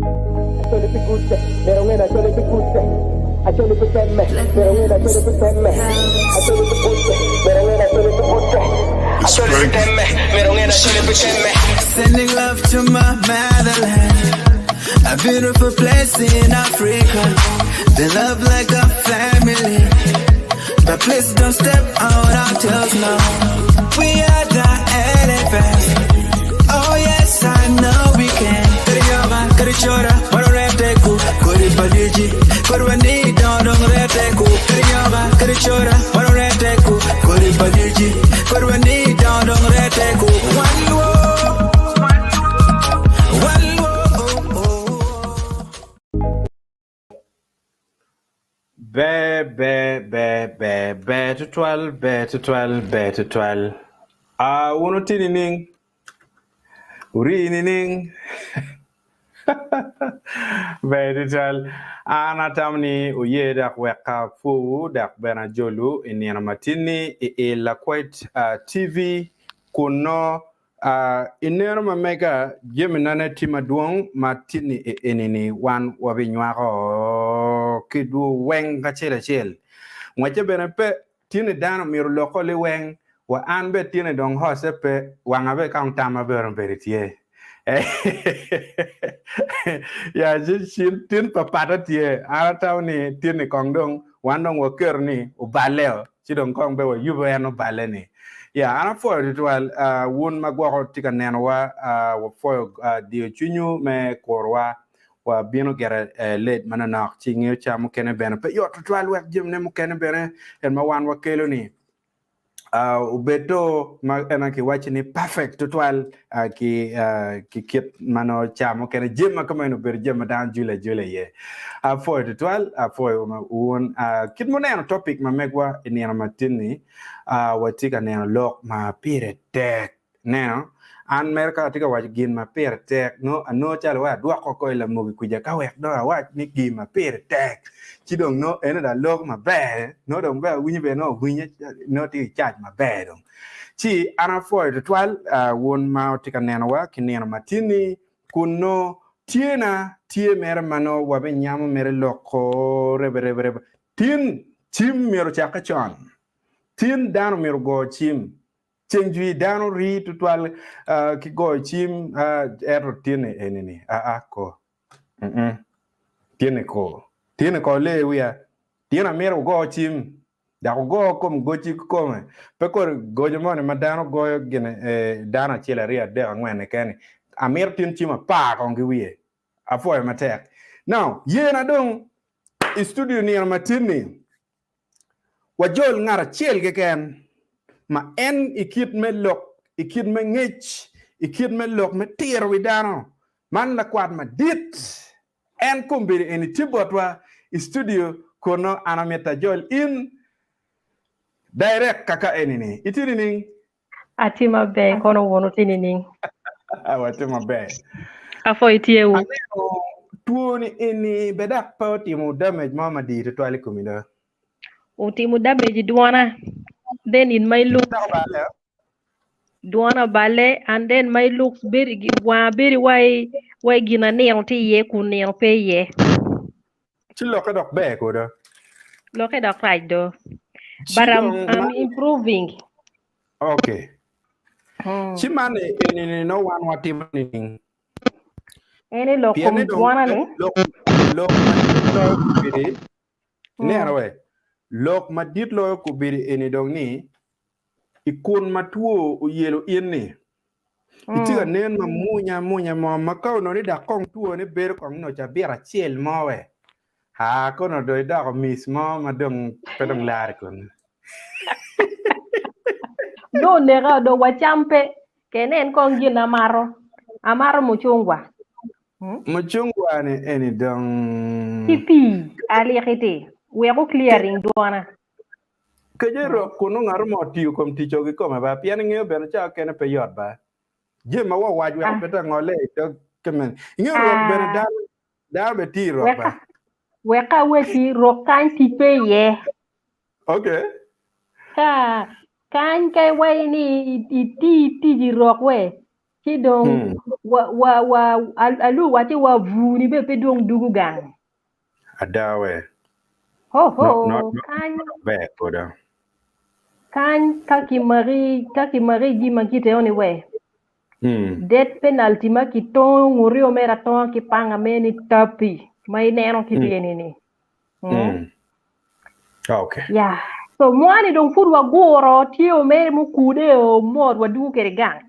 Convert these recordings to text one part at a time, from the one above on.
Acholi pi kutte, myero wunge ni acholi pi kutte. Acholi pi temme, myero wunge ni acholi pi temme. Acholi pi kutte, myero wunge ni acholi pi kutte. Acholi pi temme, myero wunge ni acholi pi temme. Sending love to my motherland, a beautiful place in Africa. They love like a family, but please don't step on our toes now. We are the elephants. Oh yes, I know we can. Kariyoga, karichora, wanoreteku, koribadiji, korwani dondong reteku. Kariyoga, karichora, wanoreteku, koribadiji, korwani dondong reteku. One world, one world. Ber, ber, ber, ber, ber tutwal, ber tutwal, ber tutwal. Ah, wun wuti nining? Wuri nining? Ber tutwal. An atamo ni wuye dok wek apwowu dok bene ajolwu i nino matin-ni i i Lakwed TV kun nongo I neno ma mega, jami nane tye madwong ma tye-ni i eni-ni wan wabinywako ki dwo weng kacel acel. Ngwecce bene pe tye-ni dano myero oloko liweng wa an bene tye-ni dong hosse pe wanga bene ka tamma bene obedo tye. Ya ci tin pa pata tye an atamo ni tye-ni kong dong wan dong waketo ni oballe-o. ci dong kong be wayubo en oballe ni. Ya, an apwoyo tutwal wun ma gwoko tye ka nenowa, wapwoyo diyo cwinywu me kurowa, wabino gire late manonok ci ingeyo ca mukene bene pe yot tutwal wek jamine mukene bene en ma wan wakelo ni obed do ma en aye kiwaco ni perfect tutwal ki ki kit ma nongo ca mukene jami ma kama eni obedo jami ma dano jule ajula iye. Apwoyo tutwal, apwoyo wun. Kit ma wuneno topic ma megwa i nino matin-ni, watye ka neno lok ma pire tek. Ineno, an mere ka atye ka waco gin ma pire tek, nongo anongo calo wai adwoko oko i lamogi kwija ka wek dong awac ni gin ma pire tek. Ci dong nongo eno dong aloko maber, nongo dong bene awinyo bene nongo awinyo nongo tye ki cac maber dong. Ci an apwoyo tutwal wun ma wutye ka nenowa ki nino matin-ni kun nongo tyena tye mere ma nongo wabinyamo mere loko rebe rebe rebe. Tin cim myero ocakke con. Tin dano myero ogo cim. Ceng jwi dano rii tutwal ki goyo cim ento tin-ni eni-ni aa ko. Tin-ni ko. Tin-ni ko lee wiya. Tin amito wugo cim. Dok wugo kom goci kikome. Pe kodi goco moni ma dano goyo gine dano acel, aryo, adek, angwen keken-ni. Amito tin cim apar kong ki wiye. Apwoyo matek. Now, yena dong i studio nino matin-ni, wajol ngat acel keken ma en i kit me lok, i kit me ngec, i kit me lok me tiro wi dano. Man lakwat madit. En kombeddi eni tye botwa i studio kunnu an amito ajol in direct kaka eni ni. Itye nining? Atye maber kono wun wutye nining? Watye maber. Apwoyo tyewu. Aneno two ni eni be dok pe otimo damage mo madit tutwal i komi do. Otimo damage i dwona then in my looks. Dok obale? Dwona obale and then my looks bedo wanga bedo wai wai gin anino tye iye kun nino pe iye. Ci lokke dok ber kodo. Lokke dok rac do. Ci But I'm, dong I'm man improving. okay. Mm. Ci man eni ni nongo wan watimo nining? En i lok Pien kom ni dong dwona ni. lok lok madit loyo kobedi Mm. ineno we lok madit loyo kobedi eni dong ni I kun ma two oyelo in ni, itye ka Mm. nen ma munya munya mo ma ka onongo ni dok kong two ni bedo kong nyo cabit acel mo we, aa kono dong idoko mic mo ma dong pe dong lare kunu. Dong oneka dong wacam pe, ke inen kong gin amato. Amato mucungwa. Mm. Mucungwa ni eni dong Ki pii aliki ti, wek o clearing dwona. Kece rok kunnu ngat mo otiyo kom tic-o kikome ba, pien ingeyo bene cawa kene pe yot ba. Jami ma wawac weko pe te ngole i dog kemene. Ingeyo rok bene dano, dano bene tiyo i rok ba. Wek awecci rok kany tic pe iye. Okay. Ka kany ka iwaci ni iti tic i rok we. Ci dong wa wa wa alu waci wa bur-ni bene pe dong dugo gang. Ada we. Ho ho No no no kany ber koda. Kany ka kimaki ka kimaki jami ma kite eno ni we. Death penalty ma kitongo ngute omera atonga ki panga mere ni tapi ma ineno kit eni ni. Okay. Yeah. So mwani dong pud waguro tye omere mukude o mot wadugo kede gang.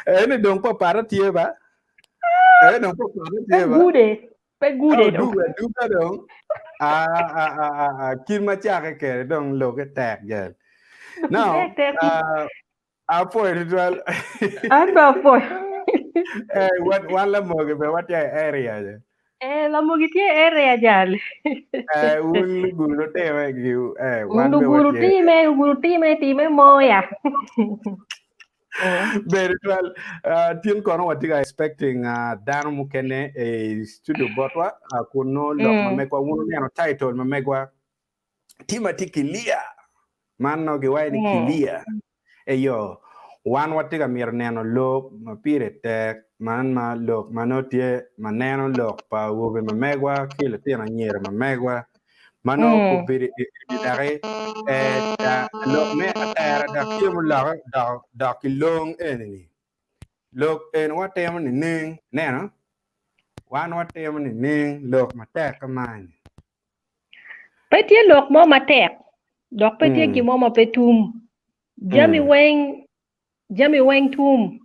Eni dong papata tye ba? Eni dong papata Pe tye ba? gude, pe gude Oh, dong. duga duga dong. Ah, ah, ah, ah, ah, kit ma cake kede dong loke tek jal. Now, Tek tek. uh, apwoyo tutwal. An be apwoyo. Eh, wan, wan lamogi be watye i area je. Eh, lamogi tye i area jal. Eh, wun luguru time giwu. Eh, wan be Luguru watye. time, luguru time, time moya. Ber tutwal. Uh, tin kono watye ka expecting uh, dano mukene i studio botwa uh, kun nongo lok ma megwa wun wuneno title ma megwa Tim atye kilia. Man nongo giwaco ni kilia. Eyo, wan watye ka mito neno lok ma pire tek man ma lok ma nongo tye ma neno lok pa awobe ma megwa ki lutino anyira ma megwa ma nongo kobedo i daki lok me atera dok tye muloke dok ki long eni-ni. Lok eni watimo nining? Ineno? Wan watimo nining lok matek kuman-ni? Pe tye lok mo matek, dok pe tye gin mo ma pe tum. Jami weng, jami weng tum.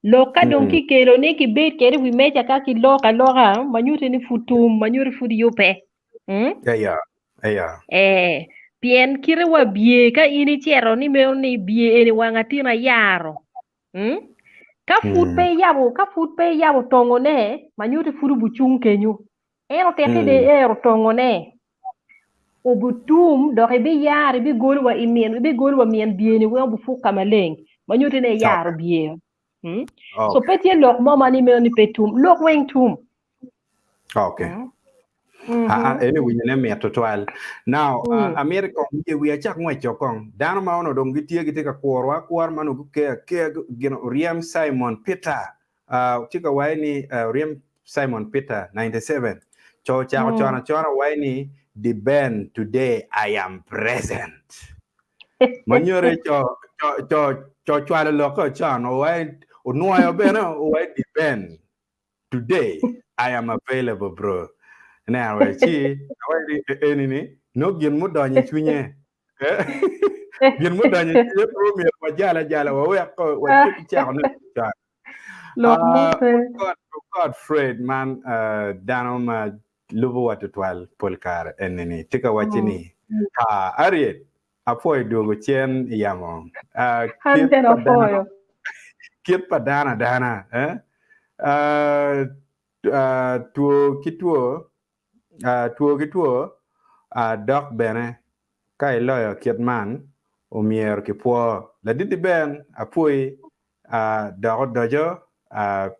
Lok ka dong kikelo ni kibed kwede i wi meja ka kiloko aloka, ma nyuto ni pud tum, ma nyuto pud yubbe. Mm? Eya, eya. Eh, pien kite wa bye ka in icito ni meno ni bye eni wang atin ayaro. Mm? Ka pud pe iyabo, ka pud pe iyabo tongone, ma nyuto pud obucung kenyo. En otitti ni ero tongone obitum dok ibiyaro ibigolo wa i min ibigolo wa min byeni weng obipuk ka maleng ma nyutti ni iyaro bye. Mm? So pe tye lok mo ma ni meno ni pe tum, lok weng tum. Okay. Mm. Ah, ah, Mhm. eni winyone mit tutwal. Now, ah, Mm. amito kong wiye wiye acak ngweco kong. Dano ma onongo dong gitye gitye ka kurowa akura ma onongo gukeyo akeya gin oryem Simon Peter Tye ka waco ni oryem Simon Peter 97 co ocako con acona waco ni the Ben today I am present. Ma nyuto co co co cwalo lokke con owaco onwoyo bene owaco the Ben today I am available bro. Ineno we ci awaco ni eni ni nongo gin mudonyo i cwinye Gin mudonyo i cwinye pe omyero wajal ajala wawek watye ki cakone con. Lok mo pe. God Fred man dano ma lubowa tutwal pol kare eni-ni tye ka wacci ni, Ha, Harriet, apwoyo dwogo cen i yamo. An Kit bene pa dano, apwoyo. kit pa dano adana, eh? Two ki two Two ki two, dok bene ka iloyo kit man, omyero kipwo. Ladit Ben, apwoyi dok odoco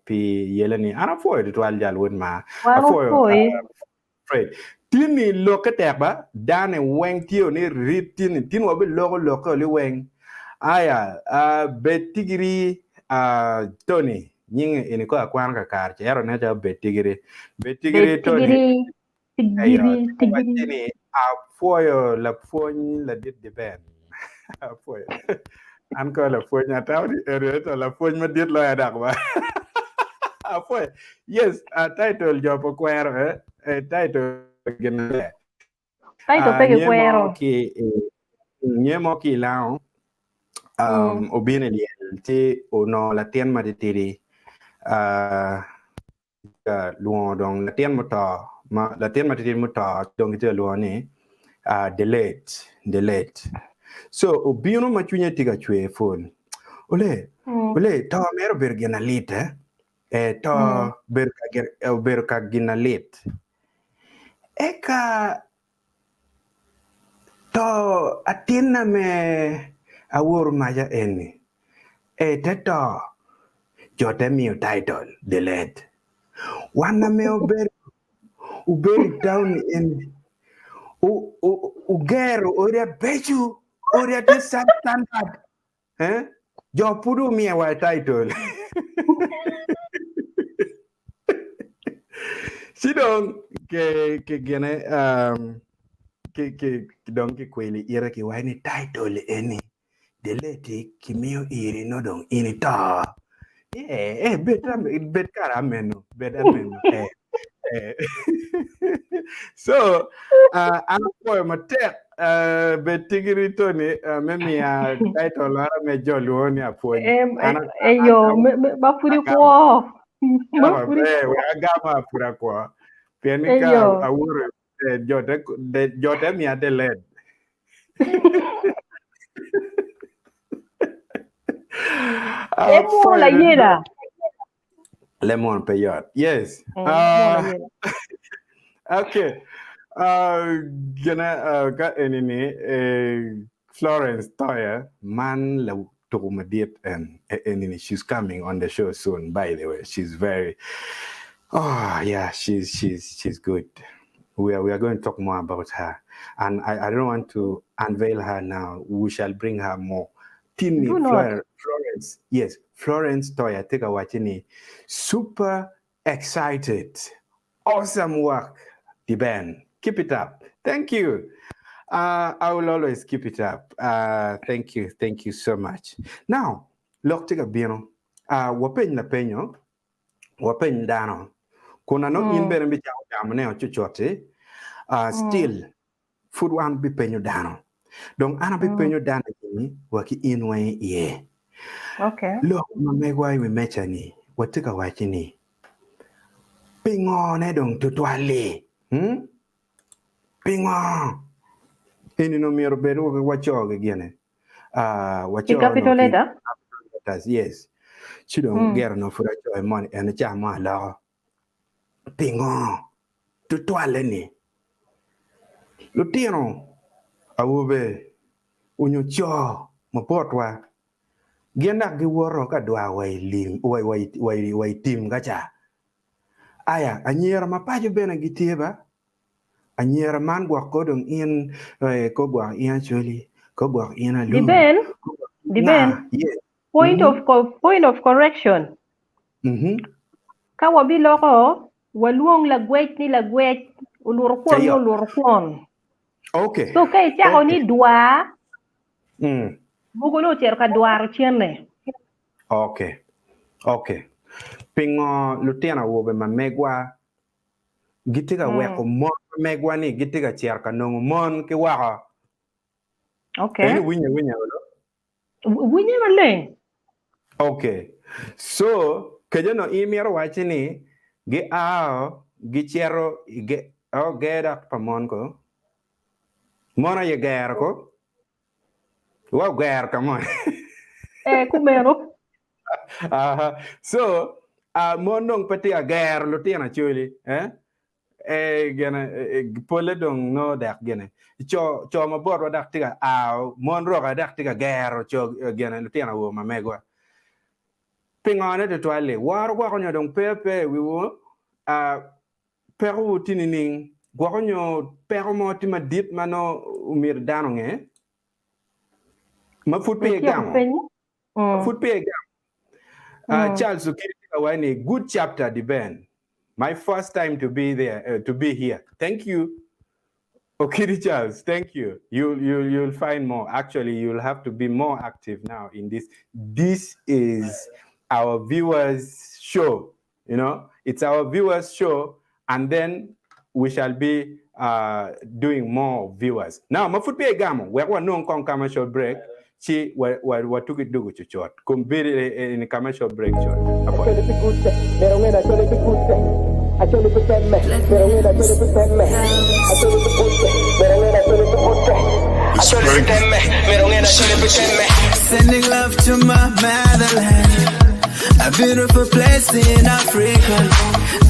pi yeleni. An apwoyo tutwal jal wod maa. Wan Apwoyo opwoyi. Fred. Tin-ni lokke tek ba, dane weng tye ni rit tin-ni. Tin wabiloko lokke liweng. Aya, bed tigiri Tony. Nyinge eni kong akwano kakare ci ento nen calo bed tigiri. Bed tigiri Bed Tony. tigiri, Eyo, tigiri, tye ka wacci tigiri. ni apwoyo lapwony ladit Diben. Apwoyo. An kono lapwony atamo ni eni ento lapwony madit loya dok ba. Apwoyo. Yes, uh, title jo pe kwero eh. Eh, title gin maber. Title Ah, pe nye mo kikwero. ki nye mo ki i lango um, obino i lyel ci onongo latin matitidi uh, ka lwongo dong latin muto ma latin matitidi muto dong kitye ka lwongo ni uh, the late the late so obino ma cwinye tye ka cwer pul ole ole to mere obedo gin alit eh eh to obedo ka gin obedo ka gin alit Eka to atinna me awor maca eni e te to jo te miyo title the late. Wan ame obedo obedo i town eni ugero odi abeco odi atye substandard eh. Jo pud omiya wa title. Ci dong ke ke gine um, ki ki dong kikwili ite ki waci ni title eni delete kimiyo iri no dong in ito. Eh, eh, bed bed kara ameno, bed ameno. Eh. Eh. So, uh, an apwoyo matek uh, bed tigiri Tony uh, me miya title ora me jo luo ni apwony. Em, An e an yo, ma pud agamo ikwo. Ma agamo pud eh, ikwo. wek agamo apud akwo. Pien ni E ka yo. awuto eh, jo te jo te miya de led. E munu Apwoyo layela. Lemon pe yot. Yes. Mm, munu layela. Okay. Gina ka eni ni eh, Florence Toya man la tuku madit en eni ni she's coming on the show soon by the way. She's very oh yeah, she's she's she's good. We are going to talk more about her. And I don't want to unveil her now. We shall bring her more. Tini Do not. Florence, yes, Florence Toya tye ka wacci ni super excited. Awesome work, D'Ben. Keep it up. Thank you. I will always keep it up. Thank you. Thank you so much. Now, lok tye ka bino. Wapeny lapenyo, wapeny dano. Kun anongo in bene ibicako gamone ocucut-ti, still pud wan bipenyo dano. Dong an abipenyo dano ni wa ki in weng iye. Okay. Lok ma megwa i wi meja-ni watye ka wacci ni, Pingo ne dong tutwal-li? Hmm? Pingo? Eni nongo myero obed waco ki gine. Ah, Ki waco capital nongo ki letter? capital letters, yes. Ci dong gero nongo pud acoyo moni eno ca mo aloko. Pingo tutwalle ni lutino awobe onyo co ma botwa gin dok giwoto ka dwar wa i lim wa i tim ka ca? Aya anyira ma paco bene gitye ba? Anyira man gwok ko dong in ko gwok in Acholi, ko gwok in Alur, Depend, ko gwok in depend. nga? Yes. Point of point of correction. Ka wabiloko, walwong lagwec ni lagwec, oluto kwon ni Eyo. oluto kwon. Okay. So ka icako Okay. ni dwar, mogo ni ocito ka dwaro cente. Okay. Okay. Pingo lutino awobe ma megwa gitye ka weko mon ma megwa ni gitye ka cito ka nongo mon ki woko? Okay. Eni winye winya olo? Winye maleng. Ok. So, kejo no in mito wacci ni gi ao gi cito i ge, oh, ger dok pa mon ko? Mon aye gero ko? Wa ogero ka moni. Eh, kumeno. Aha. So, uh, mon dong pe tye ka gero lutino acholi, eh? Eh, gine, eh, polle dong nongo dek gine. Co, co ma botwa dok tye ka a, mon roka dok tye ka gero co, gine, lutino awobe ma megwa. Pingo ne tutwal-li? Woro gwoko nyo dong pe pe i wiwu? Ah, pekowu tye nining? Gwoko nyo peko mo tye madit ma nongo omyero dano onge? Ma pud peya Ityeko igamo? penyo? Ma pud peya igamo? Charles Okidi tye ka waco ni good chapter D'Ben. My first time to be there, to be here. Thank you Okidi Charles, thank you. You, you, you'll find more. Actually, you'll have to be more active now in this. This is our viewers show, you know. It's our viewers show, and then we shall be uh, doing more viewers. Now, ma pud peya igamo, wek wanong kong commercial break, ci watugi dugu cucut. Kom bedi in commercial break cut. Apwoyo. Acholi pi kutte, myero onge ni acholi pi kutte. Acholi pi temme, myero onge ni acholi pi temme. Acholi pi kutte, myero onge ni acholi pi kutte. Acholi pi temme, myero onge ni acholi pi temme. Sending love to my motherland, a beautiful place in Africa.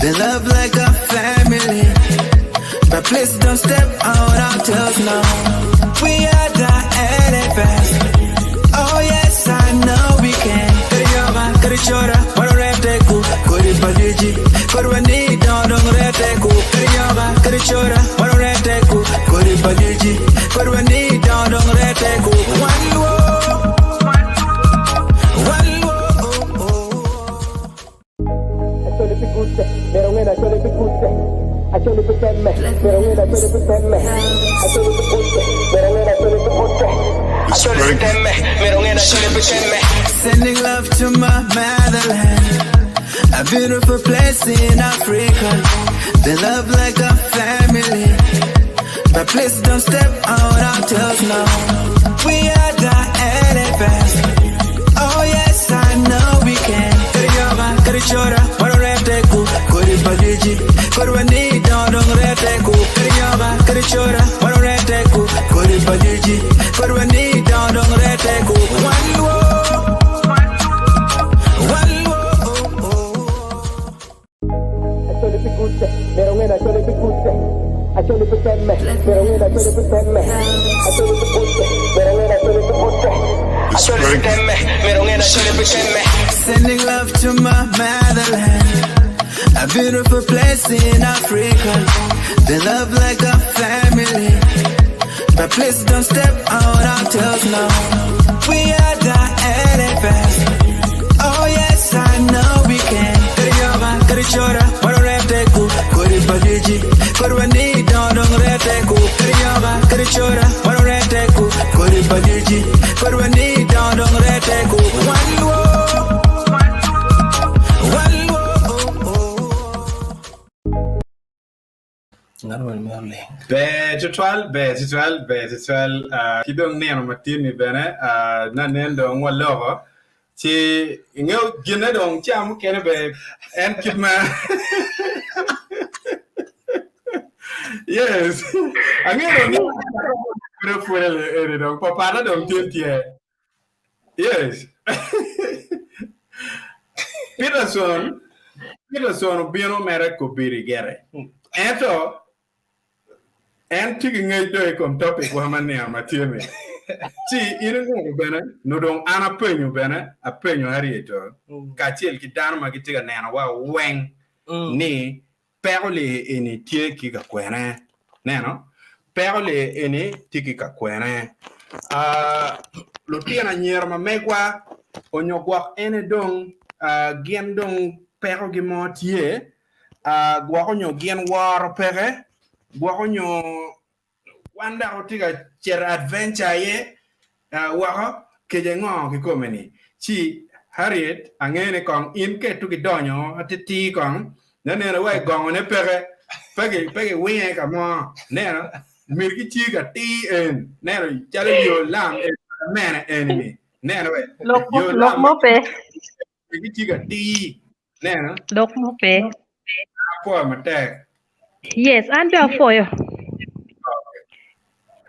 They love like a family, but please don't step on our toes now. We are the elephants. Oh yes, I know we can. Kariyoba, karichora, wanoreteku, koribadiji, korwani dondong reteku. Kariyoba, karichora, wanoreteku, koribadiji, korwani dondong reteku. One world. kutte, myero nge ni Acholi pi kutte, Acholi pi temme, myero nge ni Acholi pi temme, Acholi pi kutte, myero nge ni Acholi pi kutte, Acholi pi temme, myero nge ni Acholi pi temme. Sending love to my motherland, a beautiful place in Africa. They love like a family, but please don't step on our toes now. We are the elephants. Oh yes, I know we can. Kariyoga, karichora, wanoreteku, koribadiji, korwani dondong reteku. Kariyoga, karichora, wanoreteku, koribadiji, korwani dondong reteku. One world, one world. Acholi pi kutte, myero nge ni Acholi pi kutte, Acholi pi temme, myero nge ni Acholi pi temme, Acholi pi kutte, myero nge ni Acholi pi kutte, Acholi pi temme, myero nge ni Acholi pi temme. Sending love to my motherland, a beautiful place in Africa. They love like a family, but please don't step on our toes now. We are the elephants. Oh yes, I know we can. Kariyoga, karichora, wanoreteku, koribadiji, korwani dondong reteku. Kariyoga, karichora, wanoreteku, koribadiji, korwani dondong reteku. One world, one world. Ngat moni mito ling. Ber tutwal, ber tutwal, ber tutwal. Ah, ki dong nino matin-ni bene, ah, nanen dong waloko, ci ingeyo ginne dong ca mukene bene en kit ma Yes, angeyo dong ni pud apwoda eni dong papana dong tye tye. Yes. Peterson, Peterson obino mere kobedi gire. Ento en tye ki ngec dong i kom topic wa ma nino ma tye ni. Ci in ingeyo bene, nongo dong an apenyo bene, apenyo Harriet kacel ki dano ma gitye ka nenowa weng ni Peko lee eni tye ki ka kwene. Neno, peko lee eni tye ki ka kwene. Ah, lutino anyira ma megwa onyo gwok ene dong ah, gin dong pekogi mo tye, ah, gwok onyo gin woro peke, gwok onyo Wan dok watye ka cito adventure aye woko kece ngo kikome ni ci Harriet angeyo ni kong in ka ituki donyo atitir kong neneno wa i gongo ne peke pe ki pe ki winge ka mo neno myero ki ci ka tir en neno calo yo lam en mene eni ni neno we Lok yo lok lam mo pe. myero ki ci ka tir neno Lok mo pe. apwoyo matek Yes, an bene apwoyo.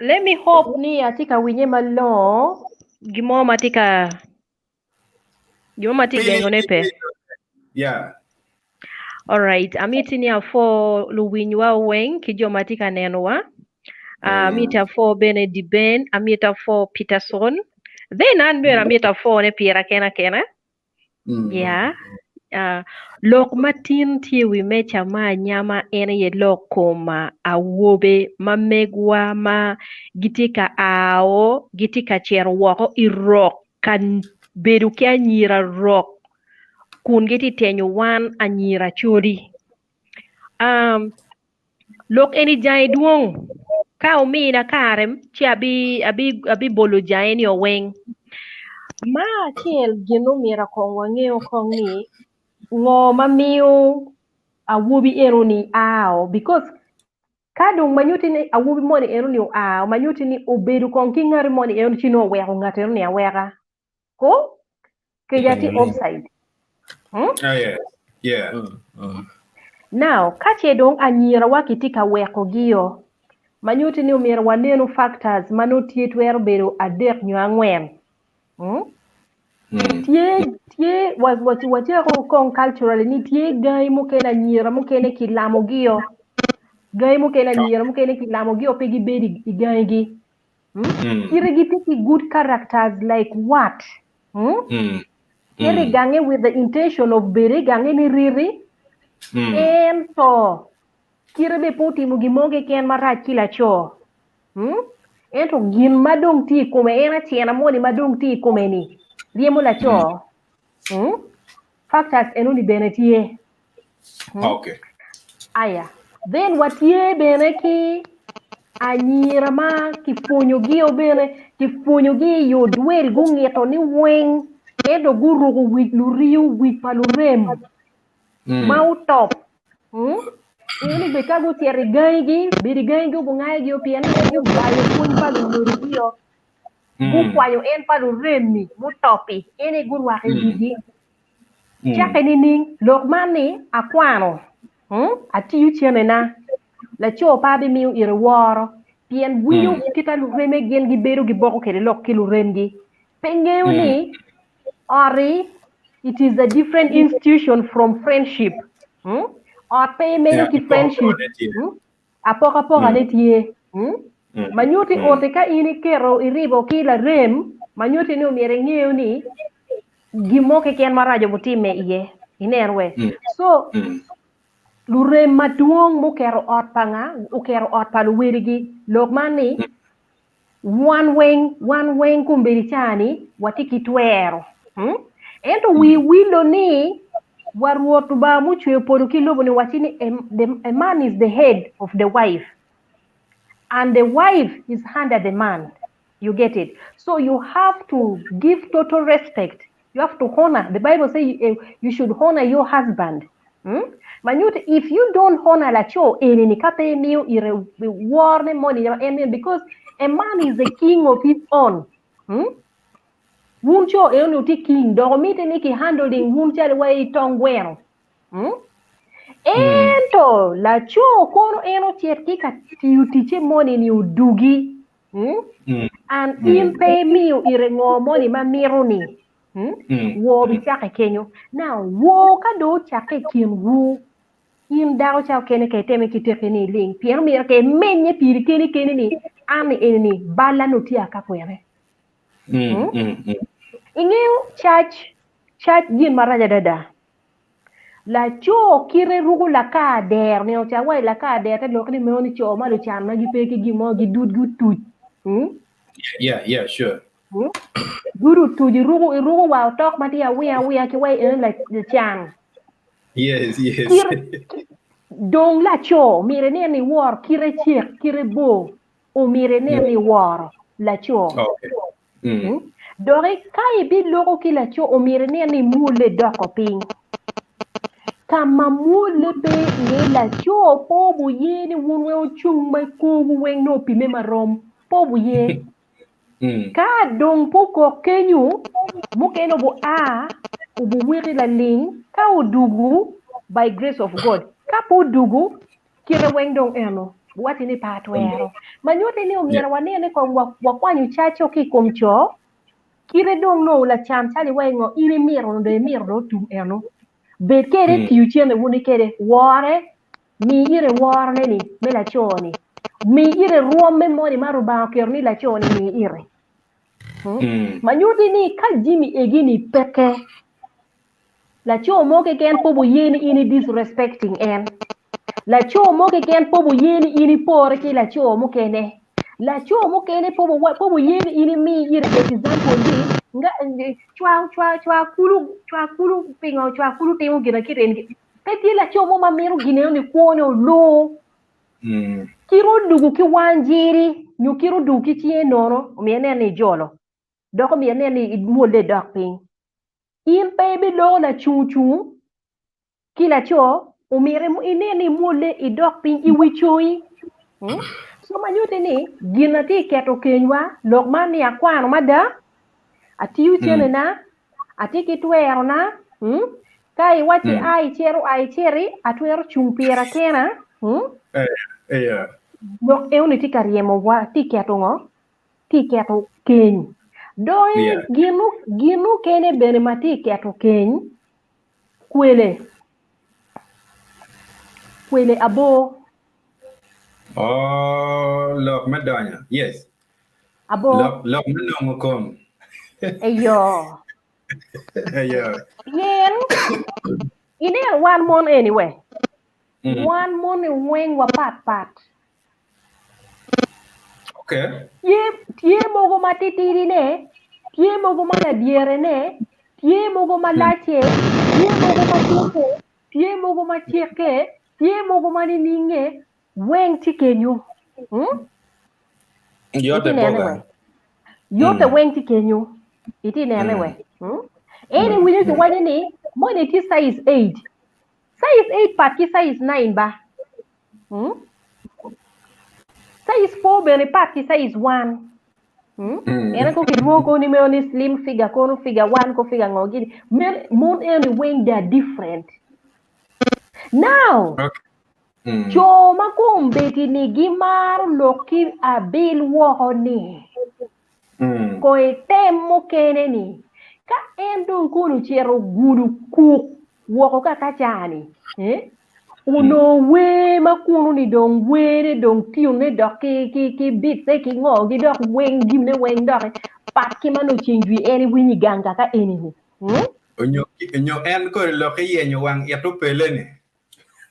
Let me hope ni atye ka winye malongo gin mo ma tye ka gin mo ma tye ka gengone pe. Yeah. Alright, amiti ni apwo luwinywa weng ki jo ma tye ka nenowa. Uh, amiti apwo bene Diben, amiti apwo Peterson. Then an bene amiti apwone pira kena kena. Yeah. Uh, lok ma tin tye i wi meja ma anyama en aye lok kom awobe ma megwa ma gitye ka ao, gitye ka cito woko i rok ka bedo ki anyira rok kun gitye tenyo wan anyira codi. Um, Lok eni jange dwong. Ka omina kare ci abi abi abibolo jange ni oweng. Ma acel gin omyero kong wangeo kong ni ngo ma miyo awobi eno ni ao because ka dong ma nyuti ni awobi moni eno ni oao ma nyuti ni obedo kong ki ngati moni eno ci nongo oweko ngat eno ni aweka. Ko keja tye offside. Hmm? Oh, yeah. Yeah. Now, ka ce dong anyirawa kitye ka wekogi-o, ma nyutti ni omyero wanenu factors ma nongo tye twero bedo adek nyo angwen. Hmm? Tye, tye, wa, wa, wacako kong culturally ni tye gangi mukene anyira mukene kilamogi-o. Gangi mukene anyira mukene kilamogi-o pe gibedo i, i gangigi. Hmm? Kite gitye ki good characters like what? Hmm? Kite i gange with the intention of bedo i gange ni riri. Ento kite be pe otimo gin mo keken marac ki laco. Hmm? Ento gin ma dong tye i kome en acena moni ma dong tye i kome ni ryemo laco. Hmm? Factors enoni bene tye. Okay. Aya. Then watye bene ki anyira ma kipwonyogi bene, kipwonyogi i odwel gungito ni weng ento guruko wic luriyo wic pa lurem ma otop. Hmm? Eni be ka gucito i gangigi, bedo i gangigi obungayogi pien ni gubayo pwony pa lunyodogi-o, gukwanyo en pa lurem-mi mutop-pi, en aye gurwako i wigi. Cakke nining? Lok man ni, Akwano, atiyo cenena, laco pe abimiyo ire woro, pien winyo kita lureme gin gibedo giboko kwede lok ki luremgi. Pe ngeyo ni ot-ti it is a different institution from friendship. Ot pe imedo ki friendship. Apokapokane tye. Ma nyutti oti ka in iketo iribo ki larem, ma nyutti ni omyero ingeyo ni gin mo keken marac obitimme iye. Ineno we? So, lurem madwong muketo ot pa nga, oketo ot pa luwedigi. Lok man ni, wan weng, wan weng kombeddi ca-ni watye ki twero. Ento wi wilo ni wa Rwot Lubanga mucweyo polo ki lobo-ni wacci ni a, the, a man is the head of the wife and the wife is under the man. You get it? So you have to give total respect. You have to honor. The Bible says you, eh, you should honor your husband. Hmm? Manyuti, if you don't honor laco enini ka pe imiyo ire worne moni en miyo because a man is a king of his own. Hmm? Wun co enoni wutye king dok omite ni ki handling wun calo wa i tong gweno. Hmm? Ento laco kono en ocit ki ka tiyo ticce moni ni odugi. Hmm? And in pe imiyo ire ngo moni ma mito ni. Hmm? Woo bicakke kenyo. Now, woo ka dong ocakke i kin wu, in dako ca okene ka iteme ki teki ni iling, pien omyero ka imenye piri keni keni ni an ni eni ni balla nongo tye aka kwene. Hmm? Ingeyo cac, cac gin marac adada. Laco kite ruko lakar dero nino ca wa i lakar dero te lok ni meno ni co ma lucan ma gipe ki gin mo gidudgi otuc. Hmm? Yeah, yeah, sure. Hmm? Dudu otuc iruko iruko wa otok ma tye awiya awiya ki wa i eno lacan. Yes, yes. Kite dong laco myero inen ni iworo kite cek kite bor omyero inen ni iworo laco. Okay. Mm. Doki ka ibiloko ki laco omyero inen ni imwolle doko piny. Ka ma mwolle pe iye laco pe obuye ni wun weng wucung ma korwu weng nongo opime marom. Pe obuye. Mm. Ka dong pe okok kenyu, mukene obu a obuweki laling ka odugu by grace of God. Ka pe odugu, Kite weng dong eno, waci ni pe atwero. Ma nyutti ni omyero wanen ni kong wakwanyo caco ki i kom co, kite dong nongo lacan calo iwaci ngo in imito nongo dong imito dong otum eno. Bed kede tiyo cente wuni kede, wore, mi ite worone ni me laco ni, mi ite rwomme moni ma Rubanga oketo ni laco ni mi ite. Ma nyutti ni ka jimi egi ni peke, Laco mo keken pe oye ni in i disrespecting en. Laco mo keken pe oye ni in ipore ki laco mukene. Laco mukene pe oye ni in imi ire example ni cwa cwa cwa kulu cwa kulu pingo cwa kulu timo gin akit eni. Pe tye laco mo ma mito gin eno ni kwone oloo. Kit odugu ki wanjiri nyo kit odugu ki cinge nono omyero inen ni ijolo dok omyero inen ni imwolle idok piny. In pe ibiloko lacungcung ki laco, omyero inen ni imwolle idok piny i wi congi. Hmm? So ma nyutti ni gin na tye i keto kenywa, lok man ni akwano mada, atiyo cenena, atye ki twerona, hmm? ka iwacci a icito a iciti, atwero cung pira kena, hmm? Lok enoni tye ka ryemowa, tye keto ngo? tye i keto keny. Dong Yeah. gin gin mukene bene ma tye i keto keny, kwele, kwele abor, Oh, lok me donyo. Yes. abor, Lok, lok me nongo kom. eyo. Eyo. Pien ineno wan mon eni we, Mm. wan mon ni weng wapat pat. Okay. Tye, tye mogo ma titidine, tye mogo ma ladyerene, tye mogo ma lacce, tye mogo ma tuke. tye mogo ma cikke, tye mogo ma nininge, weng tye kenyo. Hmm? Yote Itye nene boga. we. Yote Mm. weng tye kenyo. Itye nene Mm. we. Hmm? En iwinyo kiwaco ni moni tye size 8. Size 8 pat ki size 9 ba. Hmm? Size 4 bene pat ki size 1. Hmm? Mm. En ko kilwongo ko ni meno ni slim figure kono figure 1 ko figure ngo gini. Men mon eni weng they are different. Now, Okay. Mm. co ma kombeddi ni gimaro lok ki abil woko ni Mm. ko item mukene ni ka en dong kono ocito ogudo kuk woko kaka ca-ni eh? Onongo wer ma kunu ni dong were dong tune dok ki ki ki bitse ki ngo gi dok weng gimne weng doki pat ki ma nongo ceng jwi en iwinyo i gang kaka eni ni. Hmm? Onyo onyo en kodi lok iyenyo wang ito pele ni.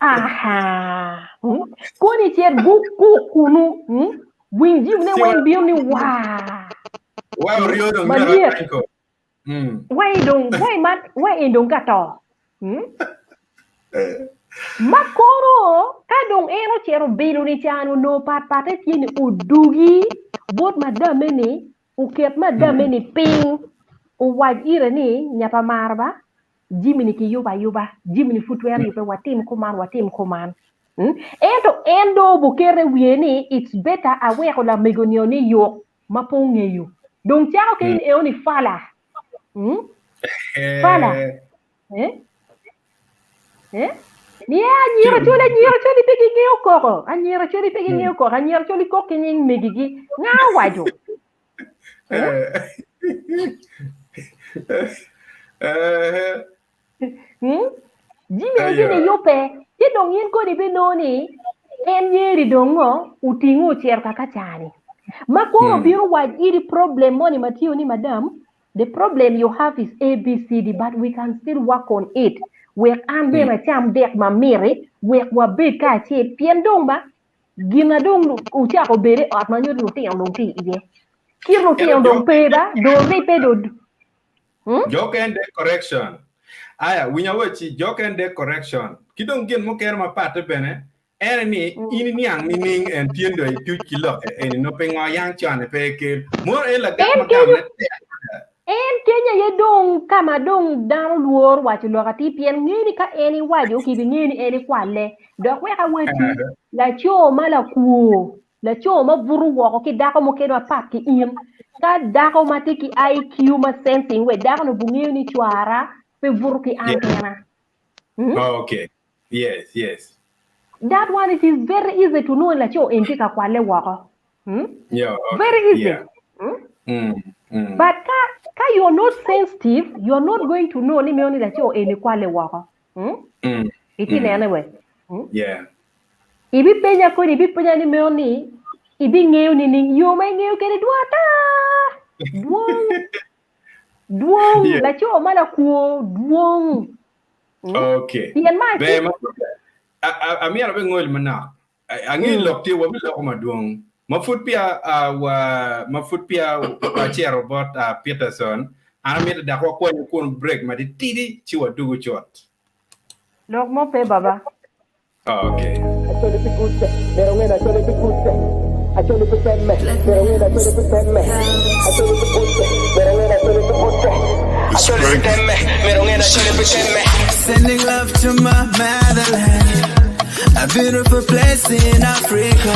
Aha. Hmm? Koni cet gukuk kunu. Hmm? Winy jimne weng bino ni waa. Wa oryo dong nyoro Malyet. akany ko. Mm. Wai dong, wai ma, wai en dong ka to. Hmm? Ma kono, ka dong en ocito bilo ni can onongo pat patte tye ni odugi bot madamme ni, oket madamme ni piny, owac ire ni, nya pa mara ba, jimi ni kiyubo ayuba, jimi ni pud twero yubbe, watim kuman, watim kuman. Hmm? Ento en dong obukete i wiye ni, it's better aweko lamego ni ni yuk, ma pe ongeyo. Dong cako ki in eo ni fala. Hmm? Fala. Eh? Eh? Ni anyira coli anyira coli pe gingeyo koko. Anyira coli pe gingeyo koko. Anyira coli kok ki nying megigi. Nga owaco? Eh. Eh. Hmm? Jimi en gin iyubbe. Ci dong in kodi ibinongo ni en nyeri dong ngo otingo ocito kaka cani. Ma koro Hmm. obino wac iri problem moni ma tye ni madam, the problem you have is ABCD but we can still work on it. Wek an bene acam dek ma miti, wek wabed kacel pien dong ba gin na dong ocako bedo i ot ma nyuto lutino dong tye iye. Kit lutino dong pe ba, dong ribbe dong Hmm? Jo kene de correction. Aya, winyo awacci, jo kene de correction. Ki dong gin mukene mapatte bene, ene ni in iniang nining en tyen dong ituc ki lokke eni no pingo yang con pe ekel. Mono en lagam En ma gamne kenyo tek mada. en kenyo aye dong ka ma dong dano lworo waco lok atir pien ngeyo ni ka en iwaco kibingeyo ni en ikwalle. Dok wek awacci, laco ma lakwo Laco ma buto woko ki dako mukene mapat ki in, ka dako ma tye ki IQ ma sensing we dako-ni obingeyo ni cwara pe buto ki an Yeah. kena. Hmm? Oh, okay. Yes, yes. That one it is very easy to know ni laco en tye ka kwalle woko. Hmm? Yeah, okay. Very easy. Yeah. Hmm? Mm, mm. But ka, ka you are not sensitive, you are not going to know ni meno ni laco eni kwalle woko. Hmm? Mm, Itye mm. nene we. Hmm? Yeah. Ibipenya kodi, ibipenya ni meno ni ibingeyo nining? Yo ma ingeyo kwede dwong ata! Dwong! Dwong! Yeah. Laco ma lakwo dwong! Mm? Okay. Pien ma Ber ma a- a- amyero abe ngol manok. A- Angeyo Mm. lok tye wabiloko madwong. Ma pud peya ah, wa ma pud peya wacito bot ah, Peterson, an amito dok wakwanyo kun break matitidi ci wadugu cut. Lok mo pe baba. Okay. Acholi pi kutte, myero onge ni acholi pi kutte. Acholi pi temme, myero onge ni acholi pi temme. Acholi pi kutte, myero onge ni acholi pi kutte. Acholi pi temme, myero onge ni acholi pi temme. Sending love to my motherland, a beautiful place in Africa.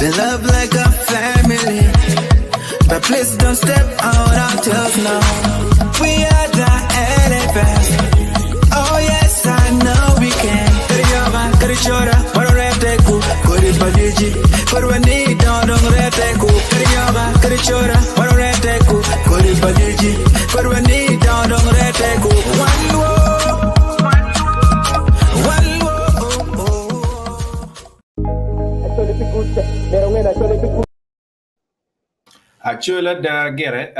They love like a family, but please don't step on our toes now. We are the elephants. Oh yes, I know we can. Kariyoga, karishora, waroreteku, kuripadiji, kurwani dondong reteku. Kariyoga, karishora, waroreteku, kuripadiji, kurwani dondong reteku. One world, one world. Acholi pi kutte, myero onge ni acholi pi kutte. Acol ada gire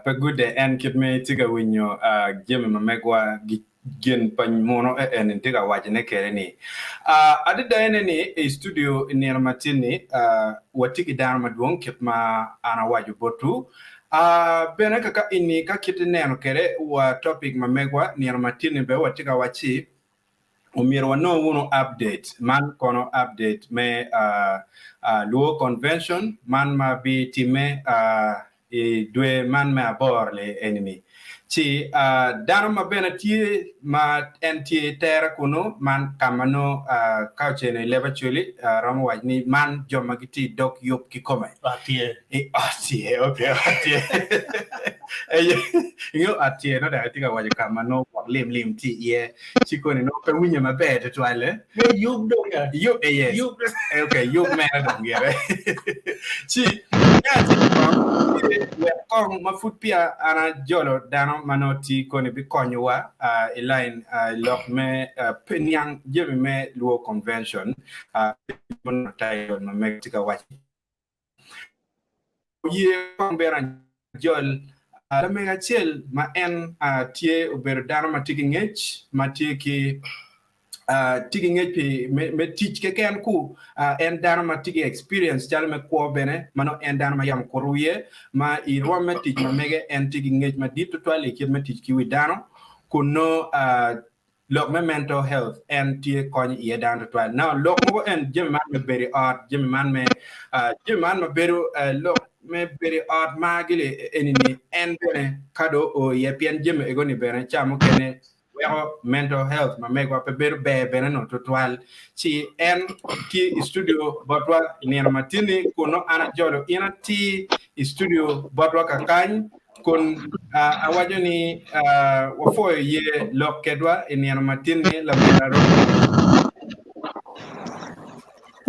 pe gude en kit ma itye ka winyo jami ma megwa gin pa muno eni tye ka wacone kwede ni. Adada ene ni i studio i nino matin-ni watye ki dano madwong kit ma an awaco botwu. Bene kaka eni ka kit ineno kwede wa topic ma megwa nino matin-ni bene watye ka wacci. Omyero wanong wunu update man kono update me Luo Convention man ma bi time i dwe man me aboro li eni ni. Ci dano ma bene tye ma en tye tere kunu man ka ma nongo ka oceno i leb Acholi romo waco ni man jo ma gitye i dog yub kikome. Ot tye. I ot tye, okay, ot tye. Ingeyo ot tye nongo dok itye ka waco ka ma nongo gwok lim lim tye iye. Ci koni nongo pe winye maber tutwal eh. Me yub dong ya. Yub eh yes. Yub. Eh, okay, yub mere dong gire. Ci me acel kong tye wek kong ma pud peya an ajolo dano ma nongo tye koni bikonyowa uh, i line uh, i lok me uh, pe niang jami me Luo Convention uh, title ma mege tye ka waco. Oye kong bene ajol lamego acel ma en tye obedo dano ma tye ki ngec ma tye ki tye ki ngec pi me tic keken ku en dano ma tye ki experience calo me kwo bene ma nongo en dano ma yam okuto wiye ma i rwom me tic ma mege en tye ki ngec madit tutwal i kit me tic ki wi dano kun nongo Lok me mental health en tye konyo iye dano tutwal. Now lok mogo en jami man me bedo i ot, jami man me jami man ma bedo lok me bedo i ot ma gili eni ni en bene ka do o iye pien jami ego ni bene ca mukene weko mental health ma megwa pe bedo ber bene no tutwal. Ci en tye i studio botwa i nino matini kun nongo an ajolo in atir i studio botwa kakany Kun awaco ni wapwoyo ye lok kedwa i nino matin-ni, lamera Robi.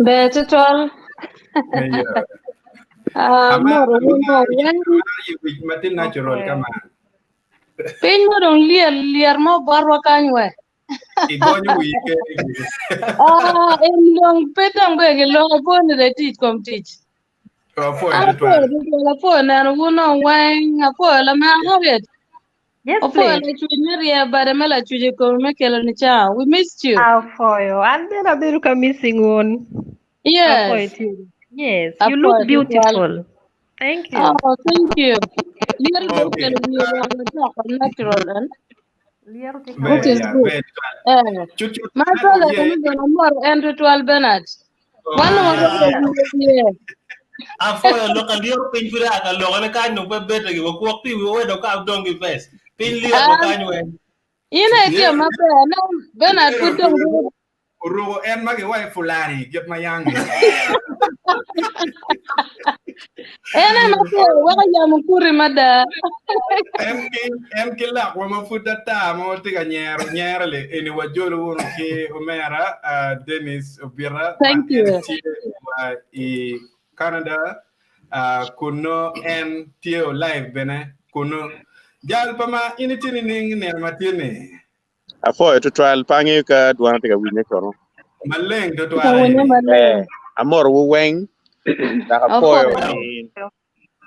Ber tutwal. Amoro wun Amaro ye wic ma tye natural ka man. Piny ma dong lyel lyer mo botwa kany we. Igonyo wii keni. Ah, en dong pe dong be giloko poni de tic kom tic. Apwoyo An tutwal. apwoyo tutwal, apwoyo neno wun dong weng, apwoyo lamera Harriet. Yes, Opwoyo please. lacuc me ryeyo bade me lacuc i kome me kelo ni ca. We missed you. Apwoyo. An bene abedo ka missing wun. Apwoyo Yes. tye. Yes, you look Apwoyo tutwal. beautiful. Thank you. Oh, thank you. Lyeto dong Okay. okelo wiye woko macok natural eh? Lyeto tye ka Ber Which is ya, good. ber tutwal. Eh. Cut cut My an brother oye. kami bene amor en tutwal Bernard. Oh, Wan yes, waromo yes. wiye wiye. Apwoyo lok alyeto piny pud aa ka lokone kany dong pe bete gi wakwok pi wi wedo ka dong gi pes. Piny lyet wa An kany weng. in aye itye Yeah. maber. No, Bernard pud dong Oruko en ma giwaco fulani kit ma yangi. En aye maber weko yamo kuti mada. En ki en ki lakwa ma pud ata ma watye ka nyero nyero li eni wajolo wunu ki omera uh, Dennis Obita ma Thank en you. tye wa i Canada uh, kun nongo en tye o live bene kunu. Jal pa ma in itye nining i nino ma tye ni? Apwoyo tutwal, pe angeyo ka dwana tye ka winye kono. Maleng Tye ka tutwal winye aye. maleng. Eh, amorowu weng, dok apwoyo Apwoyo. ni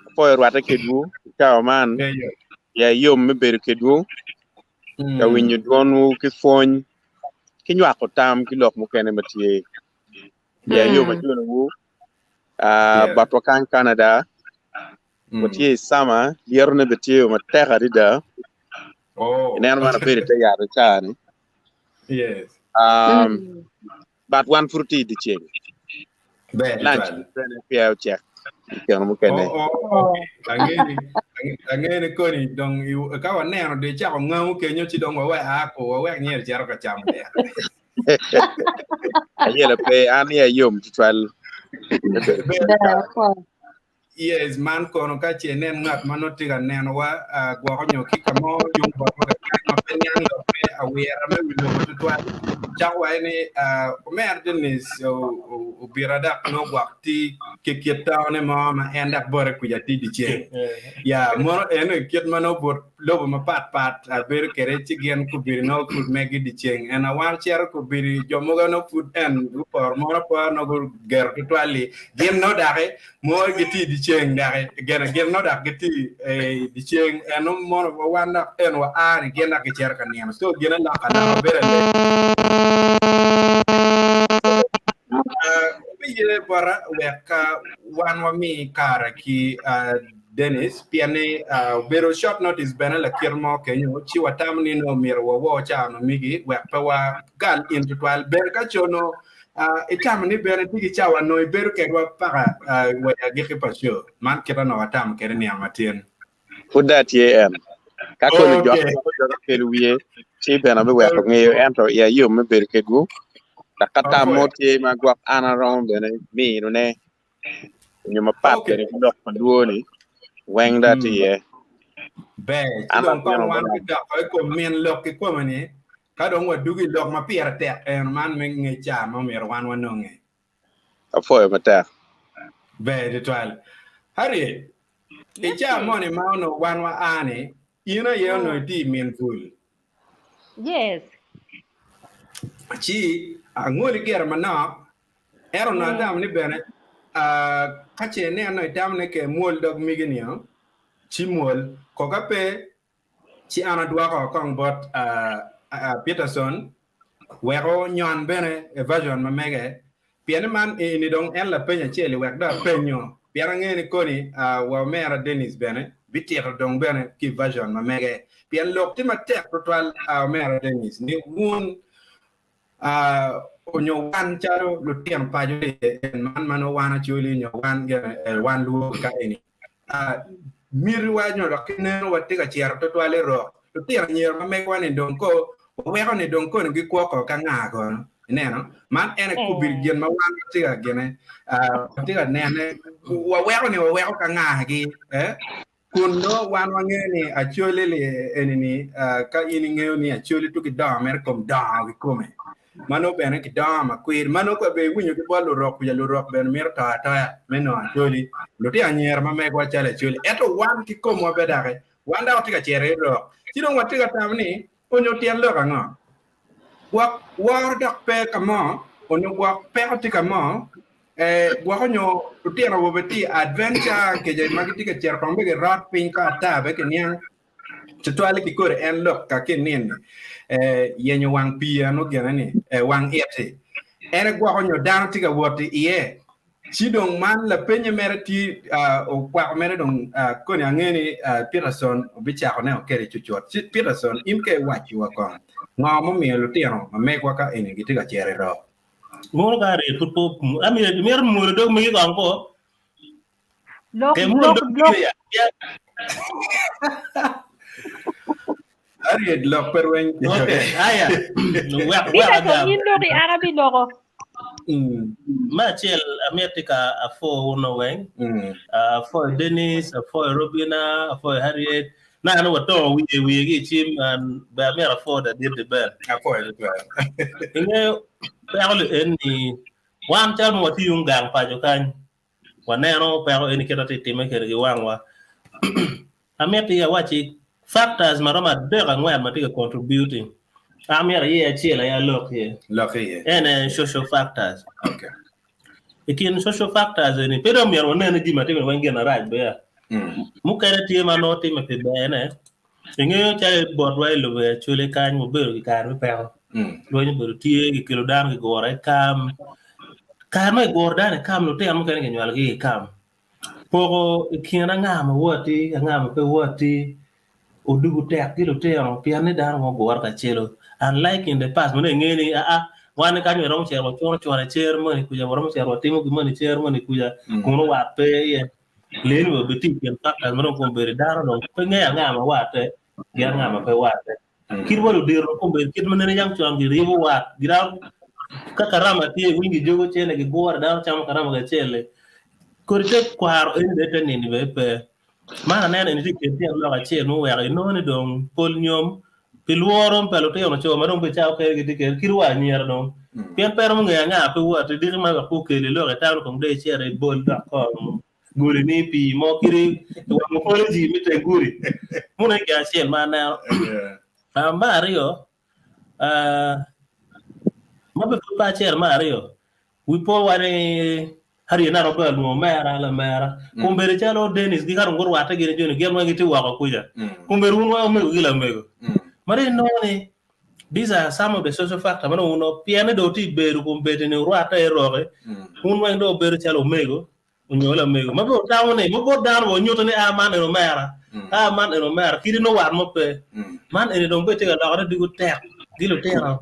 apwoyo rwatte kedwu i cawa man. Eyo. Ya yom me bedo kedwu, ka winyo dwonwu ki pwony, ki nywako tam ki lok mukene ma tye. Ya yom ajolowu. Ah, Yeah. botwa kany Canada, watye i summer, lyetone bene tye matek adada. Oh. Ineno man abedo i te yat i caa-ni. Yes. Um, but wan pud tye i dyeceng. Ber Lunch tutwal. bene peya ocek i keno mukene. Oh, oh, okay. Angeni, angeni koni dong i- ka waneno dong icako ngamo kenyo ci dong wawek a ko wawek nyer cito ka camo dek. Ayelo pe an iya yom tutwal. me bedo Ber Ber, tutwal. apwoyo. Yes, man kono ka ce inen ngat ma nongo tye ka nenowa, ah, gwoko nyo ki ka mo yung botwa kakany ma pe niang lok me awira me wi lobo tutwal, cako waco ni, ah, Omer Dennis o- o- obita dok nongo gwok tye ki kit tone mo ma en dok bote kwica tye dyeceng. Ya, mono eno i kit ma nongo but lobo mapat pat ah, bedo kwede ci gin kobedi nongo pud megi dyeceng. En awan cito kobedi jo mogo nongo pud en guporo mono apora nongo gugero tutwal-li, gin nongo doki Mono gitye i dyeceng daki, gene gin nongo dok gitye i dyeceng, eno mono wan dok en wa a ni gin dok gicito ka nino. So gin aloka aloka bedo aleng. Uh, obiye bota wek uh, wan wami kare ki uh, Dennis pien ni obedo short notice bene lakit mo kenyo ci watamo ni nongo myero wawor cawa ma migi wek pe wagal in tutwal. Ber ka co nongo itamo ni bene tye ki cawa nongo ibedo kedwa paka wa i agikki pa show man kit onongo watamo kwede nino matin. Pud dong atye en. Ka kono jok moko jok okelo wiye ci bene abiweko ngeyo ento iya yom me bedo kedwu dok ka tam mo tye ma gwok an aromo bene minone nyo mapat kwede ki lok pa lwoni weng dong atye iye. Ber, ci dong kong wan wabidoko i kom min lok kikome-ni ka dong wadugo i lok ma pire tek eno man me nge ca ma omyero wan wanonge. Apwoyo matek. Ber tutwal. Harriet, i ca moni ma onongo wan wa a-ni, in aye onongo itye i min bul. Yes. Ci angoli gire manok, ento onongo atamo ni bene ka ce ineno itamo ni ke mwol dog migi-ni-o, ci mwol. Ko ka pe, Ci an adwoko kong bot Peterson wek onyon bene e version ma mege, pien ni man eni dong en lapeny acel-li wek dong apenyo, pien angeyo ni koni wa omera Dennis bene bitito dong bene ki version ma mege, pien lok tye matek tutwal omera Dennis ni wun onyo wan calo lutino paco en man ma nongo wan Acholi nyo wan gene wan luo ka eni. Mitiwa nyo dok ki neno watye ka cito tutwal i rok, lutino anyira ma megwa ni dong ko waweko ni dong koni gikwoko ka nga kono. Ineno? Man en aye kubit gin ma wan watye ka gine, watye ka nene, waweko ni waweko ka ngagi, eh? Kun nongo wan wangeyo ni Acholi li eni ni, ka in ingeyo ni Acholi tu ki dongo mere kom dongo kikome. Ma nongo bene gidongo makwiri, ma nongo bene iwinyo ki bot lurok kuca, lurok bene mito to atoya me nongo Acholi, lutino anyira ma megwa calo Acholi. Ento wan kikomwa pe doki, wan dok watye ka cito i rok. Ci dong watye ka tamo ni, onyo tyen lok ango? Gwok woro dok pe ka mo, onyo gwok peko tye ka mo, eh, gwok onyo lutino awobe tye i adventure kece ma gitye ka cito kong be girot piny ka ata be kiniang. Tutwalle ki kodi en lok ka ki nin-ni, eh, yenyo wang pii eno gine ni, eh, wang it-ti. En egwoko nyo dano tye ka wot i iye. Ci dong man lapenye mere tye, ah, okwako mere dong, ah, koni ange ni, ah, Peterson obicako ne okede cucut. Ci Peterson, in ka iwacciwa kong, ngo mumiyo lutino ma megwa ka eni gitye ka cito i rok? Mono ka aryet pud pe opumo. Amyero imito mwolo dog megi kong ko. Lok, lok, lok. Ariet lok pe rweny. Okay, aya. Wek wek Peter to agam. in loki an abiloko. Mm. Me acel amiti ka apwo wun weng. Mm. Apwoyo Dennis, apwoyo Robina, apwoyo Harriet. Na an watongo wiye wiye ki i cim an be amyero apwo Dadit Ben. Apwoyo tutwal. Ingeyo peko li eni wan calo ma watye yung gang paco kany Waneno peko eni kit ma tye timme kwede ki wangwa. Amiti awacci factors ma romo adek angwen ma tye ka contributing. An myero aye acel aye alok iye. Lok iye. En aye social factors. Okay. I kin social factors eni, pe dong myero wanen ni jami ma timme weng gin marac be ya. Mm. Mukene tye ma nongo timme pi berne. Ingeyo calo i botwa i lobo i Acholi kany wabedo ki kare me peko. Lweny obedo tye, kikelo dano kiguro i kam. Kare ma kiguro dano i kam, lutino mukene kinywalogi i kam. Poko i kin anga ma watti, anga ma pe watti, odugo tek ki lutino pien ni dano mo ogure kacelo. Unlike in the past ma nongo ingeyo ni aa wan kany waromo cito wacuno cuna i cer moni kuca, waromo cito watimo gin moni i cer moni kuca, kun wat pe iye. Leni wa bed tye i kin factors ma dong kombeddi dano dong pe ngeyo anga ma watte ki anga ma pe watte. Kit wa ludito kombeddi kit ma nene yang con giryebo wat gidano ka karama tye winy gijogo cene gigure dano camo karama kacel-li kodi te kwaro eni bene te nini bene pe. Man aneno eni tye i kin tyen lok acel muweko inongo ni dong pol nyom pi lworo pa lutino co ma dong pe cawa kene gitye kene kit wa anyira dong pien pe romo ngeyo anga pe wot diki ma wek pe okeli lok itamo ni kong dong icito ibol dok kong goli ni pii mo kadi i wang apology me teng gudi meno aye gin acel ma aneno me aryo ma pe pud pe acito me aryo Wi po wa ni Harriet naka obedo alwongo omera lamera. Kombeddi calo Dennis gi ka dong gurwatte gin ki joni gin weng gitye woko kuca. Kombeddi wun weng omego ki lamego. Ma dong inongo ni these are some of the social factor ma dong wun nongo pien ni dong wutye bedo kombeddi ni wurwatte i roki wun weng dong wubedo calo omego. Onyo lamego ma bene otamo ni ma bot dano bene onyuto ni a man eni omera, a man eni omera kadi nongo wat mo pe. Man eni dong bene tye ka lokone ducu tek ki lutino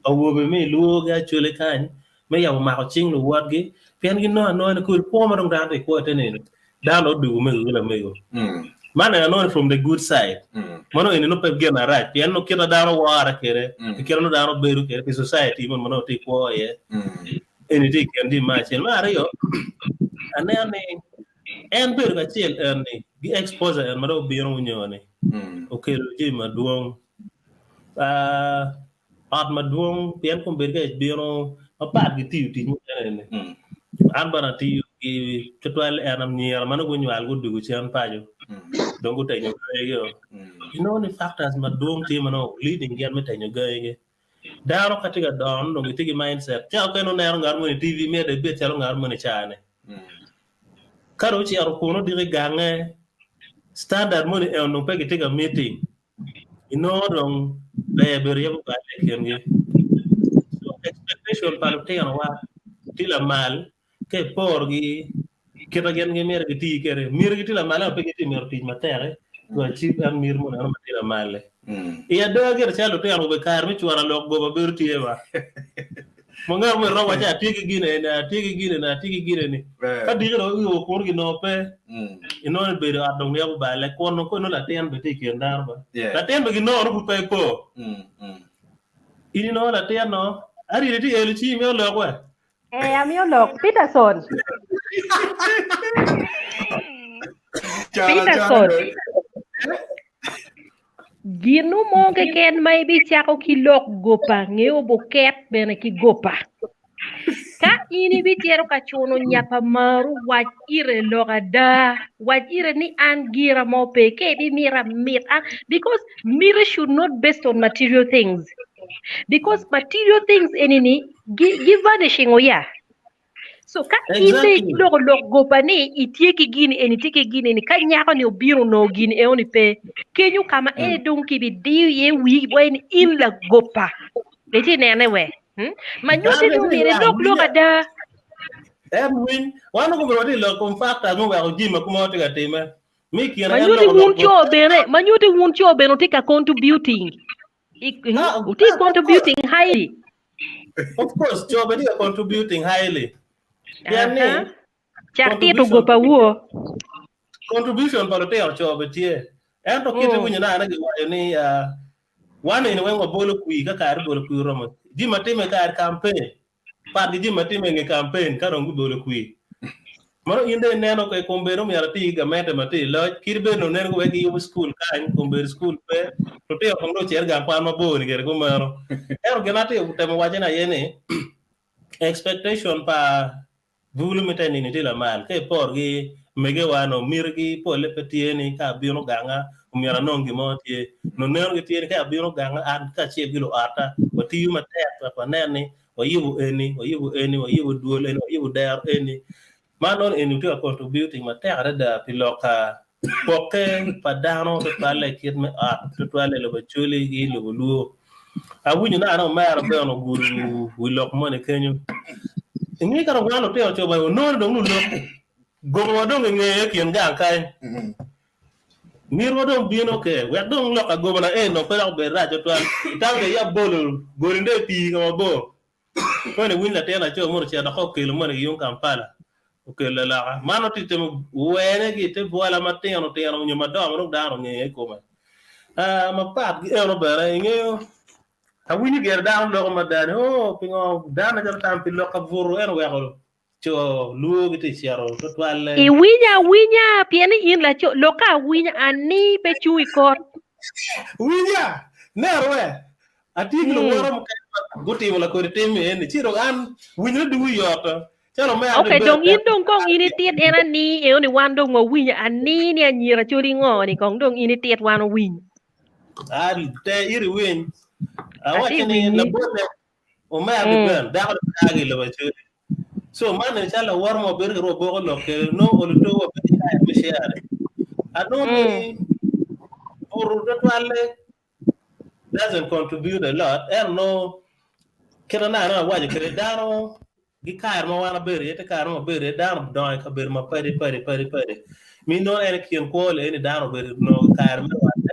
awobe me i lwor ki Acholi kany me yabo mako cing luwotgi pien ginongo anonga ni kodi kwo ma dong dano tye ka kwo ite nino dano dong odugo omego ki lamego. Man eni anongo ni from the good side ma nongo eni nongo pe gin marac pien nongo kit ma dano wore kwede ki kit ma nongo dano bedo kwede pi society moni ma nongo tye ka kwo iye. Eni tye i kin jami me acel. Me aryo, aneno ni en bedo kacel eni gi exposure en ma dong obino onyo-ni okelo jami madwong. Ot madwong pien kombeddi ka ibino mapat ki tiyo tic mukene eni, an bene atiyo ki tutwal en anyira ma nongo gunywal gudugo cen paco dong gutenyo gangigi-o. Inongo ni factors madwong tye ma nongo leading gin me tenyo gangigi. Dano ka tye ka dongo nongo dong gitye ki mindset ca okene nongo neno ngat moni i TV myero dong ibed calo ngat moni ca-ni. Ka dong ocito kunu diki i gange standard moni eno dong pe gitye ka meeting inongo dong ber bedo yabo balle i kingi. So expectation pa lutinowa tye lamal Ka iporogi kit ma gin gimito giti kwede, mitigi tye lamal ento pe gitye ka mito tic matek to achieve en miti moni eno ma tye lamal-li. I ada gire calo lutino obedo kare me cwara lok goba bedo tye ba. Ma ngat mo iromo waco atye ki gin eni, atye ki gin eni, atye ki gin eni. Ka diki dong iwo kunu ginongo pe, inongo ni bedo ot dong yabo balle kun nongo kono latin bene tye i kin dano ba. Latin bene ginongo nongo pud pe epo. In inongo latin no, aridi tye elo cingi mito lok we. Eh, amiyo lok. Peterson. Peterson. Ginu mo keken ma ibicako ki lok gopa, ngeyo buket bene ki gopa. Ka in ibicito ka cuno nya pa maru, wac ire lok ada. Wac ire ni an gira mo pe, ka ibimita mit an, because miti should not based on material things. Because material things enini gi, gi vanishing oya. So ka in dong Exactly. iloko lok goba ni itye ki gini eni, itye ki gini eni, ka nyako ni obino onongo gini enoni pe, kenyo ka ma en dong kibidiyo iye wii bwoye ni in lagopa. Itye nene we? Hmm? Ma nyutti ni omyero ilok lok ada. En winy, wan okobedo watye i lok kom factors muweko jami ma kume tye ka time. Mi kine Ma en nyutti loko wun lok co bene, ma nyutti wun co bene wutye ka contributing. I- Ah, Wutye of contributing highly. Of course, co bene tye ka contributing highly. Pien ni Aha. Cak tito contribution gopa woo. contribution pa lutino co bene tye. Ento kit iwinyo na ane giwaco ni ah, wan eni weng wabolo kwir ka kare bolo kwir oromo. Jami ma timme i kare campaign pat ki jami ma timme i nge campaign ka dong gubolo kwir. Mano in dong ineno ka i kom bedo myero ati ki gamente ma tye i loc kadi bed nongo nen wek giyubo cukul kany kombeddi cukul pe lutino kong dong ocit i gang kwan mabor ni kede kumeno. Ento gin ma atye ka temo wacone aye ni expectation pa Bulu me te nini tye lamal ka iporo ki megewa nongo mitigi polle pe tye ni ka abino ganga omyero anong gin mo tye. Nongo nenogi tye ni ka abino ganga an kacel ki luotta watiyo matek wek wanen ni wayubo eni, wayubo eni, wayubo dwol eni, wayubo dero eni. Man nongo eni tye ka contributing matek adada pi lok ka Pokke pa dano tutwalle i kit me ot, tutwalle i lobo Acholi ki i lobo Luo. Awinyo ni an omera bene ogudo wi lok moni kenyo. Inge ka dong wan lutino co bene wanongo ni dong lulok gobawa dong gingeye i kin gang kany. Mitwa dong bino ke wek dong lok agobana eni dong pe dok obed rac tutwal. Itamo ni iya bolo goli dong i pii ka mabor. Koni iwiny latin laco moni ocito dok okelo moni ki yung Kampala, okelo laloka. Man nongo tye temo wene ki ite bwola matino tino nyo madongo ma dong dano ongeye i kome. Ah, mapat ki eno bene ingeyo awinyo gire dano loko mada ni oh pingo dano calo tam pi lok ka buto en oweko Co lwor gitye ka cito tutwalle. Iwinyo awinya pien ni in laco, lokke awinya ani pe cung i kot. Winya! Neno we, atye ki luwota mukene ma gutimo lakodi tim eni, ci dong an winyone dugo yot calo omera Ok, dong in dong kong in itit en ani eno ni wan dong wawinyo ani ni anyira coli ngo ni kong dong in itit wan owiny. An te iri winy. Atye Awacci ni winyi. labolle Omera ki ben, dako dong daa ki i lobo Acholi. So man eni calo laworo mo wabedo kwede waboko lok kwede nongo olo togo wabedo ki time me sharing. Anongo ni buto tutwalle doesn't contribute a lot ento nongo kit ma naka awaco kwede dano. Gi kare ma wan abedo iye, te kare ma wabedo iye, dano odongo i kabedo ma padi padi padi padi. Mi nongo en i kin kwo li eni dano obedo onongo kare me rwatte,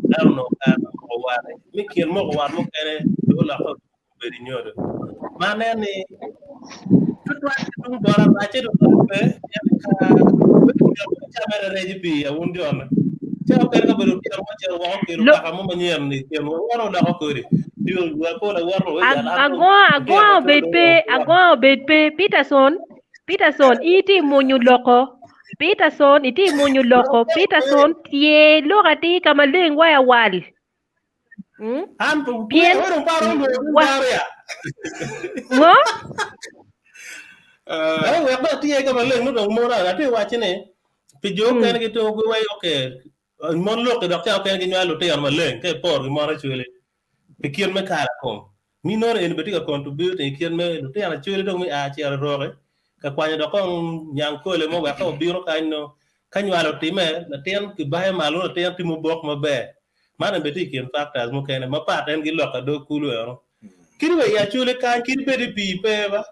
dano onongo kare me moko wat. Mi kin moko wat mukene dong olokke obedo inyodo. Ma aneno ni tutwal ki tung bota racce tutwal pe pien ka camere rec i pii awun jona. Ca mukene ka obedo otyeno mo ocito woko okelo Lo- kaka mo manyen i kinwa wan oloko kodi. Yo wa pol awoto we jal an Agonga agonga obed pe agonga obed pe Peterson Peterson in itye munyo loko Peterson itye munyo loko Peterson tye lok atir ka maleng wa awal Mm? An Pien we dong paro lworo wa daro ya. ngo Eh, wek dong atye ka maleng no dong mora atye waco ni pi jo okene gitimo giwai okay mon lok dok ca okene ginywalo lutino maleng ka iporo gi mon acwele pi kit me kala kom. Mi nono eni bene tye ka contribute i kit me lutino acwele dong mi a cito i roki ka kwanyo dok kong nyang kole mo wek ka obino kany no ka nywalo otime latin kibayo malo latin timo bok maber. Man eni bene tye i kin factors mukene mapat en ki lok adog kulu eno. Kadi wa i acwele kany kadi bed ni pii pe ba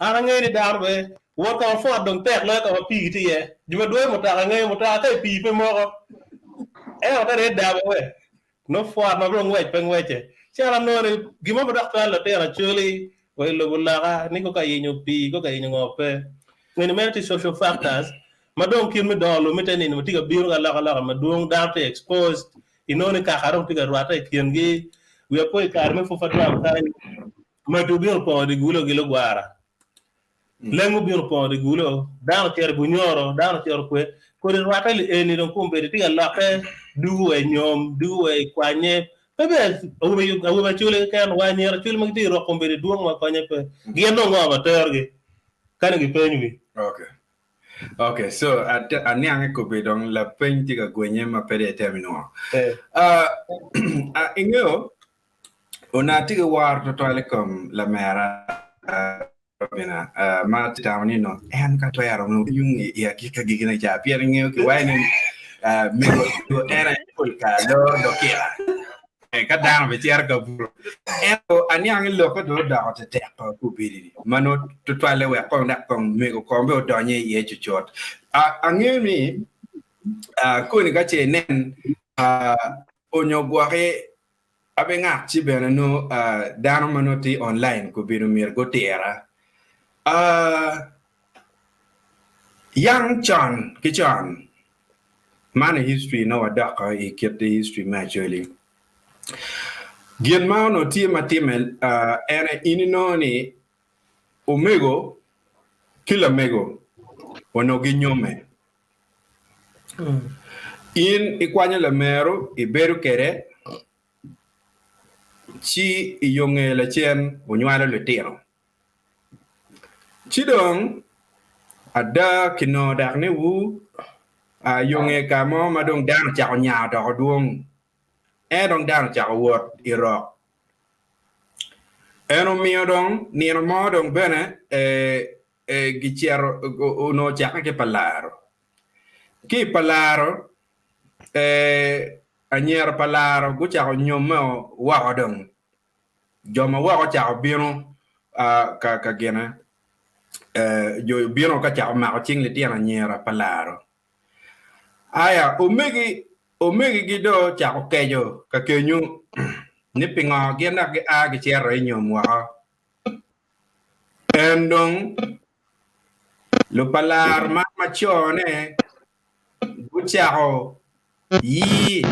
an angeyo ni dano be wot ka ma pwot dong tek loyo ka ma pii tye iye. Jo ma dwoyo mutoka ngeyo mutoka ka i pii pe moko ento ka dong idabo we Nongo pwot ma dong ngwec pe ngwece. Ci an anongo ni gin mo ma dok cwalo lutino Acholi wa i lobo loka ni go ka yenyo pii, go ka yenyo ngo pe. Ngeni meno tye social factors ma dong kit me dongo lum ite nino ma tye ka bino ki alokaloka madwong, dano tye exposed, inongo ni kaka dong tye ka rwatte i kingi. Wiya po i kare me Fufa Drum kany, magi obino opongo dye gulo ki lugwara. Lengo obino opongo dye gulo, dano ocito i Bunyoro, dano ocito kwe. Kodi rwatte li eni dong kombeddi tye ka lokke dugo wa i nyom, dugo wa i kwanye. Pe ber awobe awobe Acholi keken wa anyira Acholi ma gitye i rok kombeddi dwong ma konye pe. Gin dong ngo ma terogi? Kani gipeny wi. Okay. Okay, so aniang i kobe dong lapeny tye ka gwenye ma pe dong itemo inongo. Eh. Uh, uh, ingeyo, onongo atye ki woro twatwal i kom lamera Robina ma atye tamo ni nongo en ka twero nongo yung i agikki agikine ca pien ingeyo ki waco ni mego en aye pol kare loro dokika ka dano bicito ka buto ento aniang ni lokke dong odoko tetek kubedi ma nongo tutwalle wek kong dok kong mego kong bene odonye iye cucut. Angeyo ni koni ka ce inen onyo gwoki Abingak ci bene nongo dano ma nongo tye online gubedo myero gutira. Yang con ki con, man i history nongo wadoko i kit history me Acholi. Gin ma onongo tye ma timme en aye in inongo ni omego ki lamego onongo ginyomme. In ikwanyo lameru ibedo kwede, ci i yo nge lacen wunywalo litino. Ci dong ada kinongo dok ni wu a yo nge ka mo ma dong dano ocako nya doko dwong, en dong dano ocako wot i rok. En omiyo dong nino mo dong bene gicito onongo ocakke ki pa laro. Ki i pa laro, anyira pa laro gucako nyomme woko dong. Jo ma woko ocako bino ka gine, jo bino ka cako mako cing litino anyira pa laro. Aya omegi omegigi dong ocako keco ka kenyu ni pingo gin dok gia gicito i nyom woko. En dong lupalar man ma cone gucako yi,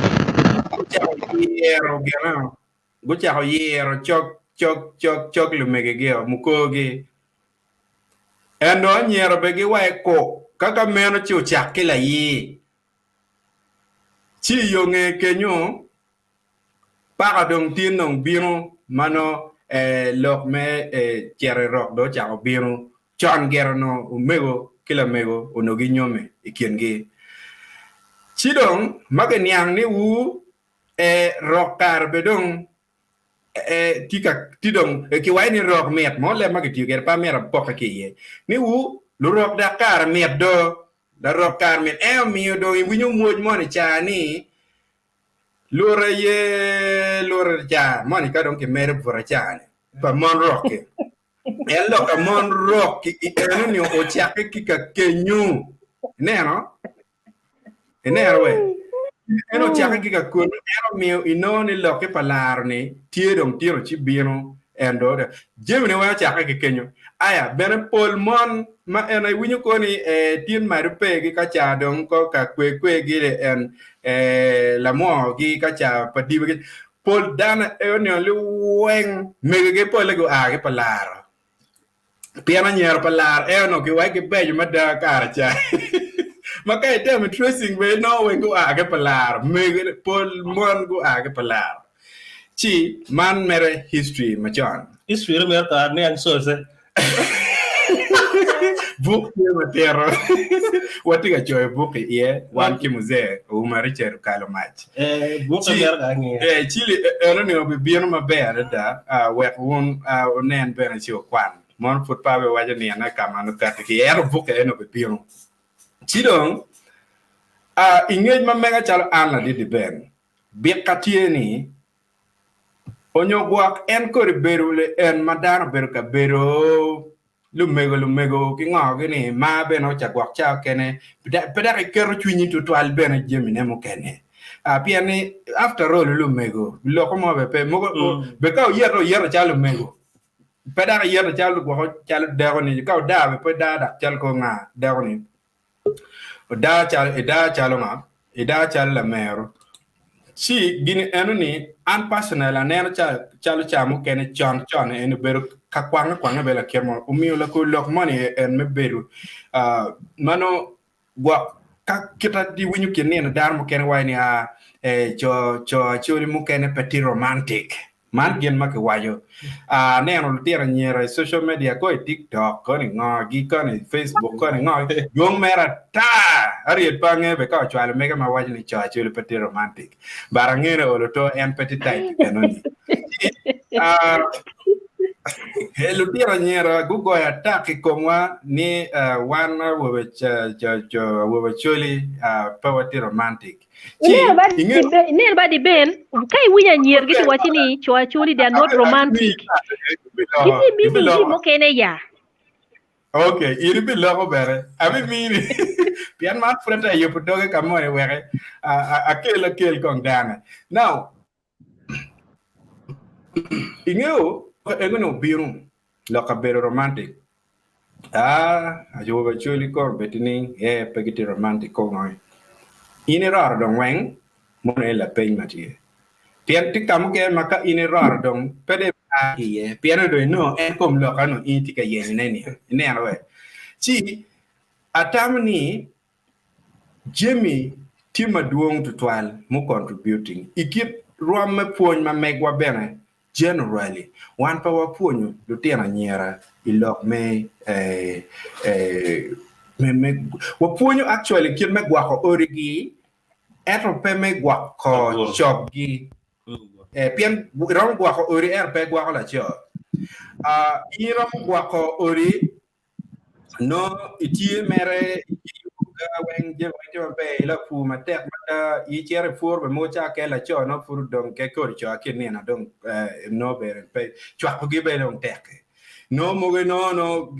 gucako yero gino, gucako yero cog cog cog cog lumegigi-o, mukogi. En dong anyira bene giwaco ku, ka ka meno ci ocak ki layir. Ci i yo nge kenyo, Paka dong tin dong bino ma nongo lok me cito i rok dong ocako bino. Con gire onongo omego ki lamego onongo ginyome i kingi. Ci dong ma giniang ni wu rok kare be dong tye ka tye dong kiwaco ni rok mit mo leb ma kitiyo kwede pe amito apokke ki iye ni wu lurok dok kare mit do larok kare mit en omiyo dong iwinyo mwoc moni ca ni Lute ye lute ca moni ka dong kimedo buta ca-ni pa mon rok-ki. En lok a mon rok ki i eno-ni ocakke ki ka kenyu. Ineno? Ineno we? En ocakke ki ka kunu, en omiyo inongo ni lokke pa laro-ni tye dong tino ci bino en do. Jamine weng ocakke ki kenyu. Aya, bene pol mon ma en iwinyo ko ni eh, tin mado pe gi ka ca dong ko ka kwe kwe gi le en eh, lamwo gi ka ca pa dibe gi. Pol dano eno liweng megigi polle gua ki pa laro. Pien anyira pa laro eno giwek gibeco mada kare ca. Ma ka itemo tracing bene inongo weng gua ki pa laro. Mege pol mon gua ki pa laro. Ci man mere history macon. History eno myero kara niang source. Buk tye matito. Watye ka coyo buk i iye wan ki Muzee Ouma Richard Okalo Mac. Eh, bukke myero ka angiya. Eh, ci eno ni obibino maber adada ah, wek wun ah, wunen bene ci wukwan. Mono pud pe abiwaco nino ka ma nongo kati ki iye, ento bukke eno obibino. Ci dong, ah, i ngec ma mega calo an ladit Ben, bikka tye ni Onyo gwok en kodi bedo en ma dano obedo ka bedo lumego lumego ki ngo gi ni mar bene oca gwok ca okene pe dok iketo cwinyi tutwal bene jamine mukene pien ni after all lumego loko mo bene pe mogo be ka oyeto oyeto calo lumego pe dok iyeto calo gwoko calo deko ni ka odaa bene pe daa dok calo ko nga deko ni. Odaa calo, idaa calo nga? Idaa calo lamero. Ci gini eno ni an personally aneno calo ca mukene con con en obedo ka kwange kwange bene lakit mo omiyo lakor lok moni en me bedo ma nongo gwok ka kita iwinyo kin nino dano mukene waco ni aa co co acholi mukene pe tye romantic. Man gin ma kiwaco. Aneno lutino anyira i social media, ko i TikTok, koni i ngogi, koni i Facebook, koni i ngo, dwong mere ata! Ariel pe angeyo be ka ocwalo mege ma waco ni co acoli pe tye romantic. But angeyo ni olo to en pe tye type enoni. Ci, lutino anyira gugoyo attack i komwa ni wan awobe awobe acoli pe watye romantic. Ci inge Ineno ba di Ben, ka iwinyo anyira gitye waci ni co acholi they are not romantic. Gitye meaning gi mukene ya. Okay, in ibiloko bene. Abimini. Pien man pud ate yubo doge ka moni weke akel akel kong dane. Now, Ingeyo ego ni obino lok kabedo romantic aa awobe acholi kor obed ni ee pe gitye romantic kong ngo in iroro dong weng mono aye lapeny ma tye pien tye ka mukene ma ka in iroro dong pe dong ibia ki iye pien dong inongo en kom lok eno in itye ka yenyo ne ni ineno we ci atamo ni Jami tye madwong tutwal mu contributing i kit rwom me pwony ma megwa bene generally wan pe wapwonyo lutino anyira i lok me wapwonyo actually kit me gwoko odi gi ento pe me gwoko cog gi pien iromo gwoko odi ento pe igwoko laco in iromo gwoko odi Nongo itye mere iyubo ga weng jami weng tye maber ilapur matek mada icito ipuro bene mogo ca keken laco nongo pud odong keken kodi co ki nino dong nongo bene pe cwako gi bene dong tek-ki nongo mogo inongo nongo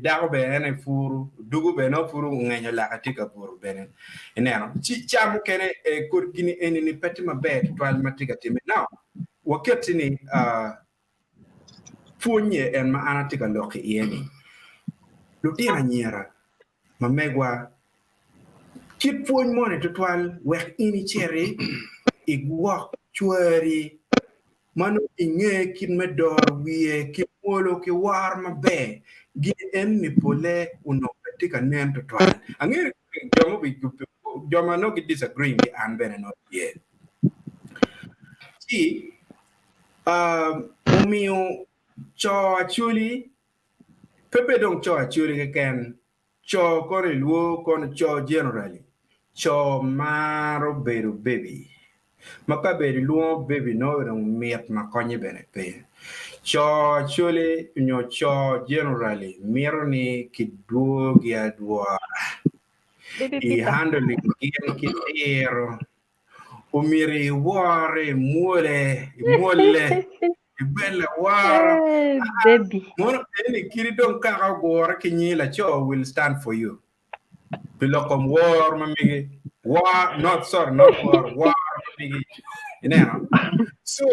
dako bene en aye puro dugo bene nongo pud ongenyo lake tye ka buto bene ineno ci ca mukene kodi gini eni-ni pe tye maber tutwal ma tye ka timme now waket-ti ni Pwonye en ma an atye ka lok iye ni, lutino anyira ma megwa, kit pwony moni tutwal wek in iciti igwok cwari ma nongo inge kit me doro wiye ki mwolo ki woro maber. Gin eni pole onongo pe tye ka nen tutwal. Angeyo ni jo ma nongo gi disagree ki an bene nongo tye. Ci Omiyo co acholi pe bed dong co acholi keken, co kono i lwo kono co generally, co maro bedo baby ma ka bedo ilwongo baby nongo dong mit ma konye bene pe. Co acholi nyo co generally mito ni kidwogi adwora i handling gin ki diro. Omyero iwore, imwole, imwolle. Ibed laworo. Eh, baby. Mono eni kidi dong kaka ogure ki nyi laco will stand for you. Pi lok kom wor ma migi. War, not sorry, not war, war ma migi. Ineno? So,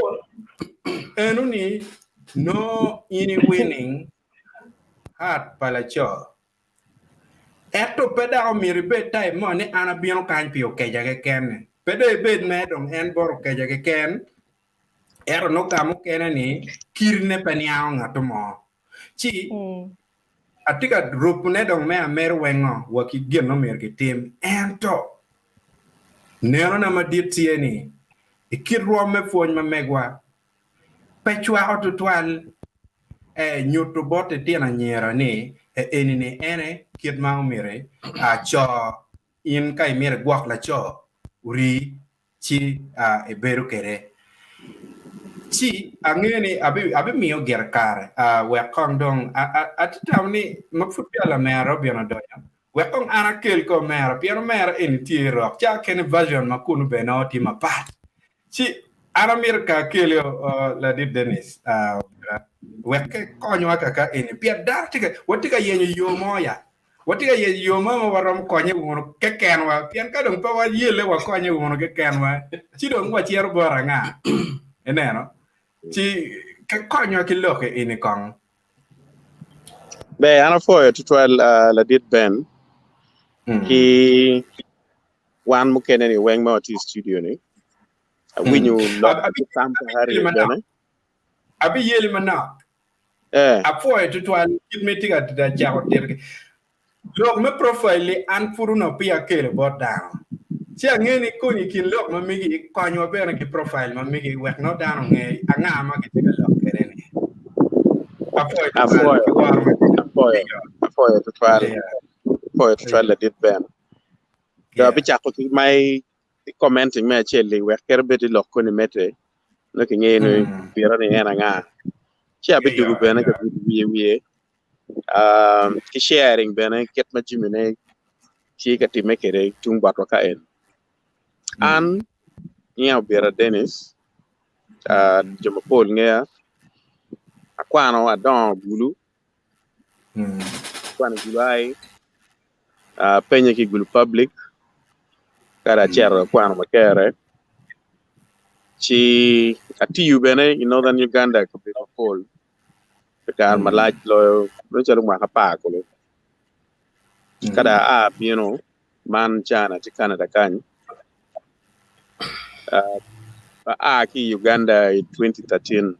eno ni no in i winning heart pa laco. Ento pe dok omyero ibed type mo ni an abino kany pi okeca keken-ni. Pe dong ibed mere dong en bot okeca keken, ento nongo ka mukene ni kitine pe niango ngatto mo. Ci atye ka rubone dong me amedo wengo wa ki gin ma myero kitim. Ento nenona madit tye ni i kit rwom me pwony ma megwa pe cwako tutwal nyuto bot litino anyira ni eni-ni ene kit ma omyero aco in ka imito igwok laco ori ci ibedo kwede. Ci angeyo ni abimiyo gire kare wek kong dong atye tamo ni ma pud peya lamera obino odonyo wek kong an akel ki omera pien omera eni tye i rok ca kene version ma kunu bene nongo tye mapat. Ci an amito ka akeli ladit Dennis wek konywa kaka eni pien dano tye ka watye ka yenyo yo mo ya watye ka yenyo yo mo ma waromo konye wunu kekenwa pien ka dong pe wayelle wakonye wunu kekenwa ci dong wacito bot anga ineno ci konywa ki lok eni kong. Ber an apwoyo tutwal ladit Ben ki wan mukene ni weng ma watye i studio ni awinyo lok ki tam pa Harriet bene. Abiyeli manok. Eh. Apwoyo tutwal kit ma itye ka cako tito ki lok me profile-li an pud onongo peya akelo bot dano. Ci angeyo ni kony i kin lok ma megi konywa bene ki profile ma megi wek nongo dano onge anga ma kitye ka lok kwede ni. Apwoyo tutwal ki woro madit. Apwoyo, apwoyo tutwal. Apwoyo tutwal ladit Ben. Dong abicako ki my commenting me acel-li wek kadi bed ni lok koni medde nongo kingeyo ni bita ni en anga. Ci abidugo bene ka gudo wiye wiye ki sharing bene kit ma jamine tye ka timme kwede tung botwa ka eni. An nyinga Obita Dennis, jo mapol ngeya, akwano adongo Gulu, akwano i Gulu High, apenye ki i Gulu Public, ka dong acito akwano Makerere, ci atiyo bene i Northern Uganda i kabedo mapol pi kare malac loyo bedo calo mwaka apar kulu. Ka dong aa abino man cana atye Canada kany, aa ki i Uganda i 2013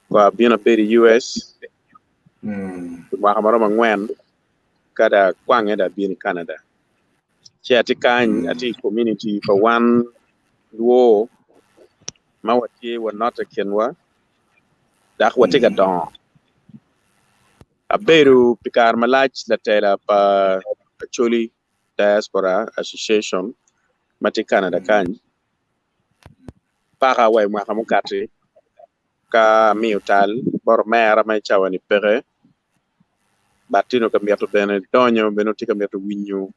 kong abino abedo i US pi mwaka maromo angwen ka dong akwange dong abino i Canada. Ci atye kany atye i komuniti pa wan lwor ma watye wanote i kinwa dok watye ka dongo. Abedo pi kare malac latela pa Acholi Diaspora Association ma tye Canada kany paka wa i mwaka mukati ka amiyo tal bot omera ma i cawa-ni peke but tye ka mito bene donyo bene tye ka mito winyo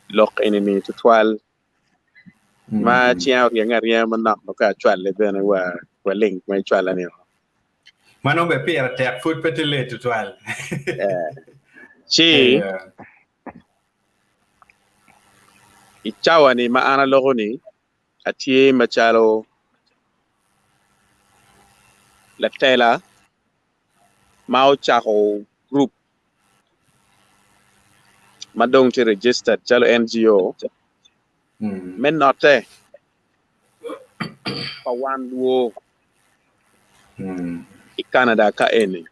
lok eni-ni tutwal ma cinga oryenge aryenga manok dok ka acwale bene wa link ma icwala-ni. Ma nongo bene pire tek pud pe tye late tutwal. Ci i cawa-ni ma an aloko-ni atye macalo latela ma ocako gurup ma dong tye registered calo NGO me note pa wan lwor i Canada ka eni.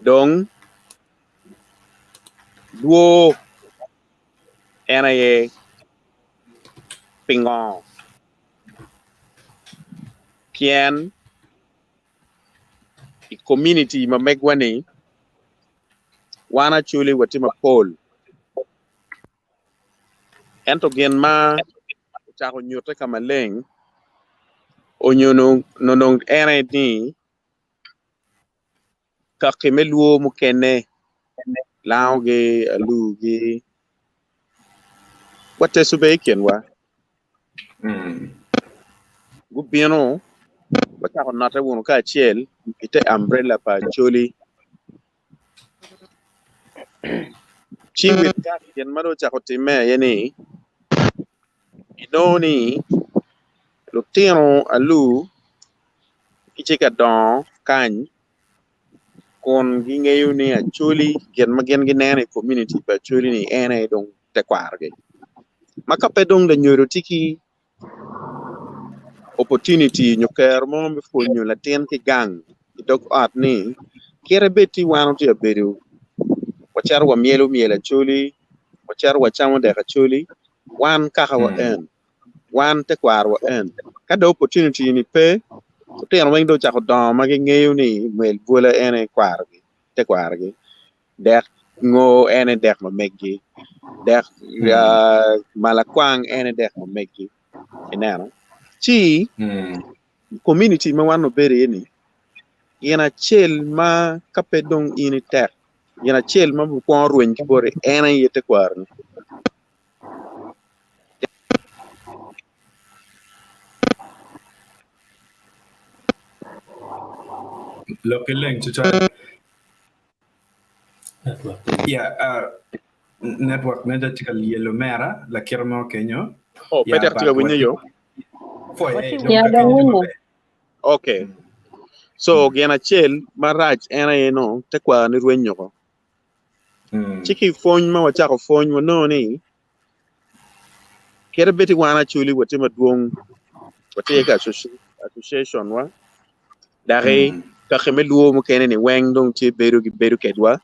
Dong lwor en aye pingo? Pien i kominiti ma megwa-ni, wan Acholi watye mapol ento gin ma ocako nyute ka maleng onyo onongo en aye ni kaki me lwor mukene langogi, alugi wateco bene i kinwa. Gubino. Wacako note wunu kacel i te umbrella pa Acholi. Ci with that gin ma dong ocako timme aye ni inongo ni lutino alur gitye ka dongo kany kun gingeyo ni Acholi gin ma gin gineno i komuniti pa Acholi ni en aye dong tekwarogi ma ka pe dong lanyodo tye ki opportunity nyo kero mo me pwonyo latin ki gang i dog ot ni kite bed ti wan watye ka bedo wacito wamyelo myel acholi wacito wacamo dek acholi wan kaka wa en wan tekwaro wa en ka dong opportunity ni pe lutino weng dong ocako dongo ma gingeyo ni mwel bwola en aye kwarogi tekwarogi. Dek ngo en aye dek ma meggi, dek malakwang en aye dek ma meggi ineno. Ci kominiti ma wan wabedo iye ni gin acel ma ka pe dong in itek gin acel ma bikwongo rweny ki boti en aye tekwaroni. Lok ki leng tutwal. Yeah, uh, network ne tye ka lyelo mera lakite mo kenyo. Oh, pe Yeah, tek tye ka but winyo watye yo. pwoyo Watye eh, dong Ya ka dong kenyo tye winyo. maber. Okay. So gin acel marac en aye no tekwaro ni rweny oko. Mm. Ci ki i pwony ma wacako pwony wanongo ni kite bed ti wan acholi watye madwong watye ki associ- association wa Daki kaki me lwo mukene ni weng dong tye bedo gibedo kedwa.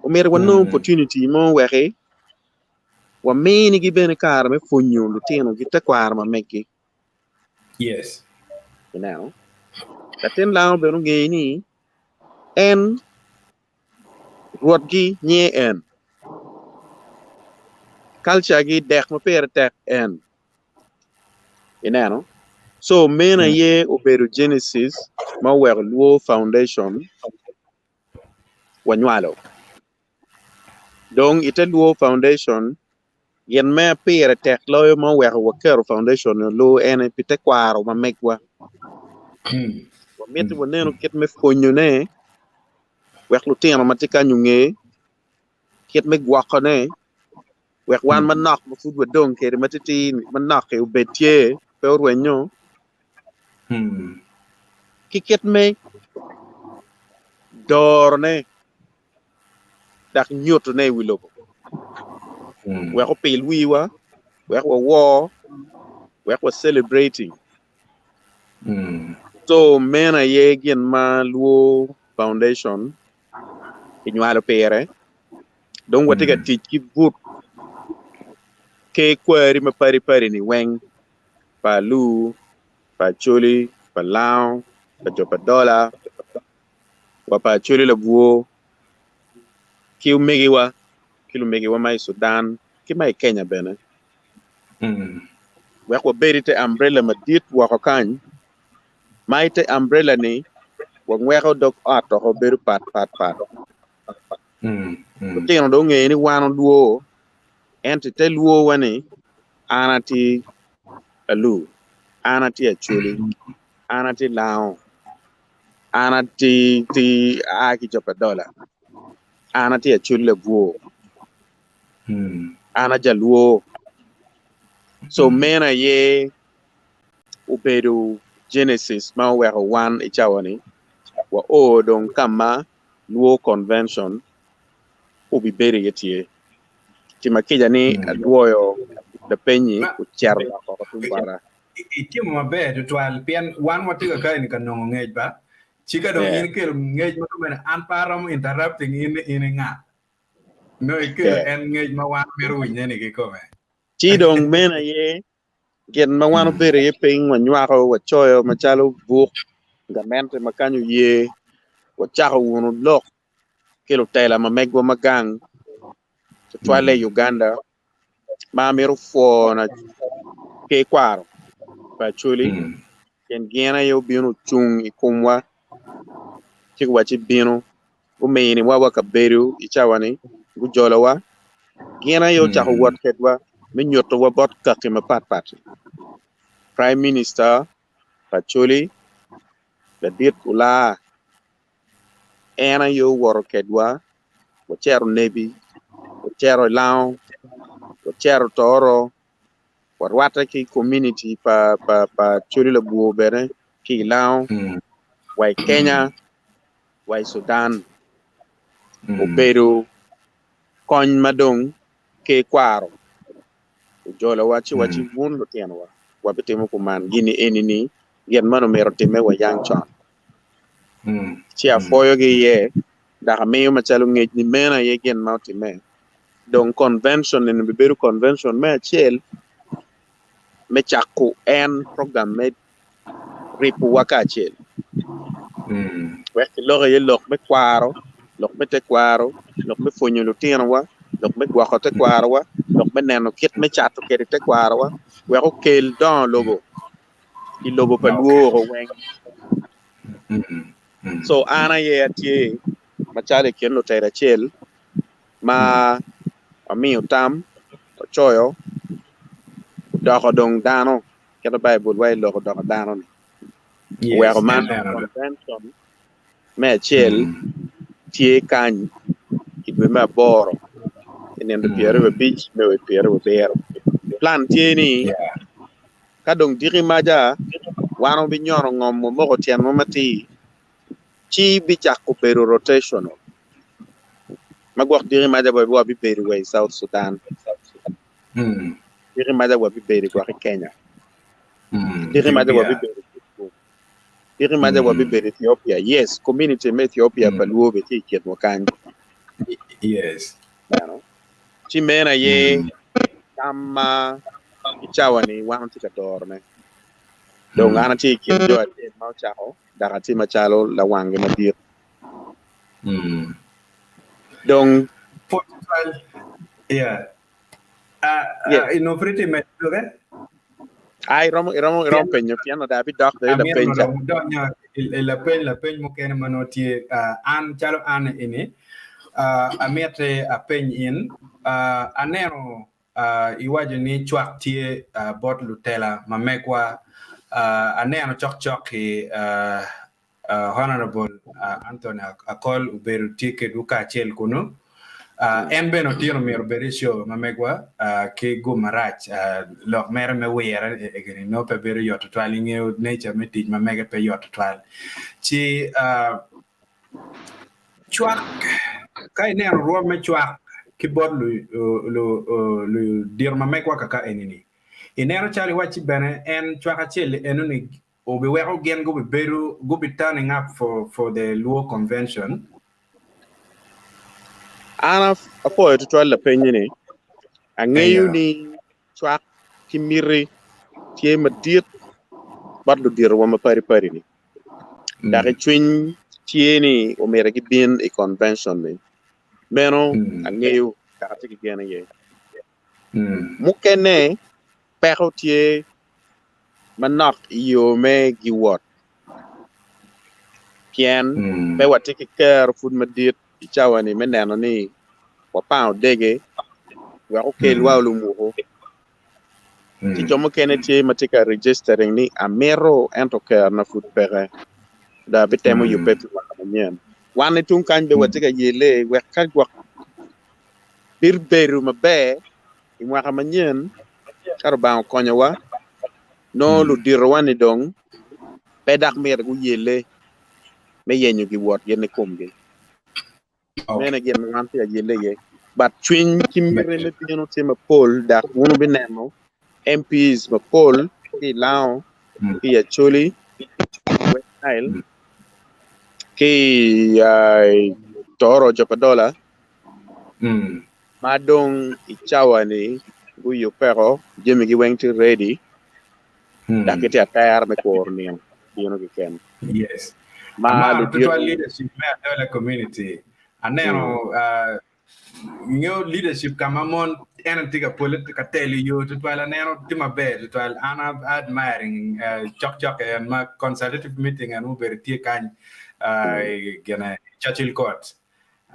Omyero wanong opportunity mo weki waminigi bene kare me pwonyo lutinogi tekwaro ma meggi. Yes. Ineno? Latin lango bene onge ni en rwotgi nyinge en. Culture gi dek ma pire tek en. Ineno? So meno aye obedo genesis ma oweko Luo Foundation wanywalo. Dong ite Luo Foundation, gin me pire tek loyo ma oweko waketo foundation ni oluo ene pi tekwaro ma megwa. Wamito wanenu kit me pwonyone wek lutino ma tye kany onge kit me gwokone wek wan manok ma pud wadong kwede matitidi manok-ki obed tye pe orwenyo ki kit me dorone dok nyutone i wi lobo wek opil wiwa wek wawor wek wa celebrating so meno aye gin ma Luo Foundation kinywalo pire. Dong watye ka tic ki but ker kwari mapadi padi-ni weng pa Alur, pa Acholi, pa Lango, pa jo pa Dola, wa pa Acholi Labwor ki omegiwa ki lumegiwa ma i Sudan ki ma i Kenya bene wek wabed i te ambrela madit woko kany ma i te ambrela-ni wangweko dog ot woko bedo pat pat pat. Lutino dong ongeyo ni wan olwor, ento i te lworwa ni an atye Alur, an atye Acholi, an atye Lango, an atye aa ki jo pa Dola, an atye Acholi Labwor, an ajalwor. So meno aye obedo genesis ma oweko wan i cawa-ni wao dong ka ma Luo Convention obibedo iye tye. Tima kica ni adwoyo lapenyi ocito woko tung bota. Itimo maber tutwal pien wan watye ka kaeni ka nongo ngec ba. Ci ka dong in ikelo ngec ma kumene an pe aromo interrupting in ni in inga. Nongo ikelo en ngec ma wan mito winye ni kikome. Ci dong meno aye Gin ma wan obedo iye piny wanywako wacoyo macalo buk gamente ma kany oye wacako wunu lok ki lutela ma megwa ma gang tutwalle i Uganda ma amito pwona ki kwaro pa Acholi pien gin aye obino ocung i komwa ci guwacci bino guminiwa wa kabedo i cawa-ni, gujolowa. Gin aye ocako wot kwedwa me nyutowa bot kaki mapatpat. Prime Minister pa Acholi. Ladit Olaa en aye owoto kedwa wacito Nebi, wacito i Lango, wacito Toro, warwatte ki kominiti pa Acholi Labwor bene ki i Lango wa i Kenya wa i Sudan. Obedo kony ma dong ker kwaro ojolowa ci wacci wun lutinowa wabitimo kuman gini eni-ni gin man omyero otimme wa yang con. Ci apwoyogi iye dok amiyo macalo ngec ni meno aye gin ma otimme. Dong convention eni bibedo convention me acel me cako en program me ribowa kacel wek kilok iye lok me kwaro, lok me tekwaro, lok me pwonyo lutinowa, lok me gwoko tekwarowa, lok me neno kit me cato kwede tekwarowa wek okel dongo lobo i lobo pa lworo weng. So an aye atye macalo i kin lutela acel ma amiyo tam, wacoyo, odoko dong dano kit ma Baibul waco ni lok odoko dano-ni. Oweko man convention me acel tye kany i dwe me aboro i nino 25 me wa i 70. Plan tye ni Ka dong diki maca, wan wabinyono ngom wamoko tyenwa matir, ci bicako bedo rotational, ma gwok diki maca wabibedo wa i South Sudan, diki maca wabibedo gwok i Kenya, diki maca wabibedo i Kitgum, diki maca wabibedo i Ethiopia. Yes, community me Ethiopia pa Luo bene tye i kinwa kany. Yes. Neno? Ci meno aye tam ma i cawa-ni wan watye ka dorone. Dong an atye i kin jo acel ma ocako dok atye macalo lawange madit. Dong. Pwony tutwal. Yeah. Yes. Inongo pud itye medo doge? Ah, iromo, iromo, iromo penyo pien oda abidok dong i Amito lapeny ca. dong udonyo i lapeny lapeny mukene ma nongo tye ah, an calo an eni ah, amiti apeny in ah, aneno ah, iwaco ni cwak tye ah, bot lutela ma megwa ah, aneno cokcok-ki ah, Honourable Anthony Akol obedo tye kedwu kacel kunu. En bene otyeno myero obed i show ma megwa ki gum marac lok mere me wire egini nongo pe bedo yot tutwal ingeyo nature me tic ma mege pe yot tutwal. Ci cwak ka ineno rwom me cwak ki bot ludito ma megwa kaka enini ineno calo iwacci bene en cwak acel-li enoni Obiweko gin gubibedo gubi turning up for for the Luo convention. An apwoyo tutwal lapenyi ni. Angeyo Eyo. ni cwak ki miti tye madit bot luditowa mapadi padi ni. Dok i cwiny tye ni omyero gibin i convention ni. Meno angeyo dok atye ki gen iye. Mukene peko tye manok i yo me giwot, pien pe watye ki kero pud madit i cawa-ni me neno ni wapango dege wek okelwa olumuku. Ci jo mukene tye ma tye ka registering ni amito ento kerona pud peke, dong abitemo yubbe pi mwaka manyen. Wan i tung kany bene watye ka yelle wek ka gwok bibedo maber I mwaka manyen, ka Lubanga okonyowa, nongo luditowa-ni dong pe dok myero guyelle me yenyo giwot gin i komgi. Meno aye gin ma wan tye ka yelle iye. But cwiny ki miti me bino tye mapol dok wun wubineno MPs mapol ki i Lango, ki i Acholi, ki i West Nile, ki i Toro Jopadola. Ma dong i cawa-ni guyubbeko, jamigi weng tye ready dok gitye atera me kuro nino bino keken. Yes. Ma Amaro ludito tutwal leadership me Adola community. Aneno uh, ingeyo leadership ka ma mon en tye ka pole ka telo yo tutwal aneno tye maber tutwal. An admiring uh, cok cok en ma consultative meeting en mubedo tye kany uh, gine Churchill Court.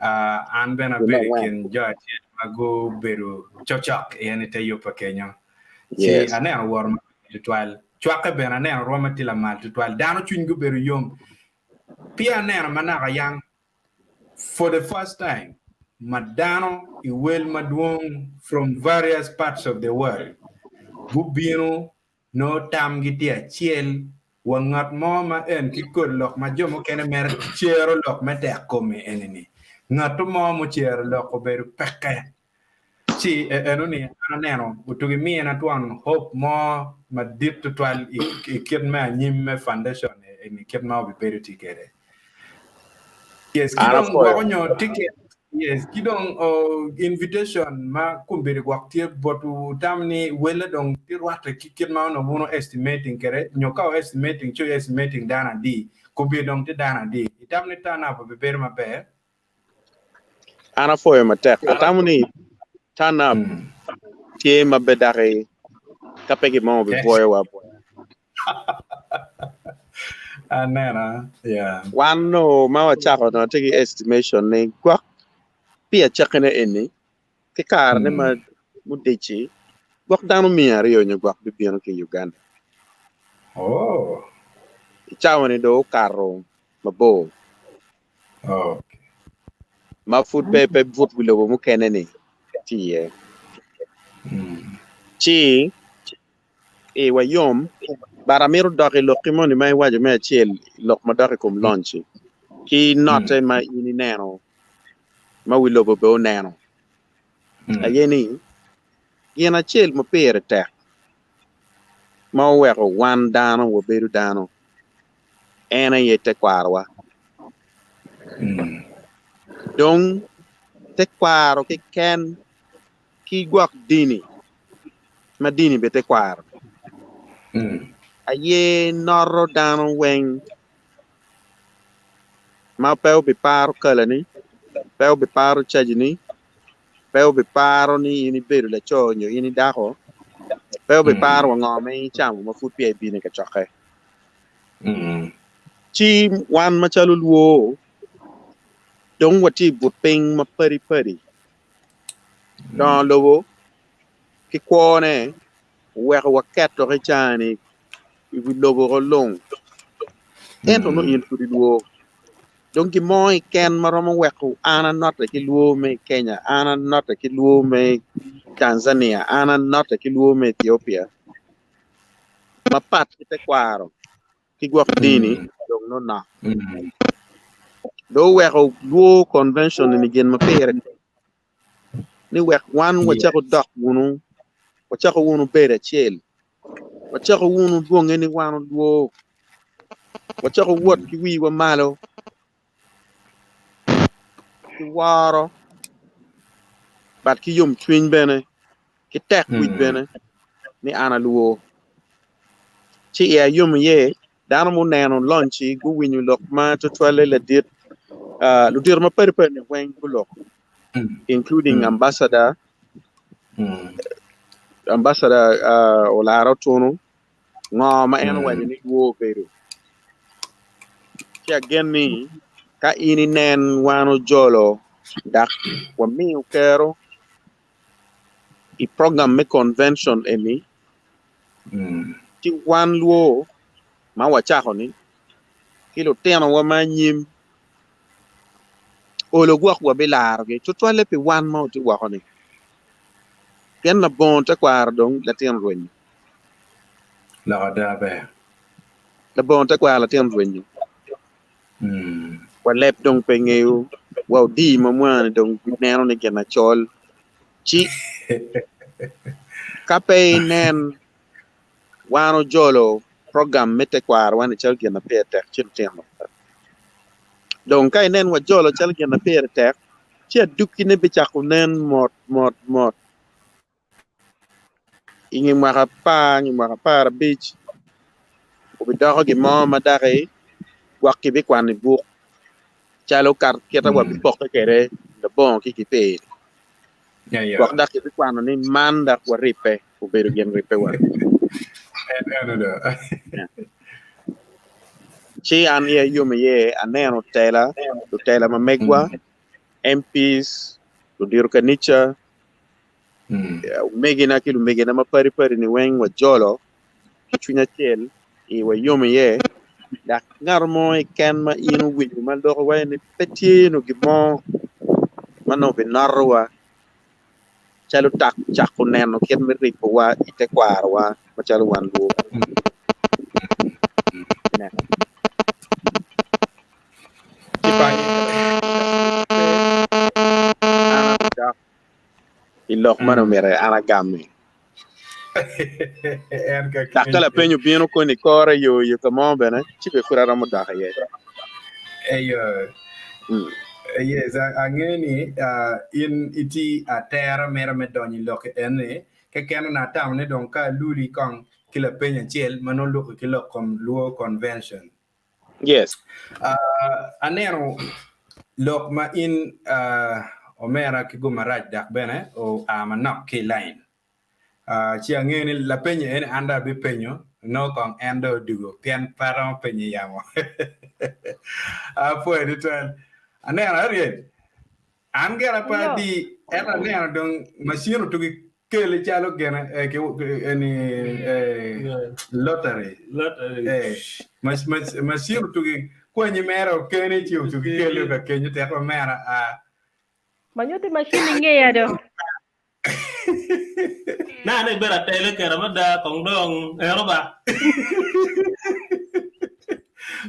An bene abedo i kin jo acel ma gubedo cokcok i en i te yub pa kenyo. Ci aneno woro maber tutwal. Cwakke bene aneno rwomme tye lamal tutwal. Dano cwinygi obedo yom. Peya aneno ma naka yang for the first time ma dano i wel madwong from various parts of the world gubino nongo tamgi tye acel wa ngat mo ma en ki kod lok ma jo mukene mere cero lok me tek kome eni ni ngat mo mucero lok obedo peke ci eno ni an aneno otugi mina twon hope mo madit tutwal i kit me anyim me foundation eni kit ma obibedo tye kede. Yes, ki An dong apwoyo. gwoko nyo ticket. Yes, ki dong oh, invitation ma kombeddi gwok tye botwu tam ni welle dong tye rwatte ki kit ma onongo wun estimating kwede nyo ka wu estimating ci wu estimating dano adi, kombeddi dong tye dano adi. Itam ni turn up obibedo maber? An apwoyo matek. Atamo ni turn up tye maber daki ka pe gin mo obibwoyowa abwoya. Aneno, yeah. Wan no ma wacako no tye ki estimation ni gwok pi acakine eni ki kare ne ma mudeci gwok dano 200 nyo gwok bibino ki i Uganda. Oh. I cawa ni dong okato mabor. Oh. Ma pud pe pe but wi lobo mukene ni tye iye. Ci iwa yom, but amito dok i lokki moni ma iwaco me acel, lok ma dok i kom launch-ci, ki notte ma in ineno, ma wi lobo bene oneno, aye ni, gin acel ma pire tek ma oweko wan dano wabedo dano, en aye tekwarowa. Dong tekwaro keken ki gwok dini, ma dini bene tekwaro, aye noto dano weng ma pe obiparo kalani, pe obiparo cajini, pe obiparo ni in ibedo laco nyo in idako, pe obiparo wa ngo ma in icamo ma pud peya ibino i kacokke. Ci wan macalo lwor dong watye i but piny ma padi padi. Dongo lobo ki kwone oweko waketo ki caa-ni i wi lobo ko lung ento nongo in pud ilwor. Dong gin mo keken ma romo weko an anote ki lwor me Kenya, an anote ki lwor me Tanzania, an anote ki lwor me Ethiopia mapat ki tekwaro ki gwok dini dong nongo nok. Dong oweko lwor convention ni gin ma pire tek ni wek wan wacako dok wunu, wacako wunu bedo acel, wacako wunu lwonge ni wan olwor, wacako wot ki wiwa malo ki woro but ki yomcwiny bene ki tek wic bene ni an alwor. Ci iya yom iye dano muneno lonci guwinyo lok ma tutwalle ladit ludito mapadi padi weng guloko including ambassador ambassador Olara Otunu ngo ma en owaco ni lwor obedo ci agen ni ka in inen wan ojolo dok wamiyo kero i program me convention eni ci wan lwor ma wacako-ni ki lutinowa ma anyim olo gwok wabilarogi tutwalle pi wan ma watye woko-ni pien labongo tekwaro dong latin rwenyo. Lok ada ber. Labongo tekwaro latin rwenyo. Wa leb dong pe ngeyo, wa odii ma mwa-ni dong neno ni gin acol. Ci ka pe inen wan ojolo program me tekwarowa ni calo gin ma pire tek ci lutino. Dong ka inen wajolo calo gin ma pire tek ci adukine bicako nen mot mot mot. I nge mwaka apar nyo mwaka 15 obidoko gin mo ma daki gwok kibikwano i buk calo kit ma wabipokke kwede labongo ki kipir. Gwok dok kibikwano ni man dok waribbe obedo gin ribbewa. Ci an iya yom iye aneno tela, lutela ma megwa, MPs, ludito kanica, Omegina ki lumegina mapadi padi-ni weng wajolo ki cwiny acel, iwa yom iye. Dok ngat mo keken ma in owinyo ma loko waci ni pe tye nongo gin mo ma nongo binotowa calo tak cako neno kit me ribowa i tekwarowa macalo wan luo. Ci bang'e an abidok i lok man omyero an agam-mi. Dok ka lapeny obino koni kore yo yo ka mo bene, ci bene pud aromo dok iye. Eyo. Yes, angeyo ni in itye atera mere me donyo i lok eni, keken onongo atamo ni dong ka aluli kong ki lapeny acel ma nongo luki ki lok kom Luo Convention. Yes. Uh, aneno lok ma in uh, omera ki gum marac dok bene oa manok ki i line. Uh, ci angeyo ni lapenyo eni an dong abipenyo nongo kong en dong odugo pien pe aromo penyo i yamo. Apwoyo tutwal. Aneno Harriet, An gira pe adi, ento aneno dong macin otugi kele calo gine eh, ki, eni eh, lottery. Lottery. Eh, macin otugi kwanyi mere okeni ci otugi kele ka kenyo tek omera a. Manyuti macin ingeya do. Na ne ibedo atele kera mada kong dong eno ba.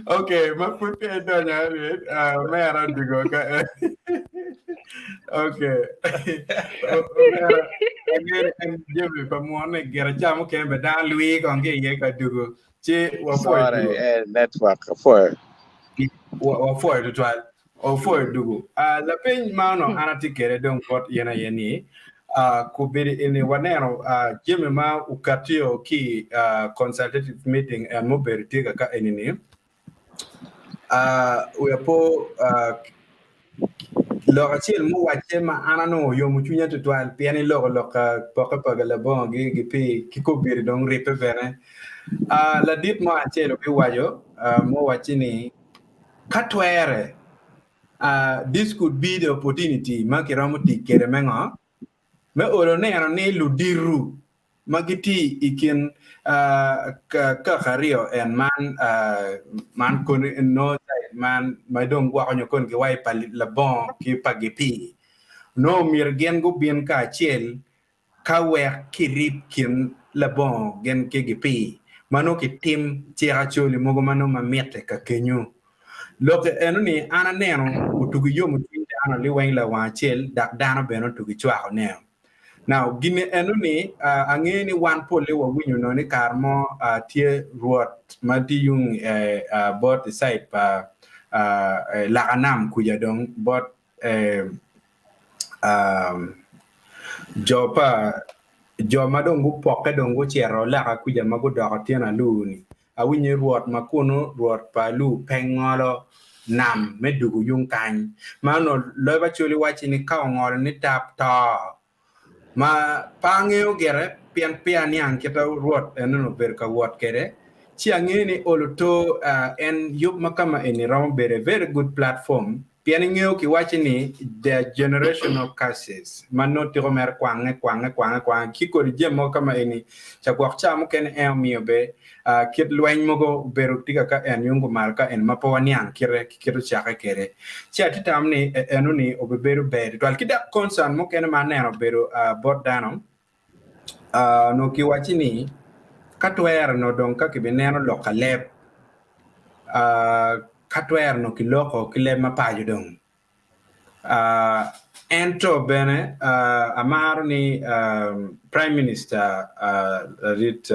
Okay, ma pud pe idonyo Harriet, uh, omera odwogo ka Okay. Omera, angeri en jami pa mwone gira ca mukene be dano lwii kong ki iye ka dugo. Ci wapwoyo Sorry, dugo. eh, network, apwoyo. Wapwoyo tutwal. Opwoyo dugu. Lapeny ma onongo an atye kwede dong bot in aye ni, Kombeddi eni waneno jami ma okatio ki i consultative meeting en ma obedo tye kaka eni ni, wiya po lok acel muwacce ma an anongo oyomo cwinya tutwal pien iloko lok ka pokke pa labongo gi pi ki kombeddi dong ribbe bene. Ladit mo acel obiwaco muwacci ni, Ka twere, this could be the opportunity ma kiromo tic kwede me ngo? Me olo neno ni ludito ma gitye i kin kaka aryo en man man koni nongo side man ma dong gwoko nyo koni giwaco pa labongo ki pa gipii nongo myero gin gubin kacel Ka wek kirib kin labongo gin ki gipii, ma nongo kitim cik acoli mogo ma nongo ma mitte ka kenyo. Lok eno ni an aneno otugi yomo cwiny dano liweng lawang acel dok dano bene otugi cwako neo. Now gini eno ni angeyo ni wan polle wawinyo nongo ni kare mo tye rwot ma tye yung bot i side pa laka nam kuca dong bot Jo pa jo ma dong gupokke dong gucito laka kuca ma gudoko tyen alur-ni, awinyo ni Rwot ma kunnu, Rwot pa alur pe ngolo nam me dugo yung kany. Ma onongo loyo pa Acholi wacci ni ka ongolo ni tap to. Ma pe angeyo gire, pien peya aniang kit ma Rwot enoni obedo ka wot kwede, ci angeyo ni olo to en yub ma kama eni romo bedo a very good platform, pien ingeyo kiwaco ni there are generational curses ma nongo tiko mere kwange kwange kwange kwange ki kodi jami mogo kama eni ca gwok ca mukene en omiyo be kit lweny mogo obedo tye ka ka en yung kumalo ka eni ma pe waniang kite ki kit ocakke kwede. Ci atye tam ni eno ni obibedo ber tutwal. Ki dok concern mukene ma aneno obedo bot dano, onongo kiwacci ni ka twere onongo dong ka kibineno lok ka leb, ka twere onongo kiloko ki leb ma paco dong. Ento bene amaro ni Prime Minister Ladit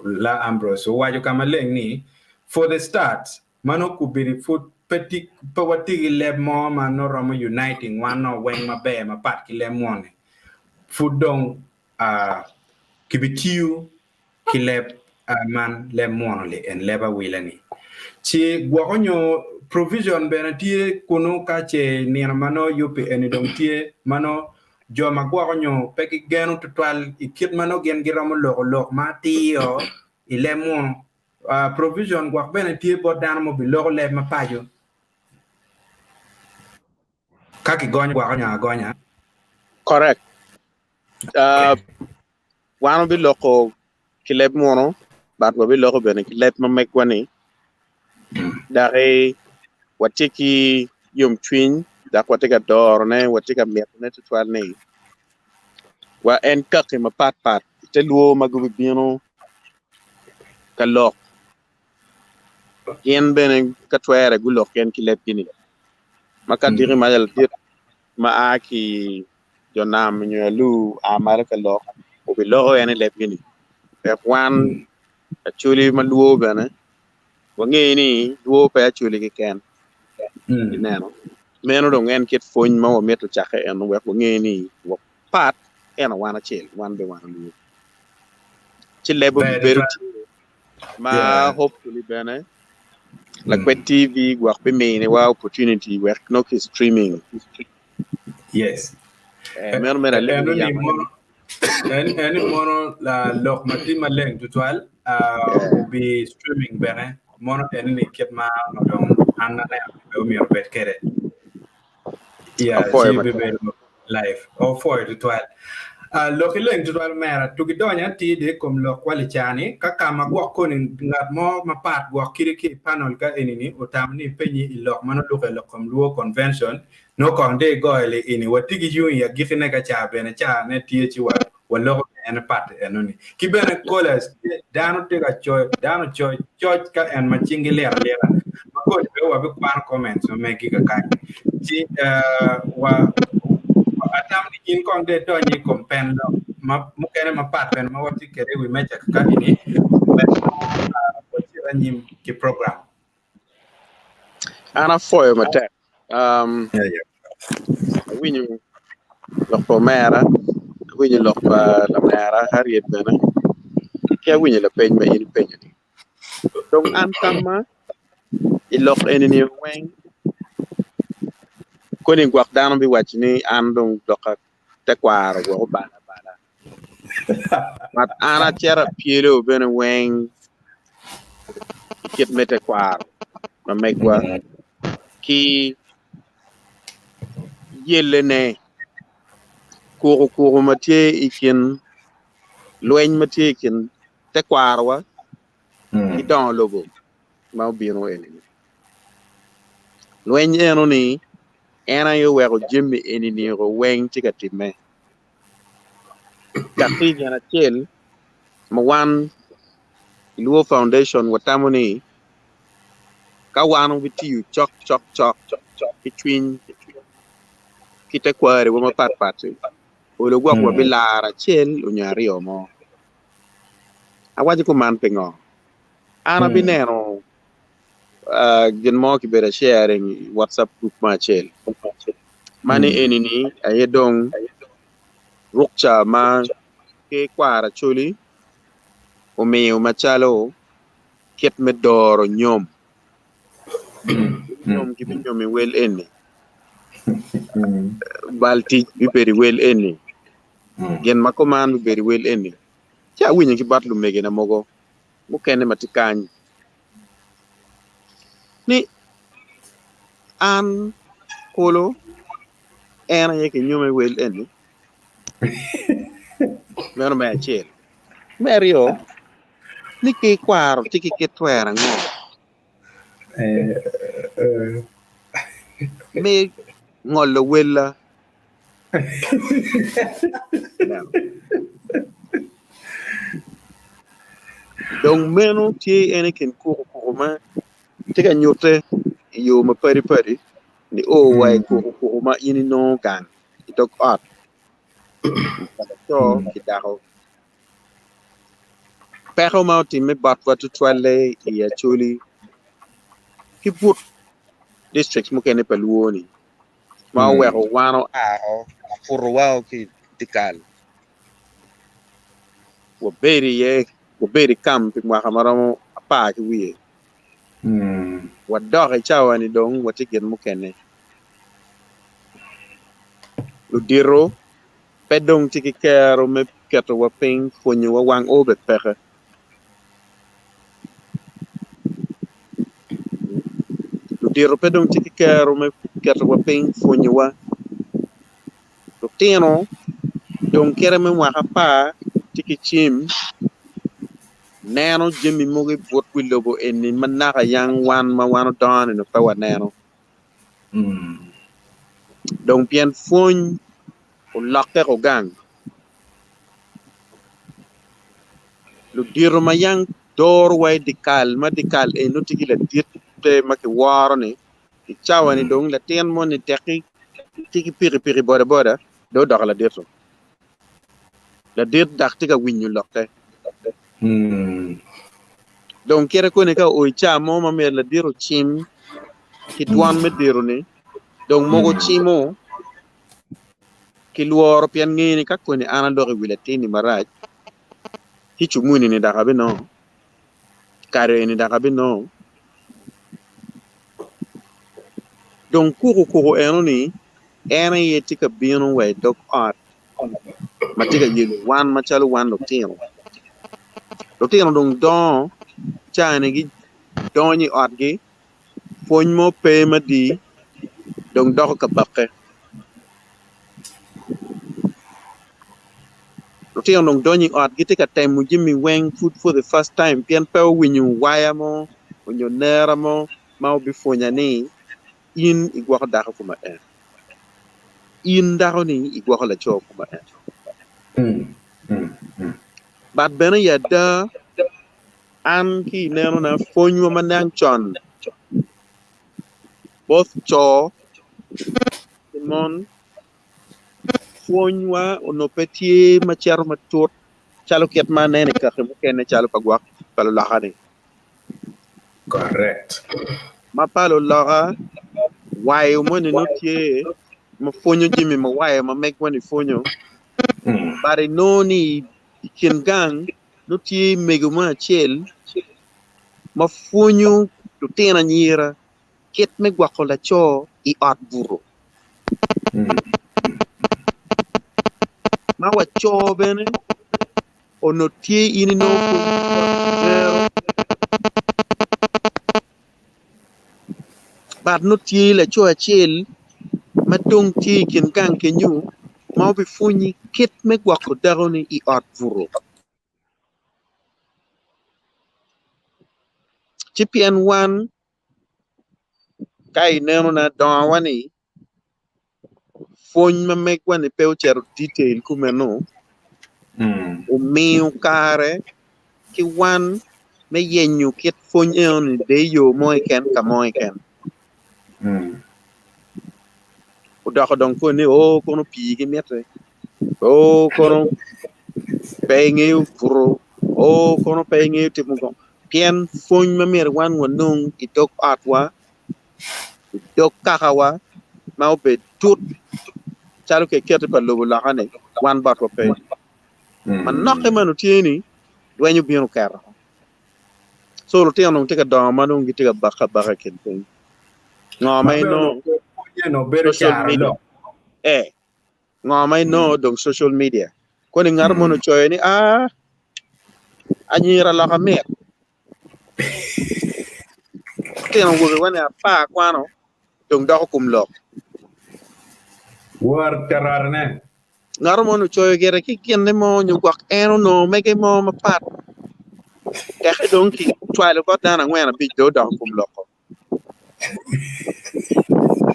La Ambrose owaco ka maleng ni for the start Ma nongo kubedi pud pe pe watye ki leb mo ma nongo romo uniting wan nongo weng maber mapat ki leb moni, pud dong kibitiyo ki leb man leb muno li en leb awila ni. Ci gwoko nyo provision bene tye kunu ka ce nino ma nongo yubbi eni dong tye ma nongo jo ma gwoko nyo pe gigeno tutwal i kit ma nongo gin giromo loko lok ma atir i leb muno. Provision gwok bene tye bot dano ma obiloko leb ma paco ka kigonyo gwoko nyo agonya. Correct. Uh, wan wabiloko ki leb muno, but wabiloko bene ki leb ma megwa ni. Daki watye ki yomcwiny dok watye ka dorone, watye ka mitone tutwal ni wa en kaki mapat pat i te lwor ma gubibino ka lok. Gin bene ka twere gulok gin ki lebgi-ni. Ma ka diki maca ladit ma a ki jo nam nyo alur a malo ka lok obiloko en i lebgi-ni wek wan Acholi ma lwor bene wange ni lwor pe Acholi keken. Ineno? Meno dong en kit pwony ma wamito cakke eno wek wange ni wapat ento wan acel, wan bene wan lwor. Ci leb obibedo tye ma hopefully bene Lakwed TV gwok biminiwa opportunity wek nongo ki streaming. Yes. Eh, meno mere alego Eno ni yamo. mono en en ni mono la lok ma tye maleng tutwal ah, Yeah. obi streaming bene mono en ni kit ma onongo dong an aneno ni be omyero obed kwede. Yeah, Apwoyo ci matek. bibedo live. Opwoyo tutwal. Ah, lok ileng tutwal omera. Tugi donyo atir di kom lok wa licani ka ka ma gwok koni ngat mo mapat gwok kidi ki i panel ka eni-ni otamo ni penyi i lok ma nongo luke lok kom Luo Convention nongo kong dong igoyo li ini wati ki yung i agikine ka ca bene ca ne tye ci wa waloko ni en pat enoni. Ki bene callers tye dano tye ka coyo dano coyo coc ka en ma cingi lit alita ma koni bene wabikwano comments ma megi kakany ci eh, wa atamo ni in kong dong idony i kom pen lok ma mukene mapat bene ma watye kwede i wi meja kaka eni wek ah, wacit anyim ki program. An apwoyo matek. Um, awinyo lok pa omera, awinyo lok pa lamera Harriet bene, ki awinyo lapeny ma in ipenyo-ni. Dong an tamma i lok eni-ni weng, koni gwok dano biwaco ni an dong lokka tekwaro gwok obalo abala. But an acito apyelo bene weng i kit me tekwaro ma megwa ki yellene, kuku kuku ma tye i kin lweny ma tye i kin tekwarowa ki dongo lobo ma obino eni-ni. Lweny eno-ni en aye oweko jami eni-ni weng tye ka timme. Kaki gin acel ma wan i Luo Foundation watamo ni ka wan wabitiyo cok cok cok ki cwiny ki tekwariwa mapatpat-ti, olo gwok wabilaro acel nyo aryo mo. Awaco kuman pingo? An abineno gin mo kibedo sharing i WhatsApp group mo acel ma ni eni ni aye dong rukca ma ki kwaro Acholi omiyo macalo kit me doro nyom. Nyom gibinyomo i wel eni, bal tic bibedo i wel eni, gin ma kuman bibedo i wel eni. Ci awinyo ki bot lumegina mogo mukene ma tye kany ni an kulu en aye kinyome wel eni meno me acel me aryo ni ki kwaro tye ki kit twero ango me ngolo wella Dong meno tye en i kin kukukuku ma tye ka nyutte i yo mapadi padi nio wa i kukukuku ma in inongo gang i dog ot pa laco ki dako. Peko ma otimme botwa tutwalle i Acholi ki but district mukene pa Luo-ni ma oweko wan oa oputo woko ki i dyekal wabedo iye wabedo i kam pi mwaka ma romo apar ki wiye wadok i cawa-ni dong watye gin mukene ludito pe dong tye ki kero me ketowa piny pwonyowa wang o bene peke. Ludito pe dong tye ki kero me ketowa piny pwonyowa. Lutino dong kite me mwaka apar tye ki cim. Neno jami mogo i but wi lobo eni ma naka yang wan ma wan odongo-ni pe waneno. Dong pien pwony olokke ko gang, ludito ma yang dorowa i dyekal ma dyekal eni nongo tye ki laditte ma kiworo-ni, i cawa-ni dong latin moni tekki tye ki pikipiki boda boda dong odoko ladit-tu. Ladit dok tye ka winyo lokke. Dong kite koni ka oo i caa mo ma myero ladit ocim ki dwan me diro-ni, dong mogo cimo ki lworo pien ngeyo ni ka koni an aloko i wi latin-ni marac, ci cumuni-ni dok abinongo, kado eni dok abinongo. Dong kukukuku eno-ni en aye tye ka bino wa i dog ot ma tye ka yelo wan macalo wan lutino. Lutino dong dongo cani gidonyo i otgi pwony mo pe madii dong doko kabakke. Lutino dong donyo i ot gitye ka temo jami weng pud for the first time pien pe owinyo waya mo onyo nera mo ma obipwonya ni in igwoko dako kuma en, in dako ni igwoko laco kuma en. But bene i ada an ki inenona pwonywa ma niang con both co ki mon Pwonywa onongo pe tye ma cito matut calo kit ma aneno i kaki mukene calo pa gwok pa luloka-ni. Correct. Ma pa luloka, wayo moni nongo tye ma pwonyo jami ma wayo ma megwa-ni pwonyo, but inongo ni i kin gang nongo tye mego mo acel ma pwonyo lutino anyira kit me gwoko laco i ot buto. Ma wa co bene onongo tye in inongo pwony ki bot dero but nongo tye laco acel ma dong tye i kin gang kenyo ma obipwonyi kit me gwoko dakoni i ot buto. Ci pien wan Ka ineno na dongowa ni pwony ma megwa ni pe ocito detail kumeno omiyo kare ki wan me yenyo kit pwony eno ni de yo mo keken ka mo keken. Odoko dong koni ni oo kono pii gi mitte oo kono pe ingeyo buto oo kono pe ingeyo timo ngo Pien pwony ma myero wan wanong i dog otwa, i dog kakawa ma obed tut calo keketi pa lobo loka-ni, wan botwa pe. Manokke ma onongo tye ni, lweny obino oketo. Co lutino dong tye ka dongo ma dong gitye ka bakke abaka i kin piny. Ngo ma inongo? Social media. Eh, ngo ma inongo dong social media? Koni ngat mono ocoyo ni aa anyira loka mit. Lutino awobe wa ni apar kwano dong doko kum lok. Wor terorne. Ngat mono ocoyo gire ki ginne mo nyo gwok en onongo mege mo mapat teke dong kicwalo bot dano angwen abic dong odoko kum loko.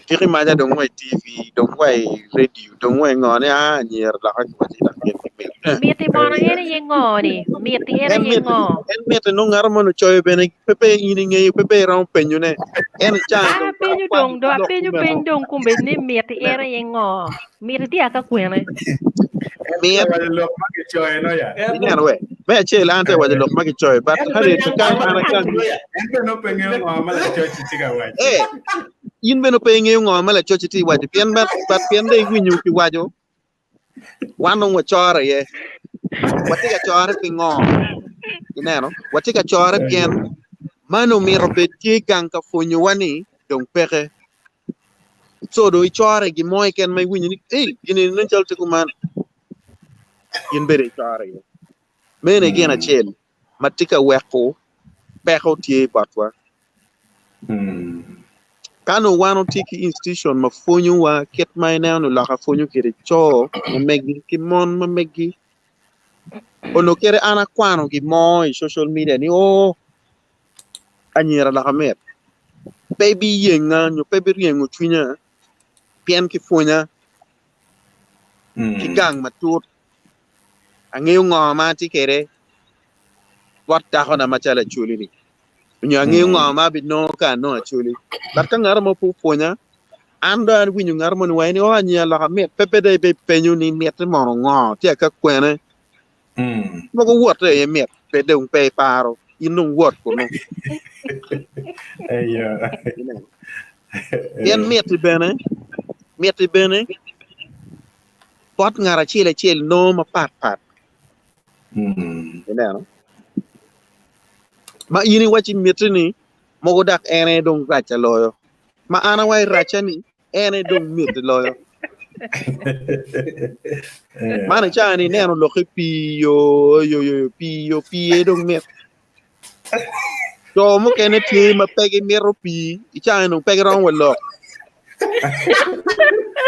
Tiki maca dong wa i TV, dong wa i radio, dong wa i ngo ni aa anyira loka kiwaco dok gin gimito. Miti mono en aye ngo ni? Miti en En aye miti, ngo? en miti nongo ngato moni ocoyo bene pe pe in ingeyo pe pe iromo penyo ne. En ica An dong apenyo akwano dong dong ki lok apenyo kumeno. peny dong kombeddi ni miti en Ineno? aye ngo? Miti tye aka kwene? Mit Waco lok ma kicoyo no ya. ineno we. Me acel an te waco lok ma kicoyo but Ento ka pe ryeko niang kany ngo ma an niang agangi. loya. En bene pe ngeyo ngo ma lacoc-ci tye ka waco. Eh, in bene pe ingeyo ngo ma lacoc-ci tye waco pien but but pien dong iwinyo kiwaco wan dong wacore iye. Watye ka core pingo? Ineno? Watye ka core pien mano omito bed tye gang ka pwonyowa ni dong peke. Co dong icore gin mo keken ma iwinyo ni ei gin eni nen calo tye kuman in bene icore iye. Meno aye gin acel ma tye ka weko peko tye botwa. Ka nongo wan watye ki institution ma pwonyowa kit ma ineno ni oloka pwonyo kwede co ma megi ki mon ma megi. Onongo kite an akwano gin mo i social media ni oo anyira loka mit pe biyenga nyo pe biryengo cwinya pien kipwonya ki gang matut angeyo ngo ma atye kwede bot dakona macalo acholi-ni nyo angeyo ngo ma abinongo ka anongo acholi but ka ngat mo pe opwonya an dong awinyo ngat moni waco ni oo anyira loka mit pe pe dong ibipenyo ni mitte mono ngo tye ka kwene mogo wotte aye mit pe dong pe iparo in dong wot kunu pien mitti bene mitti bene bot ngat acel acel nongo mapat pat ineno ma in iwacci mitti ni mogo dok en aye dong rac aloyo ma an awaci racca ni en aye dong mitti loyo man i caa ni ineno lokke pii yo yo yo pii yo pii aye dong mit co mukene tye ma pe gimito pii i caa ni dong pe giromo wa lok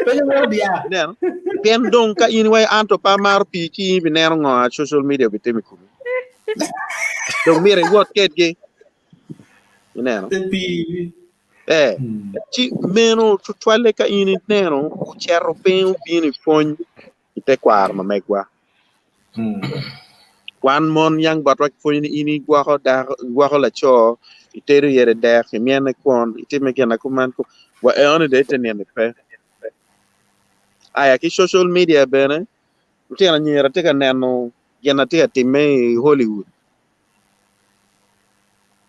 Pe gimito diya. Ineno? Pien dong ka in iwaco an to pe amaro pii ci in ibineno ngo a social media obitimo i komi. Dong myero iwot kedgi. Ineno? Pe pii. Eh, ci meno tutwalle ka in ineno ocito piny obino i pwony i tekwaro ma megwa. Wan mon yang botwa kipwonyo ni in igwoko dako, igwoko laco, itedo yede dek, imyene kwon, itime gin na kuman ku wa eoni dong ite nino pe. Aya ki social media bene, lutino anyira tye ka neno gin na tye ka timme i Hollywood.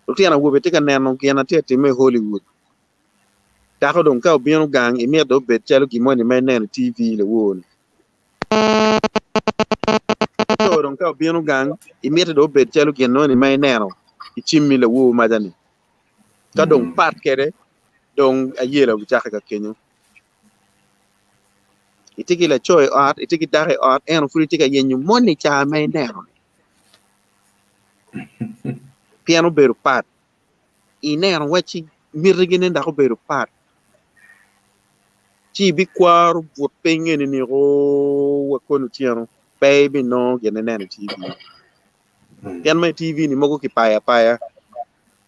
Lutino awobe tye ka neno gin na tye ka timme i Hollywood. Dako dong ka obino gang imito dong obed calo gin moni ma ineno i TV lawor-ni. Laco dong ka obino gang imito dong obed calo gin moni ma ineno i cimmi lawor maca-ni. Ka dong pat kwede dong ayela obicakke ka kenyo. Itye ki laco i ot, itye ki dako i ot ento pud itye ka yenyo moni ca ma ineno-ni pien obedo pat. Ineno wacci mitigi-ni dok obedo pat. Ci ibikwaro but piny eni niko wa koni otyeno pe ibinongo gin ineno i TV. Pien ma i TV ni mogo kipayo apaya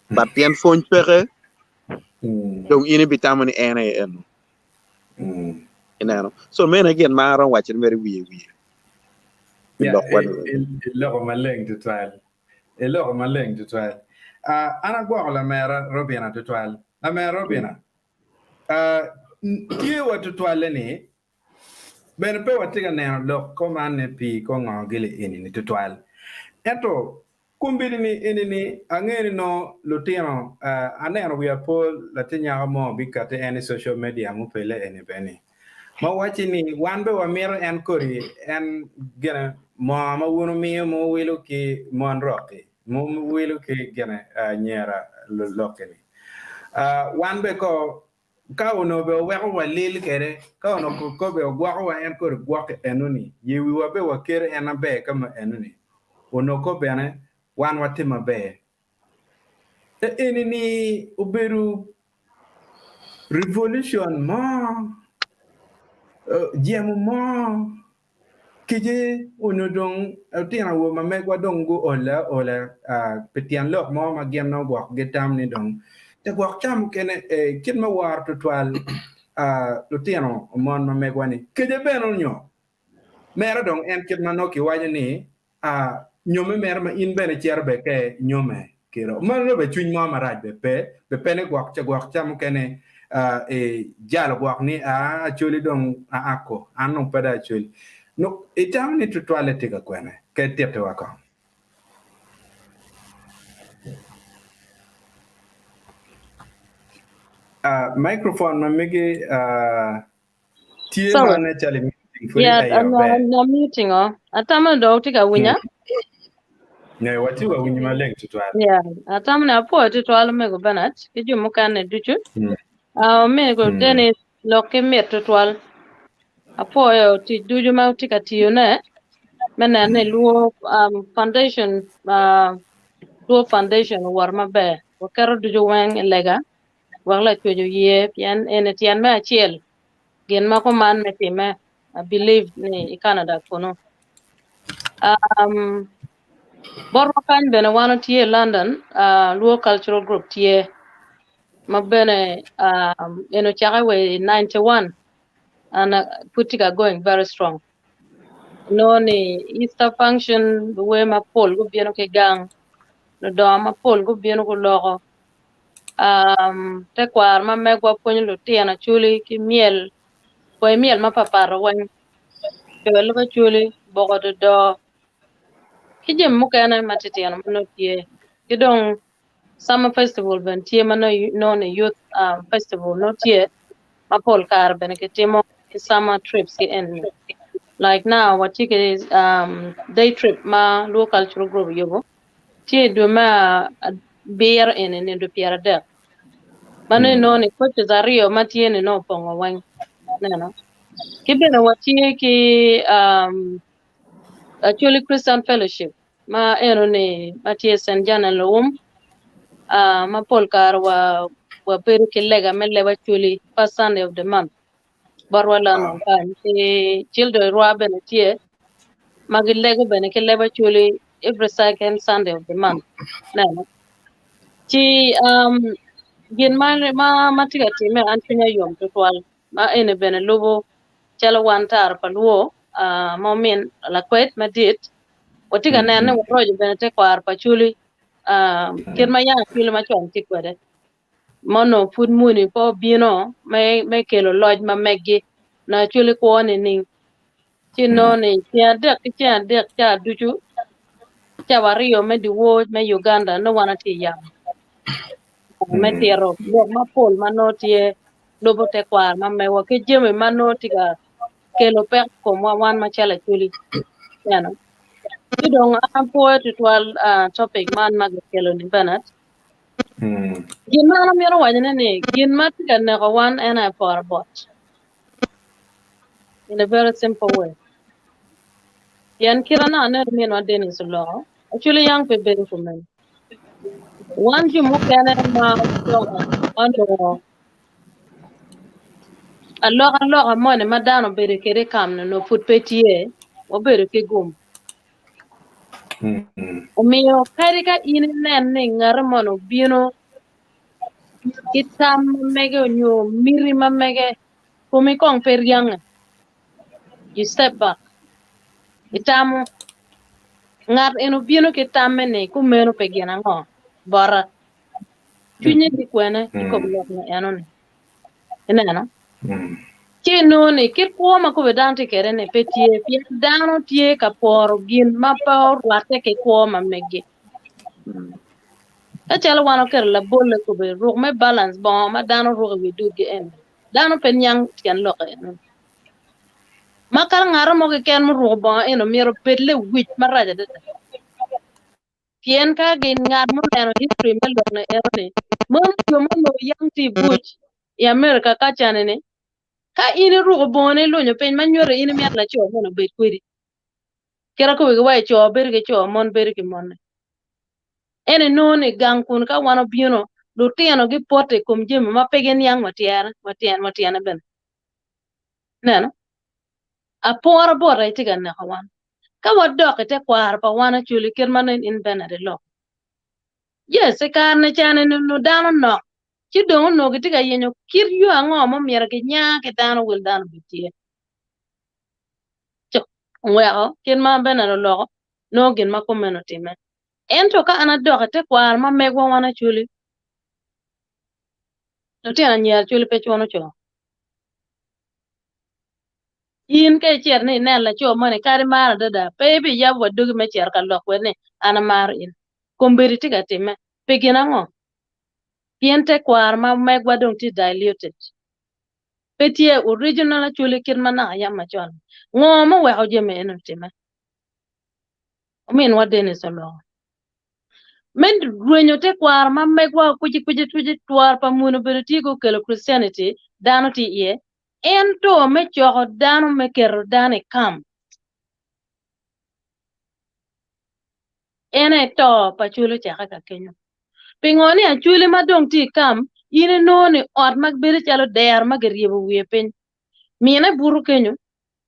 but pien pwony peke dong in ibitamo ni en aye eno. Ineno? So meno aye gin ma aromo waco ni mere wiye wiye i Yeah, lokwa ni. iloko maleng tutwal. Iloko maleng tutwal. Ah, an agwoko lamera Robina tutwal. Lamera Robina, ah, tye wa tutwalle ni bene pe watye ka neno lok ko man ni pi ko ngo gili eni ni tutwal. Ento kombeddi ni eni ni angeyo ni nongo lutino, ah, aneno wiya po latin nyako mo bikati en i social media mupele eni bene ni. Ma wacci ni, Wan bene wamito en kodi en gine moo ma wun wumiyo ma wuwilo ki mon rok-ki, ma wuwilo ki gine anyira lok-ki-ni. Wan bene ko ka onongo bene wuweko walil kwede, ka onongo ko bene wugwokowa en kodi gwok-ki eno-ni, ye wiwa bene waketo en maber ka ma eno-ni, onongo ko bene wan watye maber. Eni-ni obedo revolution mo, jemo mo, kece onongo dong lutino awobe ma megwa dong guole aola pi tyen lok mo ma gin nongo gwok gitam ni dong te gwok ca mukene kit me woro tutwal lutino mon ma megwa ni kece bene onyo mere dong en kit ma nongo kiwaco ni A Nyomme mere ma in bene icito bene ka inyomme kiro. Mano bene cwiny mo marac bene pe, bene pe ni gwok ca gwok ca mukene i jalo gwok ni a Acholi dong a ako, an dong pe dong Acholi. Nongo itamo ni tutwalle tye ka kwene? Ka itittiwa kong. A Microphone ma megi Tye Sorry. ma ne calo i meeting pud Yeah, aye I'm, ber. I'm meeting oh. Atamo ni dong tye ka winya. Ne watye wa winyo maleng tutwal. Yeah, atamo ni apwoyo tutwal omego Bernard ki jo mukene ducu. Mm. Ah, omego Mm. Dennis lok ki mit tutwal. Apwoyo tic ducu ma wutye ka tiyone me neno ni Luo um, foundation uh, Luo foundation owoto maber. Waketo ducu weng i lega wek Lacwec oye pien eni tyen me acel gin ma kuman me time I believe ni i Canada kunu. Um, botwa kany bene wan watye i London, uh, Luo Cultural Group tye ma bene um, en ocake wa i 91 and uh, pud tye ka going very strong. Inongo ni Easter function luwer mapol gubino ki gang, ludongo mapol gubino guloko. Um, tekwaro ma megwa pwonyo lutino acholi ki myel, kwer myel mapapat weng. Coyo leb acholi, boko dodoo, ki jami mukene matitino ma nongo tye. Ki dong summer festival bene tye ma nongo ni youth um, festival nongo tye ma pol kare bene kitimo ki summer trips ki eni. Like now watye ki um, day trip ma Luo Cultural Group oyubo tye i dwe me abiro eni nino dwe 30. Mano inongo ni coaches aryo ma tye ni nongo opongo weng. Neno. Ki bene watye ki um, Acholi Christian Fellowship ma eno ni ma tye St. John and Luwum uh, ma pol kare wa wabedo ki lega me leb Acholi first Sunday of the month botwa London kany ki children rwa bene tye ma gilego bene ki leb Acholi every second Sunday of the month. Neno. Ci um, gin ma, ma, ma tye ka timme an cwinya yom tutwal ma eni bene lubo calo wan tara pa Lwo uh, ma omin lakwed madit watye ka neno ni waroco bene tekwaro pa Acholi uh, kit ma yang Acholi macon tye kwede ma onongo pud muni pe obino me, me kelo loc ma meggi na Acholi kwo nining ci nongo ni ceng adek ki ceng adek ca ducu cawa aryo me dyewor me Uganda nongo wan atye i yamo me tito lok mapol ma nongo tye lubo tekwaro ma megwa ki jami ma nongo tye ka kelo peko i komwa wan macalo Acholi. Neno. Ci dong an apwoyo tutwal uh, topic man ma gikelo ni Bernard. Gin ma an amito wacone ni gin ma tye ka neko wan en aye poro bot. In a very simple way. Pien kit na aneno minwa Dennis oloko, Acholi yang pe bedo kumeno. Wan jo mukene ma odongo onongo alokaloka moni ma dano obedo kwede i kam-ni onongo pud pe tye, wabedo ki gum. Omiyo kadi ka in inen ni ngati moni obino ki tam ma mege nyo miti ma mege, komi kong pe ryange, you step back, itamo ngat eni obino ki tamme ni kumeno pe gin ango bota, cwinye tye kwene i kom lok ni enoni. Ineno? Ci inongo ni kit kwo ma kome dano tye kwede ni pe tye pien dano tye ka poro gin ma pe orwatte ki kwo ma meggi. Ka calo wan oketo labolle kome ruk me balance bongo ma dano ruko i wi dudgi eni, dano pe niang tyen lokke enoni. Ma kadi ngat mo keken muruko bongo eni myero obed lewic marac adada. Pien ka gin ngat muneno history me lok ni eno ni, meno jo ma onongo yam tye i buc i America ka cani ni, ka in iruko bongo ni ilunyo piny ma nyuto in imito laco moni obed kwedi. Kit akobo ki wa i co bedo ki co, mon bedo ki monne. En inongo ni gang kun ka wan obino, lutino gipoto i kom jami ma pe giniang wa tyere, wa tyen, wa tyene bene. Ineno? Apora bot aye tye ka neko wan. Ka wadok i tekwaro pa wan Acholi kit ma nen in Bernard iloko. Yes, i kare-ni ca ni onongo dano nok, ci dong onongo gitye ka yenyo kit yo ango ma omyero ginya ki dano wel dano obed tye. Co, oweko kit ma Bernard oloko, nongo gin ma kumeno otimme. Ento ka an adok i tekwaro ma megwa wan Acholi, lutino anyira Acholi pe cuno co. In ka icito ni inen laco moni kadi imaro adada, pe ibiyabo wa dogi me cito ka lok kwede ni an amaro in. Kombeddi tye ka timme. Pi gin ango? Pien tekwaro ma megwa dong tye diluted. Pe tye original actually kit ma naka yam macon. Ngo ma oweko jami eni otimme? Ominwa Dennis oloko. Me rwenyo tekwaro ma megwa kwicikwici twici twaro pa muni obedo tye gukelo Christianity dano tye iye ento me coko dano me keto dano i kam en aye to pa Acholi ocake ka kenyo. Pingo ni Acholi ma dong tye i kam in inongo ni ot ma bedo calo dero ma kiryebo wiye piny mine buto kenyo,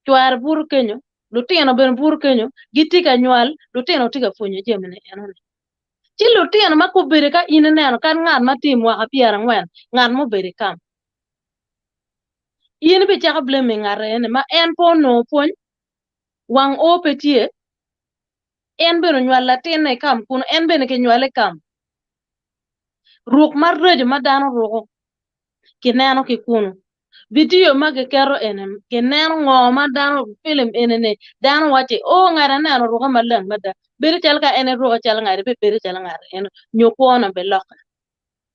cware buto kenyo. Lutino bene buto kenyo, gitye ka nywal, lutino tye ka pwonyo jamine enoni. Ci lutino ma kobedo ka in ineno kadi ngat ma tye i mwaka pyerangwen, ngat ma obedo i kam, in ibicako blaming ngat eni ma en pe onongo pwony, wang o pe tye, en bene onywalo latinne i kam kunu, en bene kinywale i kam. Ruk maraco ma dano ruko kineno ki kunu. Vidio ma giketo eni kineno ngo ma dano filim eni-ni dano wacci o ngat aneno oruke maleng mada bedo calo ka en eruke calo ngat ebibedo calo ngat eno nyo kwone bilokke.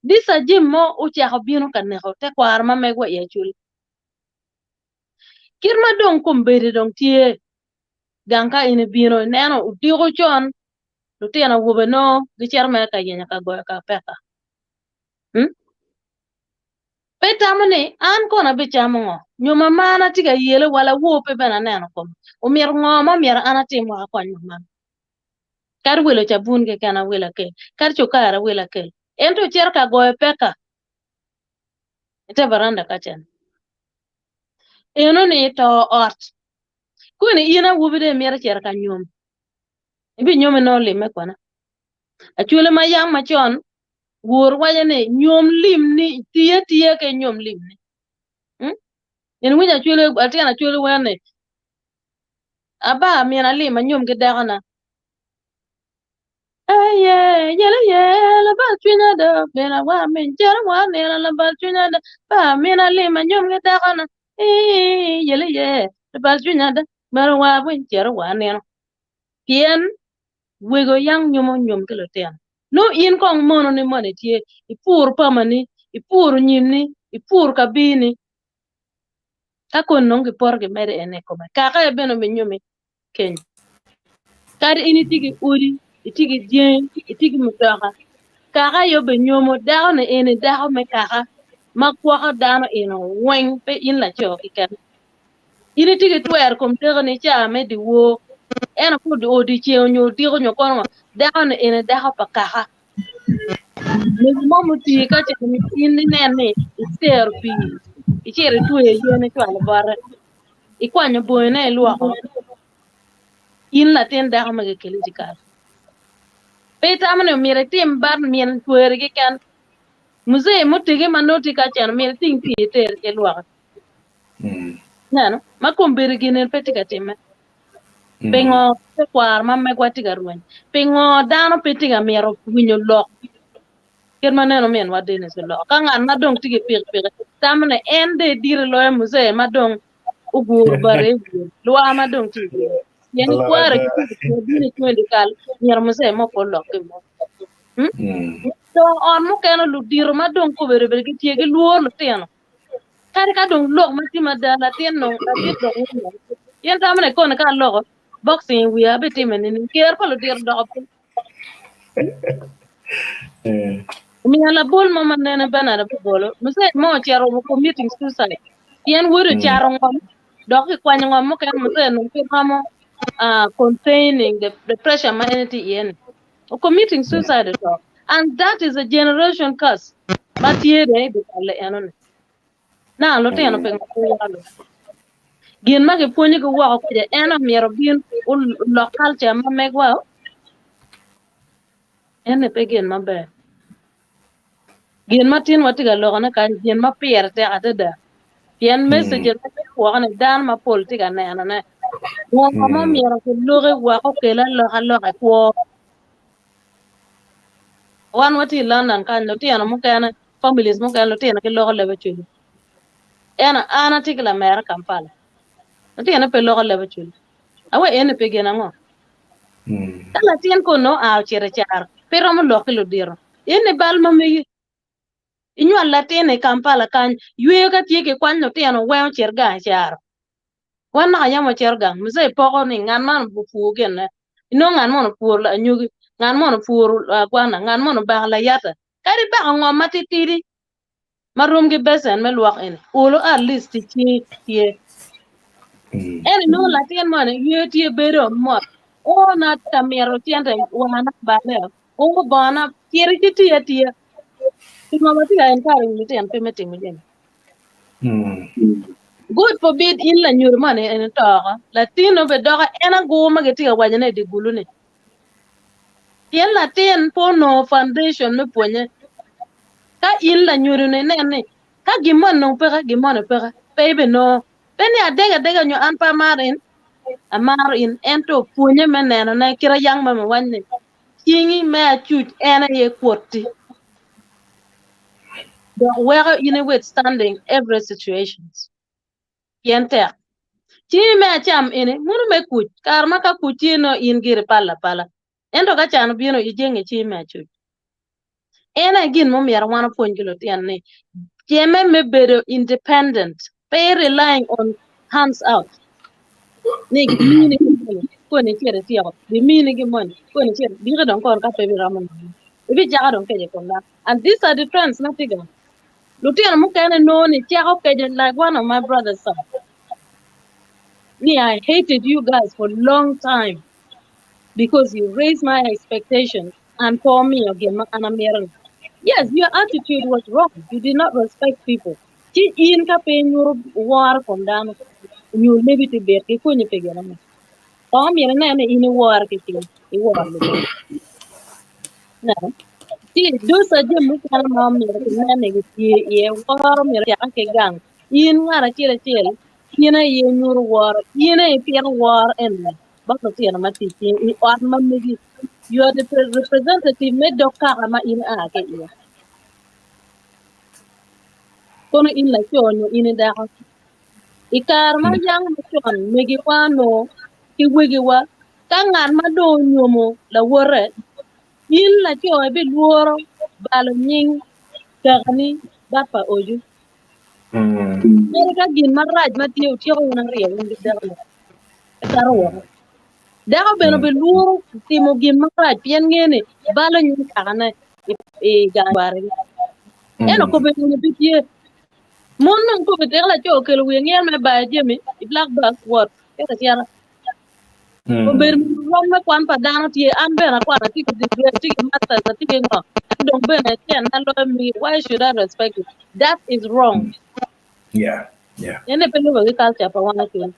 These are jami mo ocako bino ka neko tekwaro ma megwa i Acholi. Kit ma dong kombeddi dong tye gang ka in ibino ineno odiko con lutino awobe nongo gicito mere ka yenyo ka goyo ka peka. Hmm? Pe itamo ni, 'An kono abicamo ngo? Nyo mamana tye ka yele wa lawor pe bene aneno kome. Omyero ngo ma myero an atim wek akony mamana? Kadi wilo cabun keken awil akel, kadi cukari awil akel. Ento icito ka goyo peka i te varanda ka cen. Eno-ni to ot. Koni in awobi dong imito cito ka nyom, ibinyomi nongo limme kwana. Acwele ma yam macon wor waco ni nyom limni tii atiya ka inyom limni. Hmm? In iwinyo acwele atin acwele wer ni aba min alim anyom ki dakona. Eye yele ye labal cwinya do mina wa min cero wa nina labal cwinya do ba min alim anyom ki dakona. Ii yele ye labal cwinya do mero wa winy cero wa nino. Pien wego yang nyomo nyom ki lutino. Nongo in kong mono ni moni tye, ipuro pamani, ipuro nyimni, ipuro kabini. Ka koni nongo gipoto gimedo ene i kome, kaka aye bene obinyomi kenyo. Kadi in itye ki odi, itye ki dyangi, itye ki mutoka, kaka aye obinyomo dako-ni eni dako me kaka ma gwoko dano eno weng pe in laco keken. In itye ki twero i kom tekoni i caa me dyewor, ento ka odyeceng nyo odiko nyo kono ngo, dako-ni eni dako pa kaka. Mego mo mutii ka ce in inen ni itero pii, icito itweyo yen icwalo bote, ikwanyo bongine ilwoko, in latin dako ma kikeli i dyekal. Pe itamo ni myero itim bat min tweri keken? Muzee mutegi ma nongo tye kacel myero iting pii iter ci ilwoki. Ineno? Ma kombeddi gin-ni pe tye ka timme. Pingo tekwaro ma megwa tye ka rweny? Pingo dano pe tye ka mito winyo lok kit ma neno minwa Dennis oloko? Ka ngat ma dong tye ki pikipiki tamo ni en dong editi loyo muzee ma dong oguro bati i wiye, lwar ma dong tye i wiye. Pien ikware ki pikipiki bino icung i dyekal, myero muzee mo pe olok gin mo. Hmm? To ot mukene ludito ma dong kobedo bedo gitye gilworo lutino. Kadi ka dong lok ma tye mada latin nong latin dok winyo. In tamo ni koni ka aloko boxing i wiya abitime nining? Ker pa ludito doko piny. Omiya labol mo ma nene Bernard Abibolo, muzee mo ocito wa committing suicide pien wode ocato ngom dok kikwanyo ngom mukene muzee nong pe romo uh, containing the, the pressure ma en tye iye ni. O committing suicide oto. And that is a generation curse ma tye dong i dyekal enoni. Na lutino pingo pe yalo. Gin ma gipwonyogi woko kwede en omyero obin olok culture ma megwa. Eni pe gin maber. Gin ma tin watye ka lokone kany gin ma pire tek adada. Pien message ma tye woko ni dano mapol tye ka nenone. Ngo ma omyero kiloki wek okel alokaloka i kwo? Wan watye i London kany, lutino mukene, families mukene lutino giloko leb Acholi. Ento an atye ki lamera Kampala. Lutine pe loko leb Acholi. Awe eni pi gin ango? Ka latin kono oa ocito i caro, pe romo lok ki ludito. Eni bal ma megi. Inywal latin i Kampala kany, yweyo ka tye ki kwany lutino weng ocit gang i caro. Wan naka yam wacito gang, muzee poko ni ngat man opur ginne. Inongo ngat moni opuro anyogi, ngat moni opuro agwana, ngat moni obako layata. Kadi bako ngom matitidi ma rom ki becen me lwok eni, olo at least tic cingi tye. Ento inongo latin moni yweyo tye bedo mot. Oo na atye ka mito cente wana balle, oo bongona, cit ci tii atiya. Pingo watye ka encouraging lutino pe me timo jami? God forbid in lanyuto moni en ito oko, latin obe doko en agur ma gitye ka wacone i dye gulu-ni. Pien latin pe onongo foundation me pwonye. Ka in lanyodo-ni inen ni ka gin moni nongo peke, gin moni peke, pe ibinongo. Pe ni adega adega nyo an pe amaro in, amaro in, ento pwonye me nenone kite yang ma waco ni cingi me acuc en aye kwot-ti dok weko in i withstanding every situations. Pien tek. Cingi me acam eni muno me kuc, kare ma ka kuc tye nongo in giri pal apala. Ento ka can obino ijenge i cingi me acuc. En aye gin ma omyero wan opwony ki lutino ni jeme me bedo independent, pe relying on hands out ni gimini ki moni koni icit ityeko, gimini ki moni koni icit diki dong kono ka pe ibiromo nongo ibicako dong keco i kom dano. And these are the trends ma tye gang. Lutino mukene nongo ni cako keco like one of my brother's son ni I hated you guys for long time because you raised my expectations and pe omiyo gin ma an amito ni. Yes, your attitude was wrong. You did not respect people. Ci in ka pe inyuto woro i kom dano, nyo lebi ti bit ki konyi pi gin ango? Kong omyero inen ni in iwore keken, iworo Lubanga. Neno? Ci those are jami mukene ma omyero kinen ni gitye iye. Woro myero ocakke ki gang. In ngat acel acel, in aye inyuto woro, in aye ipito woro eni bot lutino ma tye i ot ma megi. You are the representative me dog kaka ma in ia ki iye. Kono in laco nyo in i dako. I kare ma yang macon megiwa onongo ki wegiwa, ka ngat ma dong onyomo lawote, in laco ibilworo balo nying kakani bat pa oju. Kadi ka gin marac ma tye otyeko wun aryo wun ki dakoni, ekato woko. Dako bene obilworo timo gin marac pien ngeyo ni balo nying kakane i gang kwarigi. Ento kobeddi pe tye. Mon dong kobe tek laco okelo wiye ngiya me bayo jami i black box wot cito acita. Obedo rom me kwan pa dano tye an bene akwano atye ki degree atye ki masters atye ki ngo en dong bene cen na loyo megi why should I respect you that is wrong. Yeah, yeah. Ene pe lube ki culture pa wan acel.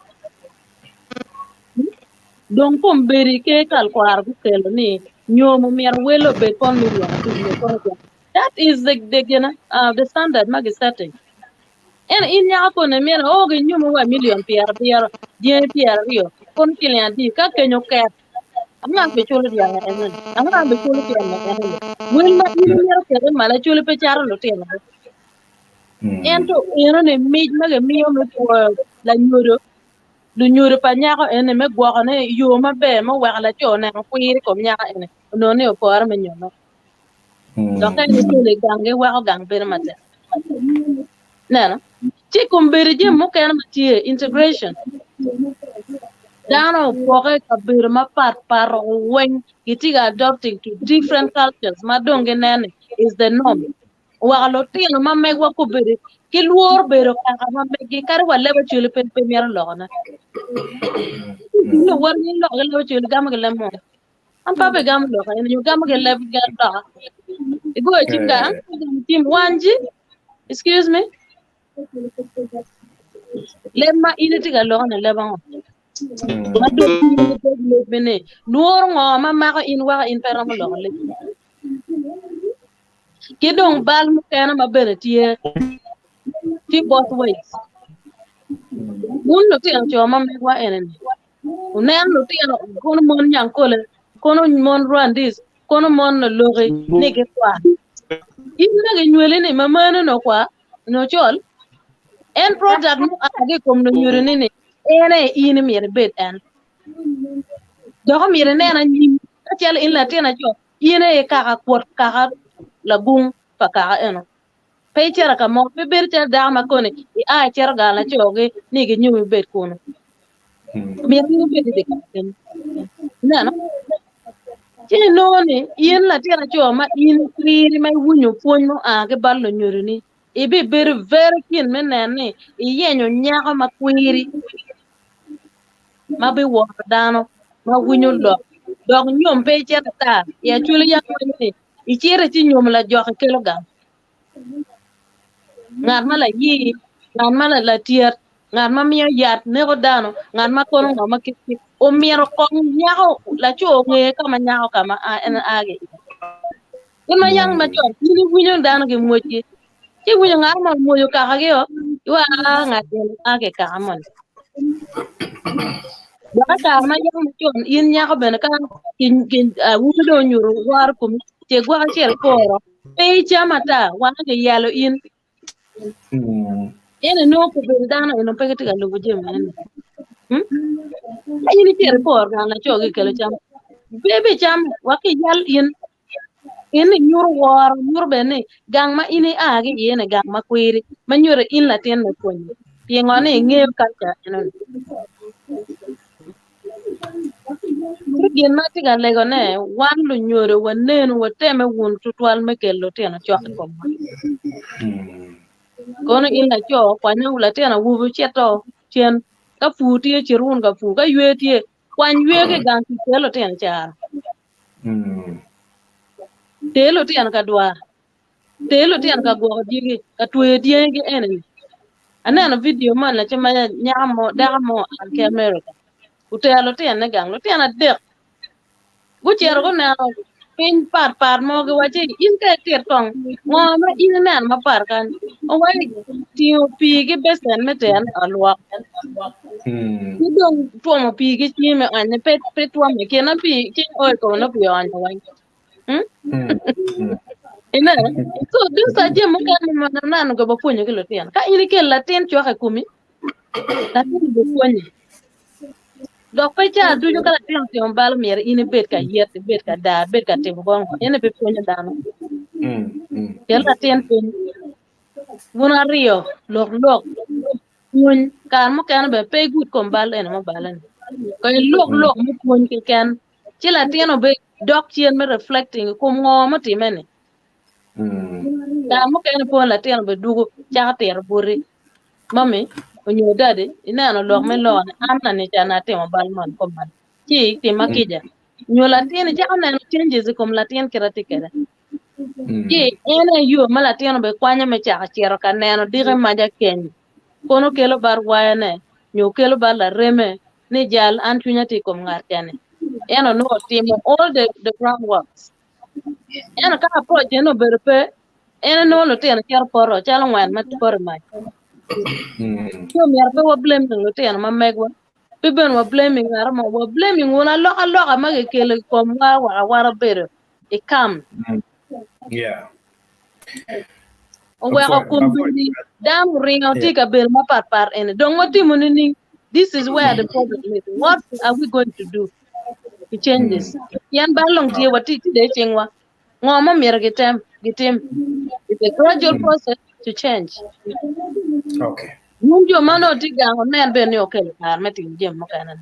Dong kombeddi ke kal kwaro gukelo ni nyo myero welo obed kon million abic nyo kon abic. That is the the gina uh, the standard ma gisetting. En in nyako kone mine o ginyumo wa million pyerabiro dyangi pyeraryo kono ciling adi ka kenyo oket anga biculo dyang enoni anga biculo pyerno enoni wel ma in imito kete malo acwali pe cato lutino ento enoni mic ma gimiyo me pwoyo lanyodo lunyodo pa nyako eni me gwokone i yo maber ma oweko laco oneno kwir i kom nyako eni onongo ni opore me nyome. Dok ka en okelo i gangi weko gang bedo matek. Neno? Ci kombeddi jami mukene ma tye integration. Dano opoke i kabedo mapat pat weng gitye ka adopting to different cultures ma dong gineno ni is the norm. Oweko lutino ma megwa kombeddi gilworo bedo kaka ma meggi kadi wa leb Acholi pe pe mito lokone. Luwotgi loko ki leb Acholi gamo ki leb munu. An pe abigamo lok eni nyo gamo ki leb loka. Igoyo cim ga, an pe abigamo cim wanji. Excuse me. Leb ma in itye ka loko ni leb ango? Ma dong in idog lebbi ni lworo ngo ma mako in weko in pe iromo loko lebbi. Ki dong bal mukene ma bene tye tye both ways. Wun lutino co ma megwa eni-ni, wunen lutino kono mon Nyankole, kono mon Rwandese, kono mon Loloki ni gikwar. In ma ginywali ni ma meno nongo kwar nyo col, en product mua ki i kom lunyodoni ni en aye in myero ibed en. Dok myero inen anyim ka calo in latin aco in aye kaka kwot kaka lagung pa kaka eno. Pe icito ka mo, pe bedo calo dako ma koni ia icito gang laco-gi ni ginyomi ibed kunu. Myero in ibed i dye kal kenyo. Ineno? Ci inongo ni in latin aco ma in ikwiri ma iwinyo pwony mua ki bot lunyodoni, ibibedo very keen me neno ni iyenyo nyako ma kwiri ma biworo dano, ma winyo lok, dok nyom pe icito ata. I Acholi yam waco ni icito ci nyomo lajok ikelo gang. Ngat ma layi, ngat ma latyet. Ngat ma miyo yat neko dano, ngat ma kono ngo ma kit kit. Omyero kong nyako laco onge ka ma nyako ka ma a en a ki iye. Kit ma yang macon in iwinyo dano ki mwocgi, ci iwinyo ngat mo omwoco kakagi o, iwaco aa ngat eni a ki i kaka moni. Dok i kare ma yang macon in nyako bene ka awobi dong onyuto woro komi ce gwok acel iporo pe icam ata wange kiyalo in. En inongo kobedo dano eno pe gitye ka lubo jami eni. Hmm? Ka in icito iporo gang laco gikelo cam, pe ibicamo wa ki iyal in. In inyuto woro, nyuto bene ni gang ma in ia ki iye ni gang ma kwiri, ma nyuto in latin me pwonyo. Pingo ni ingeyo culture enoni. Ci gin ma atye ka legone, wan lunyodo wanenu watemme wun tutwal me kelo lutino cok i komwa. Kono in laco, kwanyo latin awobi wucito cen, ka pur tye cit wun ka pur, ka ywe tye, kwany ywe ki i gang tic ter lutino i caro. Ter lutino ka dwar. Ter lutino ka gwoko dyegi, ka tweyo dyegi eni. Aneno vidio man lace ma nyako mo, dako mo oa ki America. Otero lutinone gang, lutino adek. Gucito guneno piny patpat mo giwacci in ka itit kong ngo ma in ineno mapat kany? Owaci tingo pii ki becen me tero i ot lwok. Ki dong twomo pii ki cingi me onyo pe pe twome kine pii cing o i kome nongo pii oonyo weng. Hmm? Ineno? So these are jami mukene ma aneno ga wapwonyo ki lutino. Ka in ikelo latin cwak i komi, latin obipwonyi. Dok pe ca ducu ka latin otimo bal myero in ibed ka yet, ibed ka dar, ibed ka timo bongo. En pe pwonyo dano. Kel latin piny. Wun aryo, lok lok, pwony. Kare mukene bene pe igud kom bal eni mubale-ni. Ko ilok lok me pwony keken. Ci latin obe dok cen me reflecting i kom ngo mutime-ni. Kare mukene pwony latin obe dwogo cako tito boti, mami onyo dadi ineno lok me loo ni an nani ca natimo bal moni kuman ci itima kica. Nyo latin icako neno changes i kom latin kite tye kwede. Ci en aye yo ma latin obe kwanyo me cako cito ka neno diki maca keny kono kelo bat wayane nyo kelo bat lareme ni jal an cwinya tye i kom ngat ca-ni. Ento nongo otimo all the, the ground works. Ento ka approach eno obedo pe, en nongo lutino cito poto calo ngwen ma poto i mac. Ci omyero pe wa blaming lutino ma megwa, pe bene wa blaming ngat mo, wa blaming wun alokaloka ma kikelo i komwa waka wan wabedo i kam. Yeah. Oweko kombeddi dano oringo tye i kabedo mapatpat eni. Dong watimo nining? This is where the problem is. What are we going to do to change this? Pien bal dong tye watye tye i cingwa. Ngo ma myero gitem gitim? It's a gradual process to change. Okay. Wun jo ma nongo tye gang wunen bene ni okelo kare me timo jami mukene.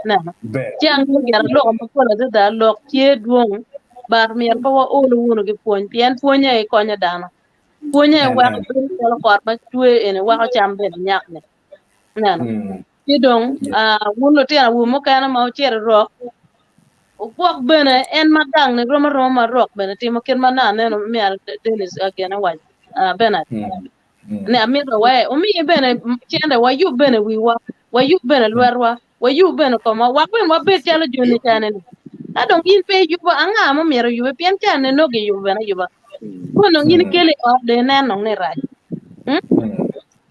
Neno. Ber. Ci angeyo gire loko mapol adada, lok tye dwong, but myero pe waolu wunu ki pwony, pien pwony aye konyo dano. Pwony aye weko bedo calo kot ma cwe eni weko cam bene nyak ni. Neno. Ci dong, ah, wun lutino awobe mukene ma wucito i rok, wugwok bene en ma gang ni rom aroma ma rok bene timo kit ma nongo aneno myero Dennis ah, gin owaco, ah, Bernard. Ni amito we omiye bene cente wayub bene wiwa, wayub bene lwetwa, wayub bene komwa, wek bene wabed calo joni cani-ni. Ka dong in pe iyubo, anga ma myero oyube? Pien cani nongo giyubo bene ayuba. Kun dong in ikelo i ot dong inen dong ni rac. Hmm?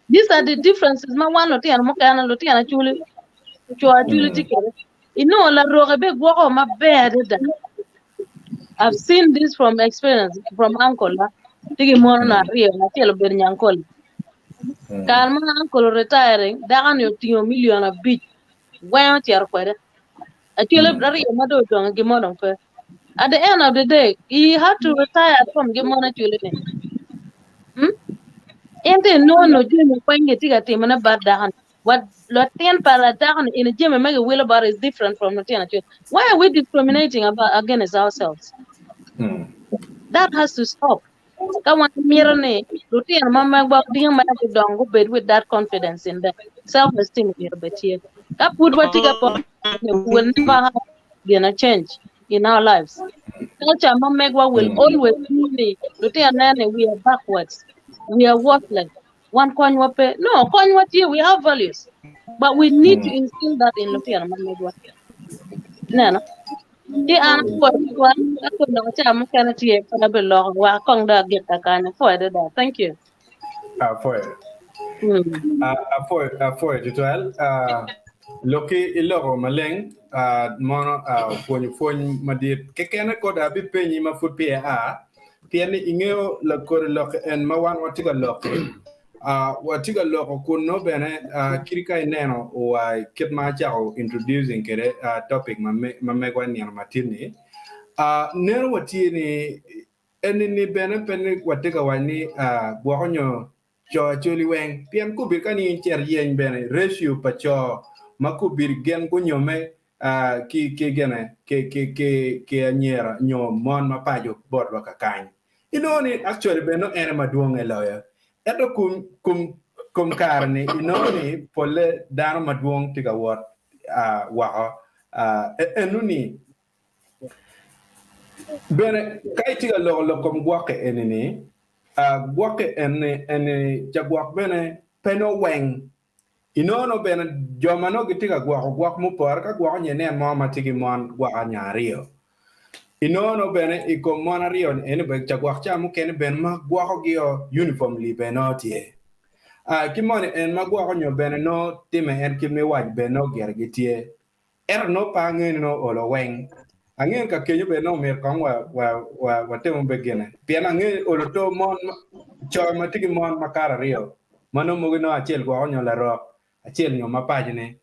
These are the differences ma wan lutino mukene, lutino aculi, co aculi tye kwede. Inongo laroki be gwoko maber adada. I've seen this from experience from uncle na. Tye ki mon na aryo, acel obedo nyankole. Kare ma uncle retiring, dako-ni otingo million abic weng ocito kwede. Acel aryo ma dong odong gin mo dong pe. At the end of the day, he had to retire from gin mon acwele-ni. Hmm? En tye inongo jami weng gitye ka timone bat dako-ni. What latin pa ladako-ni eni jami ma giwilo bote is different from lutino acwele. Why are we discriminating about against ourselves? That has to stop. Ka wan mito ni lutino ma megwa dingo ma gudongo gubed with that confidence in them. Self esteem myero obed tye. Ka pud watye ka poko we will never have gonna change in our lives. Culture ma megwa will always be ni lutino neno ni we are backwards. We are worthless. Wan konywa pe. No, konywa tye. We have values. But we need to instill that in lutino ma megwa. Ineno? Ci an apwoyo tutwal ka kun dok ca mukene tye pe abiloko wa kong dong agik kakany. Apwoyo adada. Thank you. Apwoyo. Mm. Ah, apwoyo apwoyo tutwal. Ah, Lokki iloko maleng ah, mono ah, opwonyo pwony madit. Kekene koda abipenyi ma pud peya aa, pien ni ingeyo lakodi lok en ma wan watye ka lok-ki. Ah, watye ka loko kun nongo bene ah, kit ka ineno wa kit ma acako introducing kwede ah, topic ma me, ma megwa nino matin-ni. Ah, neno watye ni eni-ni bene pe ni watye ka waco ni ah, gwoko nyo co acoli weng pien kubir ka ni in cito iyeny bene ratio pa co ma kubir gin gunyome ah, ki ki gine ki ki ki ki anyira nyo mon ma paco botwa kakany. Inongo ni actually bene nongo en aye madwonge loyo. Ento kum kum kum kare ni inongo ni polle dano madwong tye ka wot ah, woko ah, eno ni bene ka itye ka loko lok kom gwokke eni ni ah, gwokke eni eni ca gwok bene pe nongo weng Inongo nongo bene jo ma nongo gitye ka gwoko gwok mupore ka gwoko nyo inen mo ma tye ki mon gwoko nya aryo. Inongo nongo bene i kom mon aryo ni eni bene ca gwok ca mukene bene ma gwokogi-o uniformly bene nongo tye. Ah, ki moni en ma gwoko nyo bene nongo time en kit me waco bene nongo gire gitye. Ento nongo pe angeyo ni nongo olo weng. Angeyo ni ka kenyo bene nongo myero kong wa, wa, wa, watemu be gine. Pien angeyo ni olo to mon, co ma tye ki mon makato aryo, ma nongo mogo nongo acel gwoko nyo larok, acel nyo ma pacone.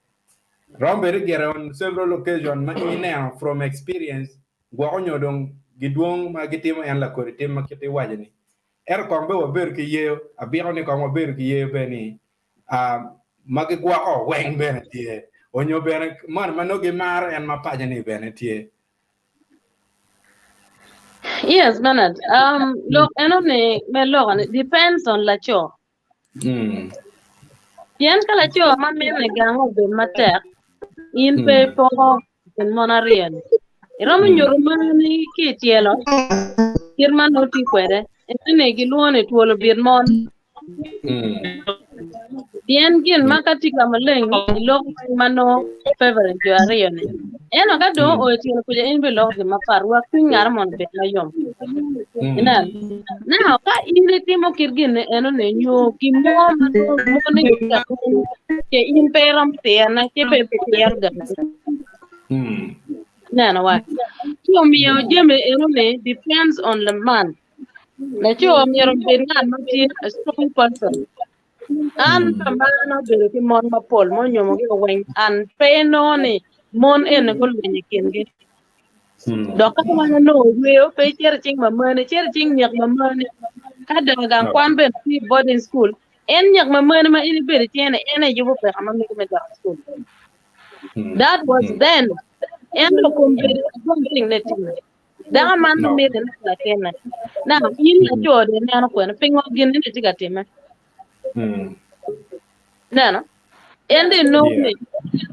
Romo bedo gire on several occasion ma in ineno from experience, gwoko nyo dong gidwong ma gitimo en lakodi tim ma kit iwaco ni. Ento kong be wabedo ki yeyo, abiko ni kong wabedo ki yeyo bene ni ma gigwoko weng bene tye, onyo bene moni ma nongo gimaro en ma paco ni bene tye. Yes, Bernard. Um, lok eno ni me loko ni depends on laco. Mm. Pien ka laco ma mine gang obed matek, in pe Mm. ipoko kin mon aryo-ni. Iromo nyuto marni ki i tyelo kit ma nongo tye kwede. Ene gilwongo ni twolo bit mon. Pien gin ma ka tye ka maleng iloko weng ma nongo favoring jo aryo-ni. Ento ka dong oo i tyelo kuca in biloko gin mapat wek cwiny ngat mono obed mayom. Ineno? Now ka in itimo kit gin eno-ni nyo gin mo ma nongo moni ce in pe iromo tirone ci pe ibitiro gamente. Ineno wa? Ci omiyo jami eno-ni depends on the man. Laco myero obed ngat ma tye a strong person. An pa marana obedo ki mon mapol ma onyomogi weng an pe inongo ni mon eni gulwenyo i kingi. Dok ka wan onongo yweyo pe icito i cing mamani, icito i cing nyek mamani. Ka dong i gang kwan bene tye i boarding school, en nyek mamani ma in ibedo i cinge ni en aye yubo peka ma mege me dok i school. That was then. Ento kombeddi I don't think ni timme. Dako man No. mite ni latinne. Now, in laco dong ineno kwene, pingo gin eni tye ka timme? Mm. Neno? En dong inongo Yeah. ni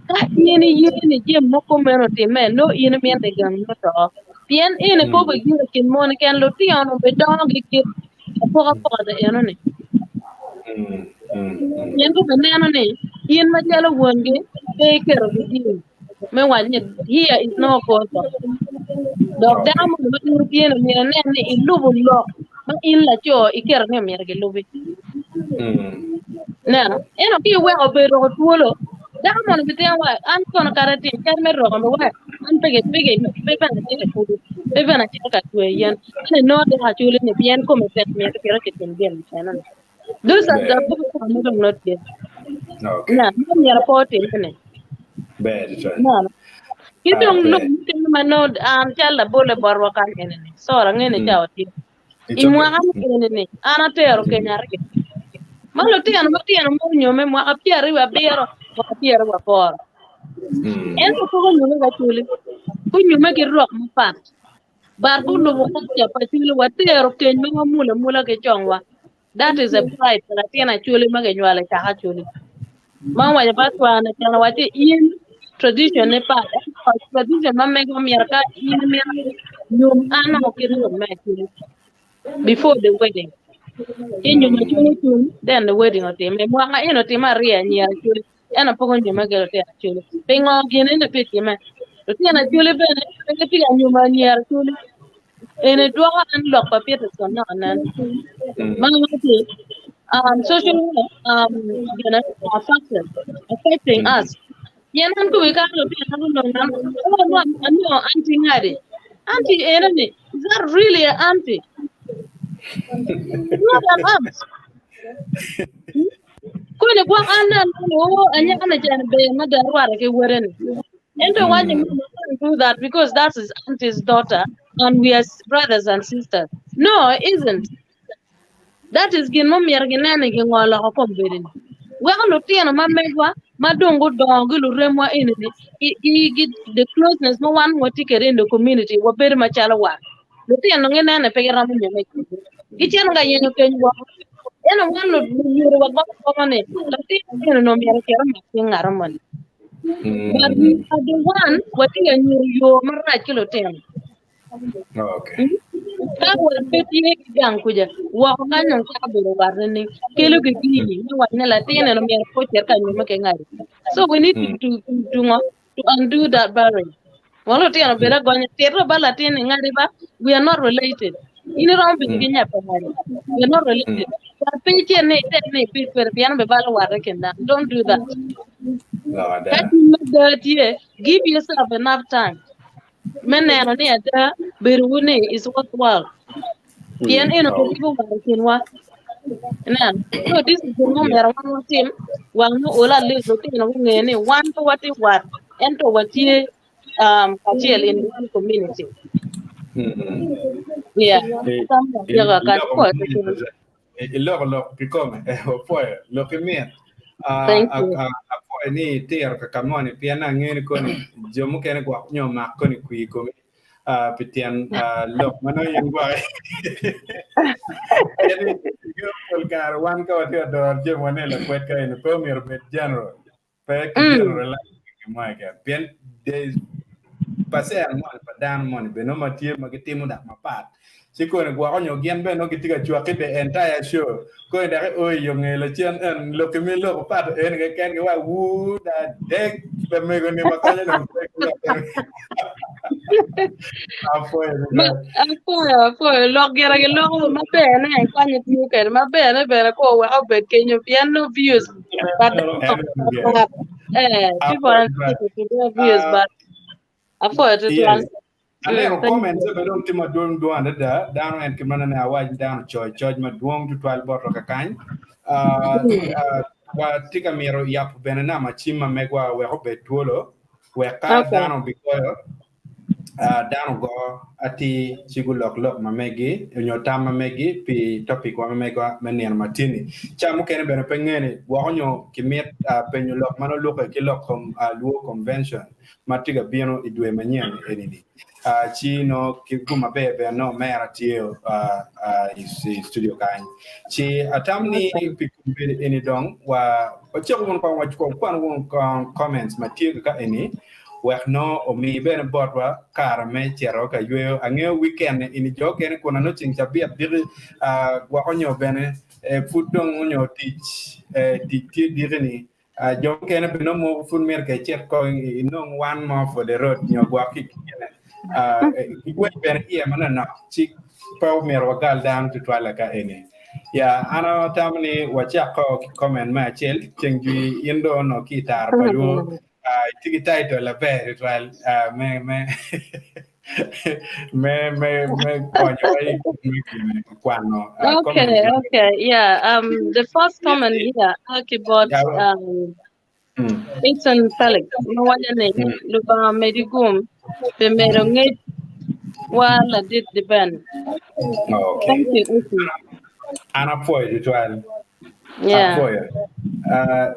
ka in iye ni jami mogo meno otimme, nongo in imito i gang me to. Pien in ikobo gin i kin mon keken, lutino bidongo ki kit apokapoka na enoni. Mm. Mm. Mm. Pien gubineno ni in macalo wongi pe iketo gidini. me waco ni here is no gospel. Dok dano mo ma in itye ni myero inen ni ilubo lok ma in laco iketo ni myero gilubi. Neno, ento ka iweko obedo roko twolo, dako mono bitimo wa an kono kare atim ker me roko me wa an pe pe pe bene acito i kulu, pe bene acito ka tweyo yen. Ento inongo dako aculi ni pien kome tek myero kite kitim gin enoni. Those are the Ber. people ma dong not tye. Okay. Na, ma myero pe otimme ni. Ber tutwal. Neno. Ki Ah, dong ber. lok mukene ma nongo an cal labole botwa kany eni ni. Sorry, angeyo ni cawa tye. It's I okay. mwaka mukene ni, an atero keny aryo. Ma lutino matino ma onyome mwaka pyeraryo abiro, mwaka pyeraryo aboro. Mm. Ento pe gunyome ki acholi, gunyome ki rok mapat. But gulubo culture pa acholi, watero keny ma wamulo amula ki congwa. That is a pride pa latin acholi ma kinywalo i kaka acholi. Ma owaco pa cwane cen owaco ni in tradition ni pat ento tradition ma mego myero ka in imito nyom an o kit nyom me acholi before the wedding. Ci nyom acholi otum then the wedding otime. Mwaka eni otime aryo anyira acholi. Ento pe gunyomme ki lutino Acholi. Pingo gin eni pe timme? Lutino Acholi bene pe gitye ka nyomo anyira Acholi. Eni dwoko en lok pa Peterson naka nen. Ma waci um, social um, gina, uh, factors affecting us. Pien an kobe ka lutino na gunongo an, oh no, anongo auntie ngadi. Auntie ene ni, is that really an auntie? It's not an aunt. Koni gwok an aneno o anyaka-ni cen ber mada rwate ki wode-ni. Ento iwaco ni I can't do that because that's his auntie's daughter and we are brothers and sisters. No, it isn't. That is gin ma myero ginen ni gingo loko kom bedi-ni. Weko lutino ma megwa ma dong gudongo ki luremwa eni-ni, the closeness ma wan watye kwede in the community wabedo macalo wat. Lutino ginene pe giromo nyomme i kingi. Gicito ka yenyo keny woko. Ento wan lunyodo wagwoko agwoka ni latin eni onongo myero ocit omak cing ngat moni. But we are the one watye ka nyuto yo marac ki lutino. Okay. Ka wat pe tye ki gang kuca, woko kany dong cako bedo wat nining? Kelo ki gini me waco ni latin eni myero pe ocit ka nyomme ki ngati. So we need to, to, to, to, to undo that barrier. Wek lutino obed agonya, tito ba latin ni ngati ba, we are not related. In iromo bedo ki nya pa ngati, we are not related. But pe icit ni item ni ipit kwede pien obibalo wat i kin dano. Don't do that. Ka cwiny me ada tye, give yourself enough time me neno ni ada bedowu ni is worthwhile. Pien eno pe ribo wat i kinwa. Inen, so this is gin ma omyero wan watim wang me olo at least lutino gunge ni wan pe watye wat ento watye um, kacel in one community. Yeah. Iloko lok kikome, wapwoyo lok imit. Thank you. Apwoyo ni itiro kaka moni pien angeyo ni koni jo mukene gwok nyo omak koni kwir komi. pi tyen lok ma nongo in gwok pien ni pol kare wan ka watye ka doro jami wane lakwed ka eni pe omyero obed general pe ki generalize gin mo keken pien there is percent moni pa dano moni bene nongo ma tye ma gitimo dok mapat ci koni gwoko nyo gin bene nongo gitye ka cwaki the entire show koni dok i o i yo nge lacen en lok mi lok pat en keken gi wa wu da dek lamego ni ma konyo dong pe ki lokke. Apwoyo Ma, apwoyo, apwoyo. Lok gire giloko maber ne kwanyo tiyo kwede maber ne bene ko wek obed kenyo pien no views but eh people are entitled to their views but apwoyo tutwal. Yes. Aneno comments bene dong tye madwong dwong adada dano en kit ma nene awac dano coyo coc madwong tutwal botwa kakany watye ka mito yabo bene nama cim ma megwa wek obed twolo wek ka dano obigoyo dano ogo atir ci gulok lok ma megi nyo tam ma megi pi topic wa ma megwa me nino ma tye-ni. Ca mukene bene pe ngene gwoko nyo kimit penyo lok ma nongo lukke ki lok kom Luo Convention ma tye ka bino i dwe manyen eni-ni, ci nongo ki gum maber bene nongo omera tye i studio kany. Ci atamo ni pi kombeddi eni dong wa wacako wunu kong wakwan wunu kong comments ma tye kaka eni wek nongo omi bene botwa kare me cito ka yweyo. Angeyo weekend eni jo okene kun nongo ceng cabit diki gwoko nyo bene pud dong onyo tic tic tye diki ni Jo mukene bene nongo mogo pud myero ka icit kong inong one more for the road nyo gwok ki kine. Gigwec bene iye manonok ci pe omyero wagal dano tutwal ka eni. Ya an atamo ni wacak ko ki comment me acel ceng jwi in dong onongo ki i taro pa luo itye ki title aber tutwal me me me me me konyowa i me kwano Okay, comment okay, yeah. The first comment here, Akibot, Yeah. Ethan Felix, ma waco ni Lubanga omedi gum pi medo ngec wa ladit Diben. Okay. Thank you, Ethan. An apwoyo tutwal. Yeah. Apwoyo.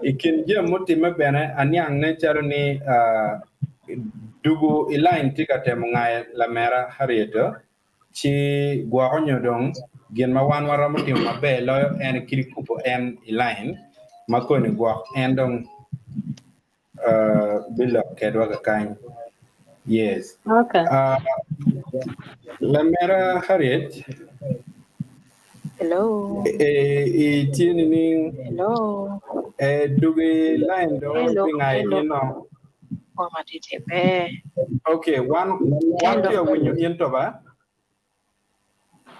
I kin jami mutimme bene aniang ne calo ni dugu i line tye ka temo ngayo lamera Harriet ci gwoko nyo dong gin ma wan waromo timo maber loyo en kadi kubo en i line ma koni gwok en dong bilok kedwa kakany. Yes. Okay. Lamera Harriet. Hello. Itye nining? Hello. Eh, dugi line do Hello, pingai hello. ino. Koma tye ber. Okay, wan wan Hello. tye winyo in to ba?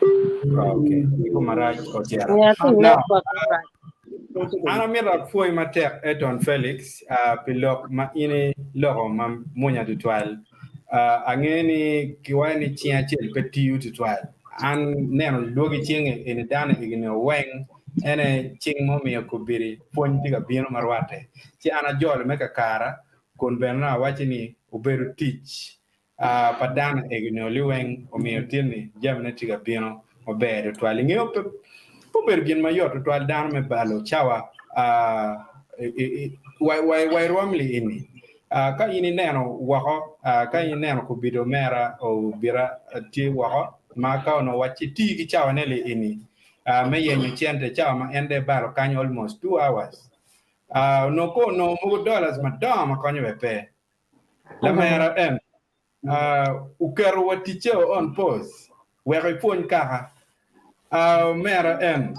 Okay, iko marach ochera. Yeah, I think Now, network is right. an amito apwoyi matek Eton Felix uh, pi lok ma in iloko ma munya tutwal. Uh, angeyo ni kiwaco ni cing acel pe tiyo tutwal. An neno lwogi cing eni dano igini weng ene cing mumiyo kobedi pwony tye ka bino ma rwatte. Ci an ajolo me kakara kun bene awaco ni obedo tic pa dano egi nyo liweng omiyo tin-ni jamine tye ka bino maber tutwal. Ingeyo pe obedo gin mayot tutwal dano me balo cawa wa i rwom li eni. Ka in ineno woko, ka in ineno kobido omera obita tye woko ma ka onongo wacci ti ki cawane li eni me yenyo cente cawa ma en dong ebalo kany almost 2 hours. Onongo ko onongo mogo dollars madongo ma konyo bene pe. Lamera en oketo wa ticce on pause weko ipwony kaka. Omera en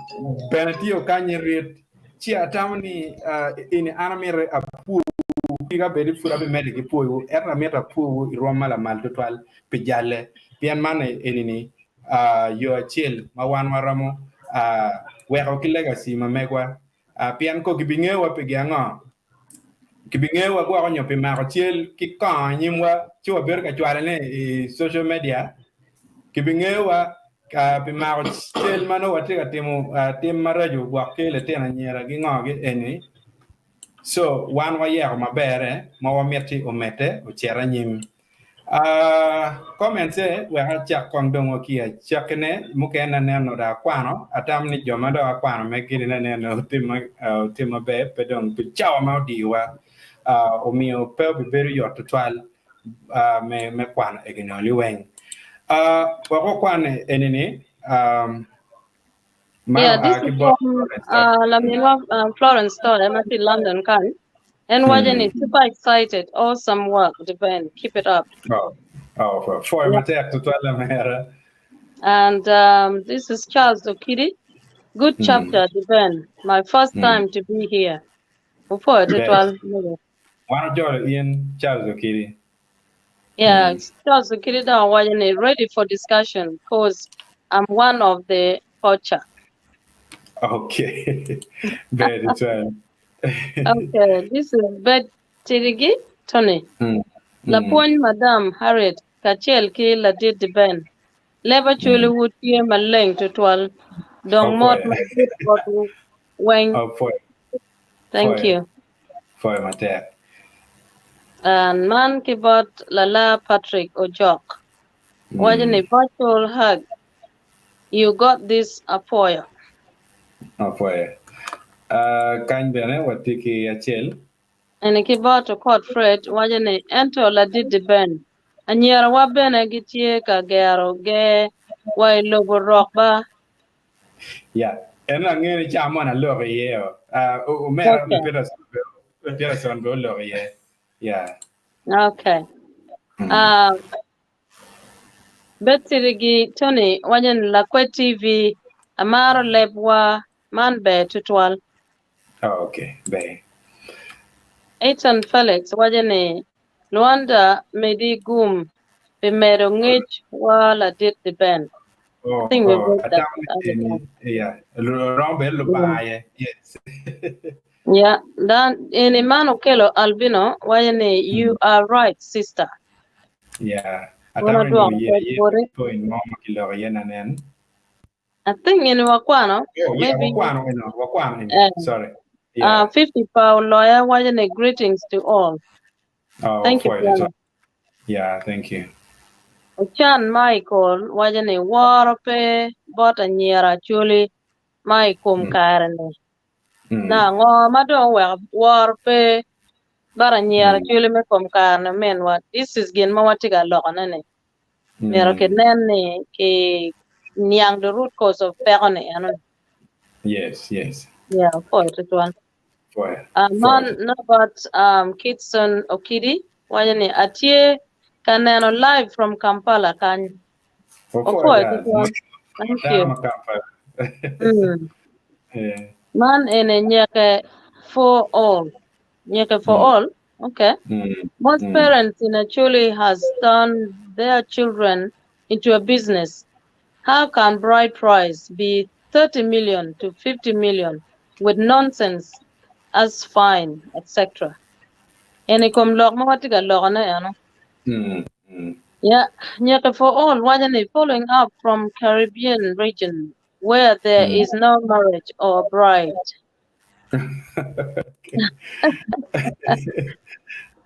bene tye okanye rit ci atamo ni eni an amito apwowu tika bed ni pud abimedde ki pwoyowu ento amito apwowu i rwom ma lamal tutwal pi jalle pien man eni ni yo acel ma wan waromo weko ki legacy ma megwa pien ko kibingeyowa pi gin ango? Kibingeyowa gwoko nyo pi mako cel ki kongo i nyimwa ci wabedo ka cwalone i social media. Kibingeyowa pi mako cel ma nongo watye ka timo tim maraco gwok ki litino anyira gi ngo gi eni. So wan wayeko maber-re ma wamiti omedde ocit anyim. Comments wek acak kong dong wa ki acakkine mukene aneno dong akwano atamo ni jo ma dong akwano me gini aneno otim maber pe dong pi cawa ma odiyowa omiyo pe obibedo yot tutwal me kwano egi-ni liweng. Wek wakwan eni-ni man Yeah, oa this ki is bot from Florence Todd. Laminwa Florence Todd, I'm in London, kan. And mm. super excited. Awesome work, Devin. Keep it up. Oh, pwoyo Yeah. matek tutwal lamera. And this is Charles Okidi. Good chapter, Devin. My first time to be here. Before it Ber. was Wan ojolo in Charles Okidi. Yeah, Charles Okidi dong waco ni ready for discussion cause I'm one of the poacher. Okay. Ber tutwal. Okay, this is Betirigi Tony. Lapwony Madam Harriet kacel ki ladit Ben. Leba cwiliwu tye maleng tutwal. Dong mot Opwoyo. madit botwu weng. Opwoyo. Thank Pwoyo. you. Pwoyo matek. And man ki bot Lala Patrick Ojok. Waco ni virtual hug. You got this apwoyo. Apwoyo. Kany bene watye ki acel. Eni ki bot Okot Fred waco ni ento ladit Ben. Anyirawa bene gitye ka gero ger wa i lobo rok ba. Ya, en angeyo ni ca moni aloko iye o. Omera Okay. Peterson be Peterson be oloko iye. Ya. Okay. Betirigi Tony waco ni Lakwed TV amaro lebwa man ber tutwal. Oh, okay, ber. Ethan Felix waco ni Luanda medi gum pi medo ngec wa ladit di Ben. I Oh, think we oh, read that atamo other ni time. yeah, romo bedo Lubanga aye. Yes. Yeah, dan in Emmanuel Kelo Albino waco ni you are right sister. Yeah. Wan Atamo ni adwoko ye pwoc ye boti. point mo ma kiloko iye nanen. I think in wakwano Oh, yeah, maybe wakwano eno, wakwano eno. Sorry. Yeah. 50 Paul lawyer waco ni greetings to all. Oh, Thank you for it. brother. Yeah, thank you. Ochan Michael waco ni woro pe bot anyira Acholi ma i kom kare-ni. Na ngo ma dong oweko woro pe bot anyira Acholi me kom kare-ni ominwa? This is gin ma watye ka lokone-ni. Myero kinen ni ki niang the root cause of peko-ni eno. Yes. Yeah, pwoyo tutwal. Pwoyo. Man Pwoyo. Norbert Kitson Okidi waco ni atye ka neno live from Kampala kany. Opwoyo Opwoyo dal. tutwal. Thank Dano you. ma Kampala. Yeah. Man ene nyeke. for all. Nyeke for all. Okay. Most parents in Acholi has turned their children into a business. How can bride price be 30 million to 50 million with nonsense as fine, etc.? Eni kom lok ma watye ka lokone eno. Yeah, Nyeke for all waco ni following up from Caribbean region where there is no marriage or bride.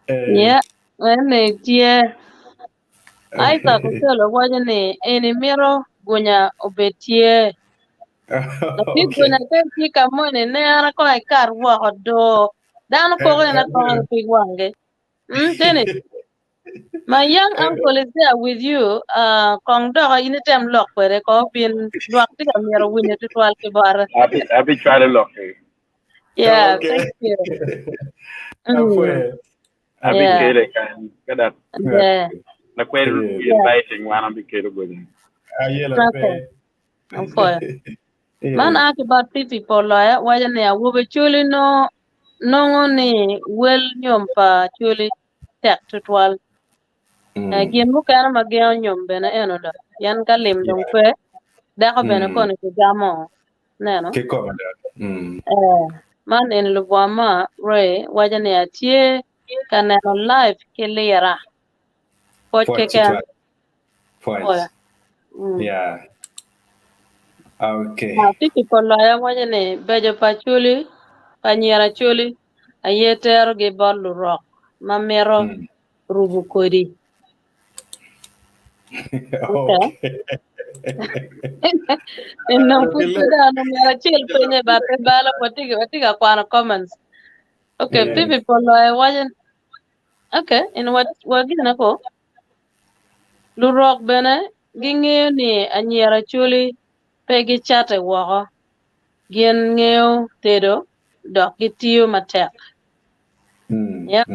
Yeah, eni tye. Isaac Okello waco ni eni mito gunya obed tye. Latin gunya ka itye ka moni nera kong ikat woko do. Dano poko en apoka ki pig wanggi. Mm, Dennis, my young uncle is there with you. Uh, kong dok in item lok kwede ko bin lwak tye ka myero winyo tutwal ki bote. Abi abi cwalo lok-ki. Yeah, Okay. thank you. Mm, Apwoyo. Abi yeah, kele kany ka dok yeah. lakwed Yeah. inviting wan abi kelo gode. Ayelo Okay, pe. apwoyo. Man Yeah. a ki bot Fifi Poloya waco ni awobe Coli no nongo ni wel nyom pa Coli tek tutwal. Eh, Gin mukene ma gengo nyom bene eno dok pien ka lim dong pe, dako bene koni kigamo neno. Kikome dok. Eh, man eni lubwama Ray waco ni atye ka neno live ki lira. Pwoc Pwoc keken. tutwal. Pwoc. Pwoya. Mm. Yeah. Okay. Ah, Fifi Poloya waco ni beco pa Coli pa nyira Coli aye terogi bot lurok ma mito rubo kodi. Okay. Enong pud pe dano myero acel penye ba pe balo watye watye ka kwano comments. Okay, Yeah. Fifi Poloya waco okay, in wat wagine ko. Lurok bene gingeyo ni anyira Acholi pe gicate woko, gin ngeyo tedo dok gitiyo matek. Yep.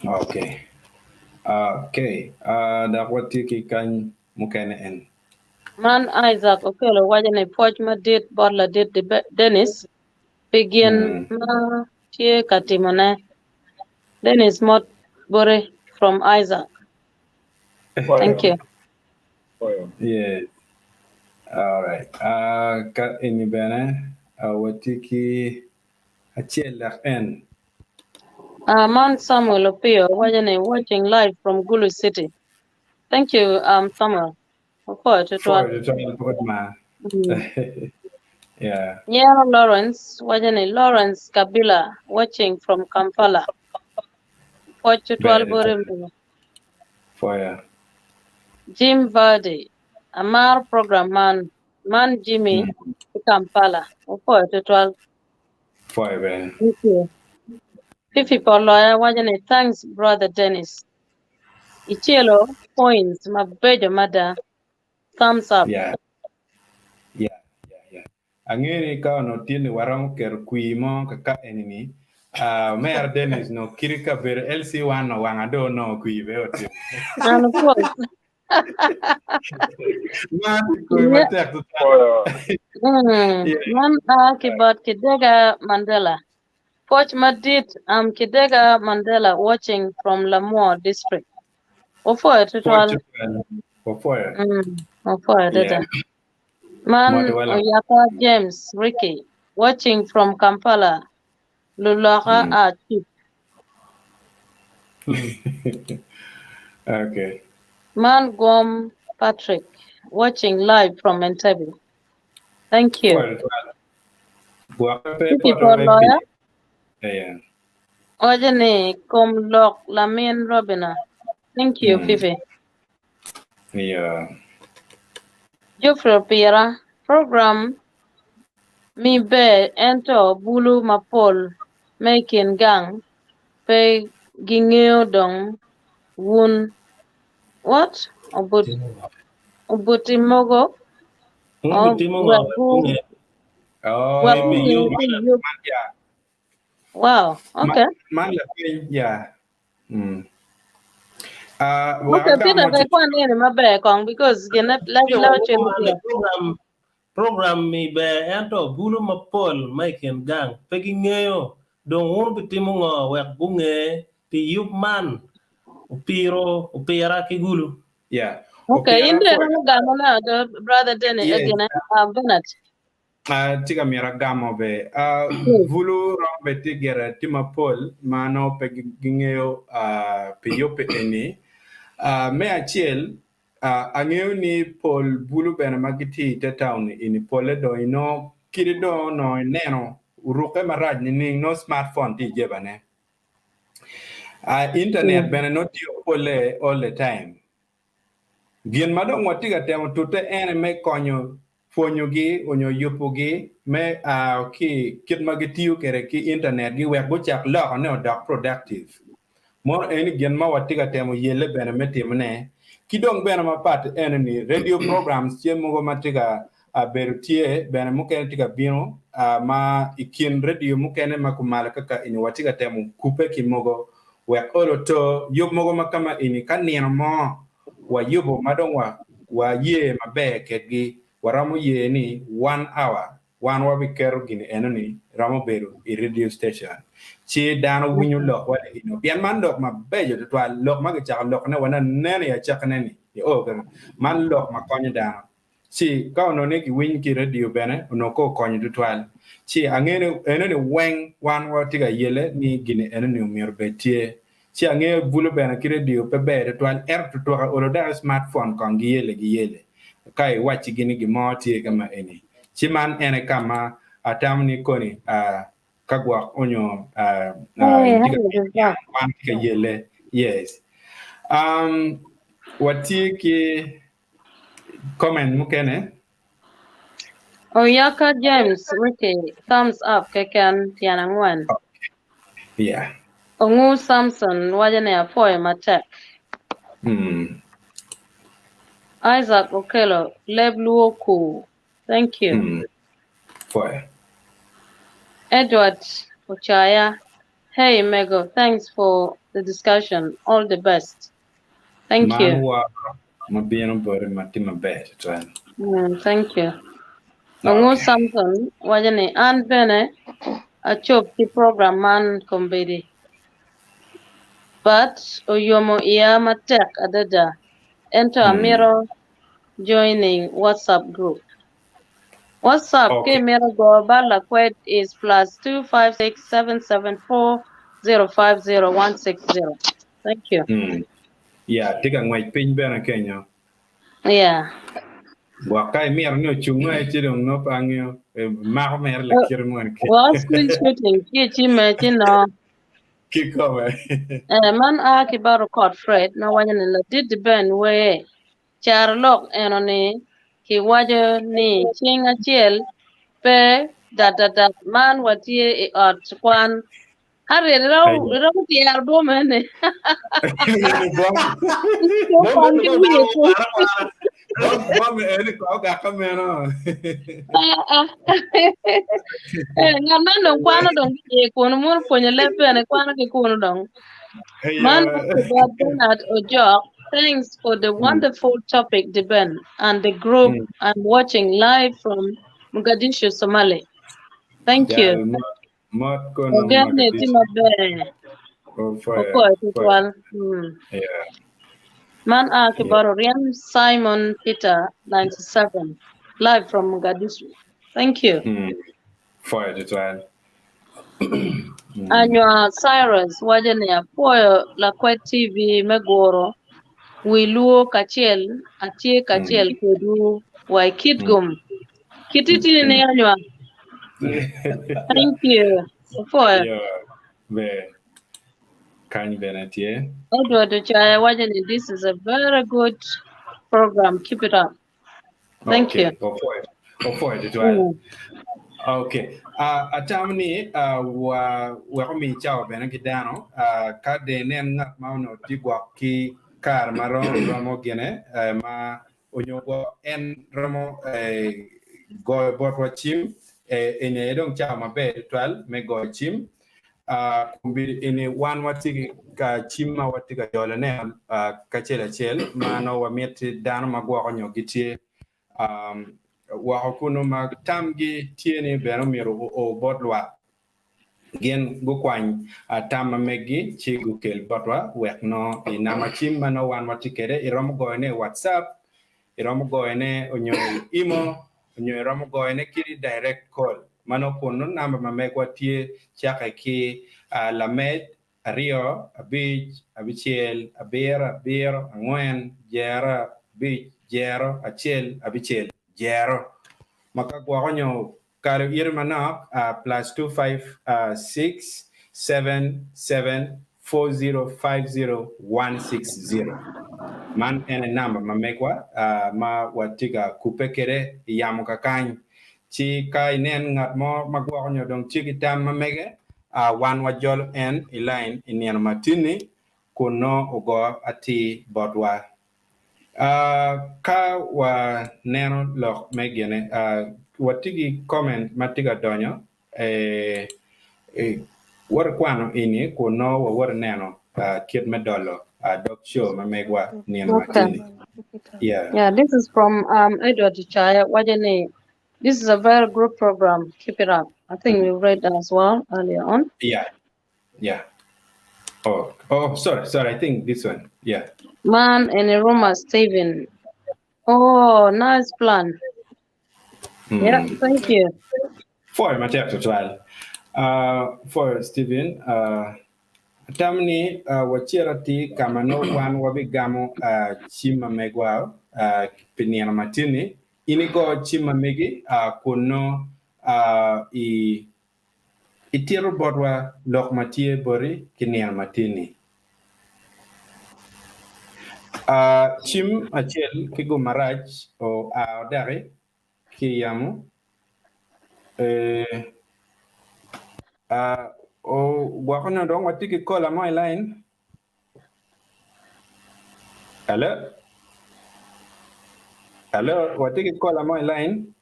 Okay. Okay. Dok watye ki kany mukene en. Man Isaac Okello waco ni pwoc madit bot ladit Dennis pi gin ma tye ka timone. Dennis mot bote from Isaac. Thank you. Yes. All right. Uh, ka eni bene uh, watye ki acel dok en. Uh, man Samuel Opio waco ni watching live from Gulu City. Thank you, um, Samuel. Opwoyo tutwal. Pwoyo tutwal bot ma. Yeah. Nyero Lawrence waco ni Lawrence Kabila watching from Kampala. Pwoc tutwal Ber bote mego. Pwoyo. Jim Vardy, amaro program man. Man Jimmy ki Kampala. Opwoyo tutwal. Pwoyo bene. Thank you. Fifi Poloya waco ni thanks brother Dennis. Icelo points mabeco mada. Thumbs up. Yeah. Yeah, yeah, yeah. Angeyo ni ka onongo tye ni waromo keto kwir mo kaka eni ni, uh, Mayor Dennis no kiri kabedo LC1 no wanga do onongo kwir be otimo. An opwoyo. Man kwi Yeah. matek tutwal. Yeah. Man a ki bot Kidega Mandela. Pwoc madit I'm Kidega Mandela watching from Lamwo district. Wapwoyo Pwoc tutwal. tutwal. Wapwoyo. Wapwoyo adada. Yeah. Man Moto wala. Oyaka James Ricky watching from Kampala. Luloka are cheap. Okay. Man Gwom Patrick watching live from Entebbe. Thank you. Pwoyo tutwal. Gwokke pe Tye ki poto bot me loya. pii. Yeah. Waco ni kom lok lamin Robina. Thank you Fifi. Yeah. Geoffrey Opira, program mi ber ento bulu mapol me i kin gang pe gingeyo dong wun what obuti mogo Wun gitimo ngo wek wek gu gunge? Oh, wek Emi gunge yub. pi yub. man, yeah. Wow, Man, okay. man lapeny, yeah. Mm. Uh, wek Okay, agam Peter, mo be kwan eni maber kong because gin lab Yo, law cen man, tye. program. Program mi ber ento bulu mapol ma i kin gang pe gingeyo dong wun wubitimo ngo wek gunge pi yub man opiro opira ki gulu. Yeah. Okay, Opira in dong pwoyo. iromo gamo ne ada brother Denny, Yes. gine, Bernard. Atye ka mito agamo be. Bulu romo bed tye gire tye mapol ma nongo pe gingeyo pi yubbe eni. Me acel, angeyo ni pol bulu bene ma gitye i te taun eni polle dong inongo kadi dong onongo ineno orukke marac nining nongo smartphone tye i jebane. Internet bene nongo tiyo polle all the time. Gin ma dong watye ka temo tute ene me konyo pwonyogi onyo yubogi me a ki kit ma gitiyo kwede ki intanet-gi wek gucak lokone odok productive. Mono eni gin ma watye ka temo yelle bene me timone. Ki dong bene mapat ene ni radio programs tye mogo ma tye ka bedo tye bene mukene tye ka bino ma i kin radio mukene ma kumalo kaka eni watye ka temo kubbe ki mogo Wek olo to yub mogo ma kama eni ka nino mo wayubo ma dong wa ye maber kedgi, waromo ye ni one hour wan wabiketo gini eno ni romo bedo i radio station ci dano winyo lok wa ni eno pien man lok mabeco tutwal lok ma kicako loko ne wa naneno i acakine ni i o man lok ma konyo dano. Ci ka onongo ni giwiny ki i radio bene onongo ko okonyo tutwal. Ci angeyo ni eno ni weng wan watye ka yele ni gini eno ni omyero obed tye. Ci angeyo bulu bene ki radio pe ber tutwal ento tutwaka olo dako smart phone kong giyele giyele ka iwacci gi ni gin mo tye ka ma eni. Ci man ene ka ma atamo ni koni ka gwok onyo Hey, in tye ka hello, Joseph. wan tye ka yele yes. Watye ki Comment mukene. Oyaka James Ricky thumbs up keken tyen angwen. Yeah. Ongu Samson waco ni apwoyo matek. Mm. Isaac Okello leb luo ku. Thank you. Mm. Pwoyo. Edward Ochaya hey mego thanks for the discussion all the best. Thank Man you. woro ma bino boti ma tye maber tutwal. Thank you. Ongu Okay. Samson waco ni an bene acob ki program man kombeddi but oyomo iya matek adada ento amito joining WhatsApp group. WhatsApp ki Okay. imito go bal lakwed is +256 774 050 160. Thank you. Yeah, tye ka ngwec piny bene kenyo. Yeah. Gwok ka imito ni ocung aye ci dong nongo pe angeyo. Mako mere lakite moni ki. Well, screen shooting ki cime ci no. Kikome. Eh, man a ki bot Okot Fred ma waco ni ladit Ben wee. Carolok eno ni kiwaco ni cing acel pe dat dat dat man watye i ot kwan. Harriet iromo tyero bom eni. Kwan ki wiye kun. Bom eni ko ogaka meno. Eh, ngat man dong kwano dong ki iye kunu mono pwonyo leb bene kwano ki kunu dong. Man Brother Bernard Ojok, thanks for the wonderful topic, Deben, and the group. I'm watching live from Mogadishu, Somalia. Thank you. Mot kono Ogenne tye Mogadishu. maber. Opwoyo, Opwoyo opwoyo. tutwal. Mm. Yeah. Man a ki Yeah. bot Oryem Simon Peter, 97, live from Mogadishu. Thank you. Pwoyo tutwal. Anywa Cyrus waco ni apwoyo Lakwed TV me guro wi luo kacel atye kacel kwedwu wa i Kitgum. Kiti tye ni anywa. Thank you. Apwoyo. Yo, ber. Kany bene tye. Edward Ochaya waco ni this is a very good program. Keep it up. Thank Okay, you. opwoyo. Opwoyo tutwal. Okay. Atamo ni wa wek omi cawa bene ki dano ka de inen ngat ma onongo tye gwok ki kare ma romo gine ma onyo gwok en romo goyo botwa cim eni aye dong cawa maber tutwal me goyo cim. Kombeddi eni wan watye ki ka cim ma watye ka jolone kacel acel ma nongo wamiti dano ma gwoko nyo gitye. woko kunu ma tamgi tye ni bene omyero oo bot lwak. Gin gukwany tam ma meggi ci gukel botwa wek nongo i namba cim ma nongo wan watye kwede iromo goyone i WhatsApp, iromo goyone onyo i imo, onyo iromo goyone kadi direct call ma nongo kunu namba ma megwa tye cake ki lamed aryo, abic, abicel, abiro, abiro, angwen, jero, abic, jero, acel, abicel, jero. Ma ka gwoko nyo kalo ite manok, plus 256774050160. Man en aye namba ma megwa ma watye ka kubbe kwede i yamo kakany. Ci ka inen ngat mo ma gwoko nyo dong tye ki tam ma mege, wan wajolo en i lain i nino ma tinni kun nongo ogo atir botwa. Ka waneno lok me gine, watye ki comment ma tye ka donyo, wot kwano eni kun nongo wawot neno kit me dolo dog show ma megwa nino ma Okay. tinni. Yeah. Yeah, this is from um, Edward Chaya. Wajani. This is a very good program. Keep it up. I think we read that as well earlier on. Yeah. Yeah. Oh, oh, sorry, sorry. I think this one. Yeah. Man and Roma Steven. Oh, nice plan. Yeah, Mm. thank you. For matek tutwal. For Stephen, atamo ni wacit atir ka ma nongo wan wabigamo cim ma megwa pi nino ma tye-ni. In igo cim ma megi kun nongo itito botwa lok ma tye boti ki nino ma tye-ni. Cim acel ki gum marac oa odaki ki i yamo. Gwoko nyo dong watye ki kola mo i lain. Hello? Hello, watye ki kola mo i lain?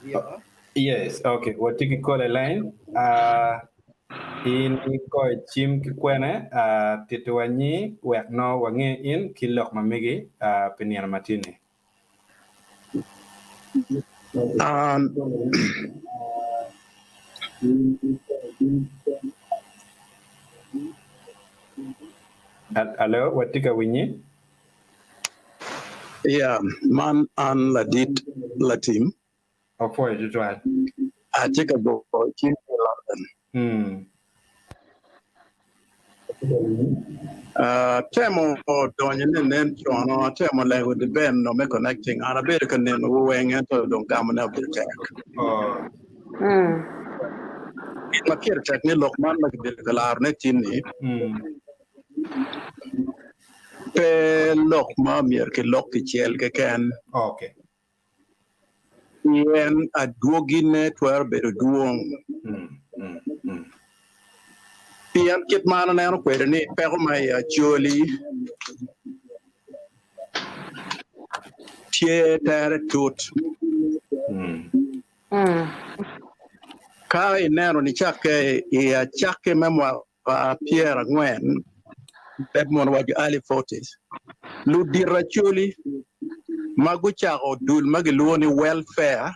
Yeah. Yes, okay, watye ki kola i lain. Uh, in ikoyo cim ki kwene, uh, titiwa nyi wek no wange in ki lok ma megi uh, pi nino ma tye-ni. Um, Hello, watye ka winyi? Yeah, man an ladit latim. Opwoyo tutwal. Atye ka goyo cim ki i London. Mm. Atemo donyo ni nen cono, atemo lego di Ben no me connecting. An abedo ka neno wu weng ento dong gamo ne obedo tek. Oh. Gin ma pire tek ni lok man ma kibedo ka laro ne tin ni, Mm. Pe lok ma myero kilok kicel keken. Okay. Pien adwogine twero bedo dwong. Pien kit ma an aneno kwede ni peko ma i Acholi tye tere tut. Ka ineno nicakke i acakki me mwaka pyerangwen, leb mono waco early forties, ludito Acholi ma gucako dul ma gilwongo ni welfare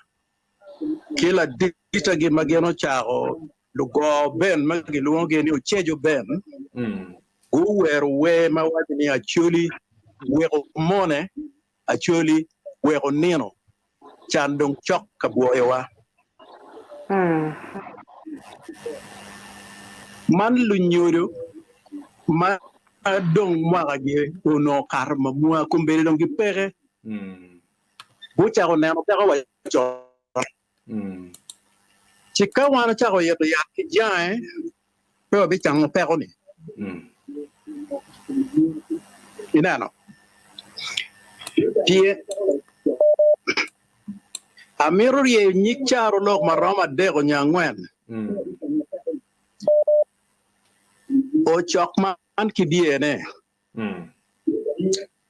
ki laditagi ma gin ocako lugo ben ma gilwongogi ni Ocejo Ben guwero wer ma waco ni Acholi weko mone, Acholi weko nino, can dong cok ka bwoyowa. Man lunyodo ma dong mwakagi onongo okato mamwa kombeddi dong gipeke, gucako neno peko wa con. Ci ka wan ocako ito yat ki jange, pe wabicango peko-ni. Ineno? Pien amito ryeyo nyig carolok ma romo adek nyo angwen. Ocok man ki dyene,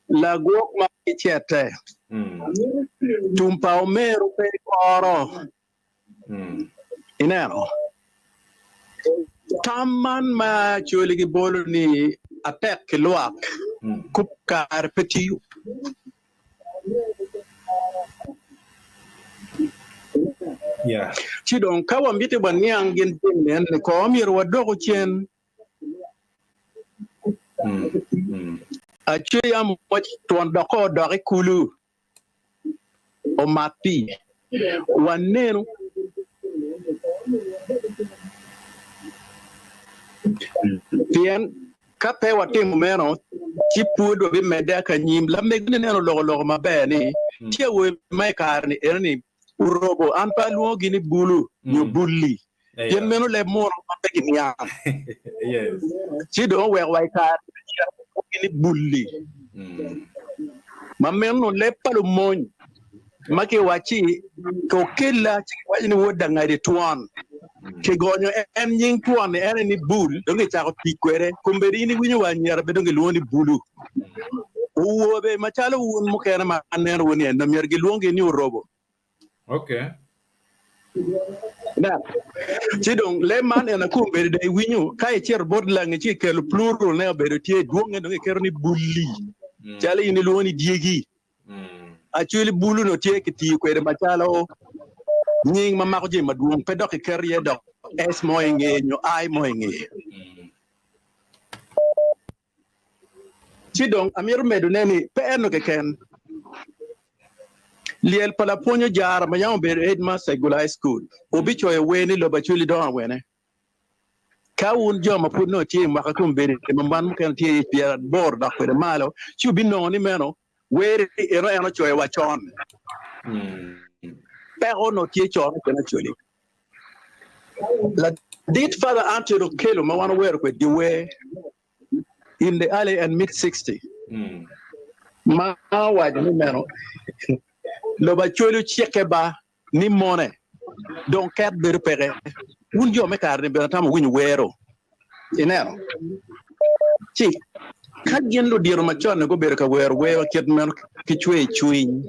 lagwok man ki cette, tum pa omeru pe ikoro. Ineno? Tam man ma Acholi gibolo ni atek ki lwak kub kare pe tiyo. Yeah. Ci dong ka wamiti waniang gin jami eni ko myero wadoku cen. Acwe yam wac twon dok ko odok i kulu omat pii. Wanenu. Pien ka pe watimo meno, ci pud wabimedde akanyim. Lamego-ni neno oloko loko maber ni, Tye awobe ma i kare-ni eno-ni Urobo, an pe alwongogi ni bulu nyo bulli, pien meno leb muno ma pe giniang. Ci dong oweko wa i kare me cito alwongogi ni bulli, ma meno leb pa lumony ma kiwacci okella ci kiwaco ni wod dangadi twon. Kigonyo en nying twon-ni en aye ni bul, dong kicako tic kwede. Kombeddi in iwinyo wa anyira bene dong gilwongo ni bulu. Owobe macalo wun mukene ma anenowu ni eno myero gilwonggi ni orobo. Okay. Nen. Ci dong leb man en akombeddi dong iwinyo ka icito bot langi ci ikelo plural ne obedo tye dwonge dong iketo ni bulli calo in ilwongo ni dyegi. Actually bulu no tye kitiyo kwede macalo nying ma mako jami madwong pe dok kiketo iye dok S mo ingeye nyo I mo ingeye. Ci dong amito medone ni pe eno keken. Lyel pa lapwony Ojara ma yam obedo headmaster i Gulu High School obicoyo wer ni Lobo Acholi dongo awene. Ka wun jo ma pud nongo tye i mwaka kombeddi ma wan mukene tye i pyeraboro dok kwede malo, ci wubinongo ni meno wer eno en ocoyo wa con. Peko onongo tye con i kin Acholi. Ladit Father Anthony Okello ma wan owero kwedgi wer in the early and mid 60 ma owaco ni meno lobo Acholi ocikke ba ni mone dong ket bedo peke. Wun jo me kare-ni bene atamo wuwinyo wero. Ineno? Ci ka gin ludito macon-ni gubedo ka wero wer kit meno ki cwercwiny,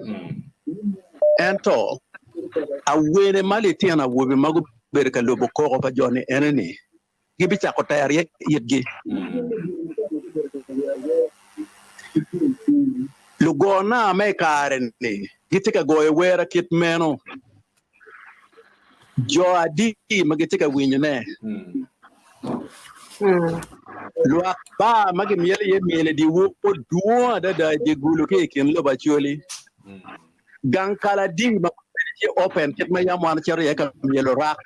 ento awene ma litino awobe ma gubedo ka lubo koko pa jo-ni ene-ni gibicako tero iye itgi. Lugona me i kare-ni gitye ka goyo wera kit meno. Jo adi ma gitye ka winyone? Lwak bar ma gimyelo iye myel i dyewor dwong adada i dye gulo ki i kin lobo Acholi. Gang kal adi ma obedo tye open kit ma yam wan wacito iye ka myelo rak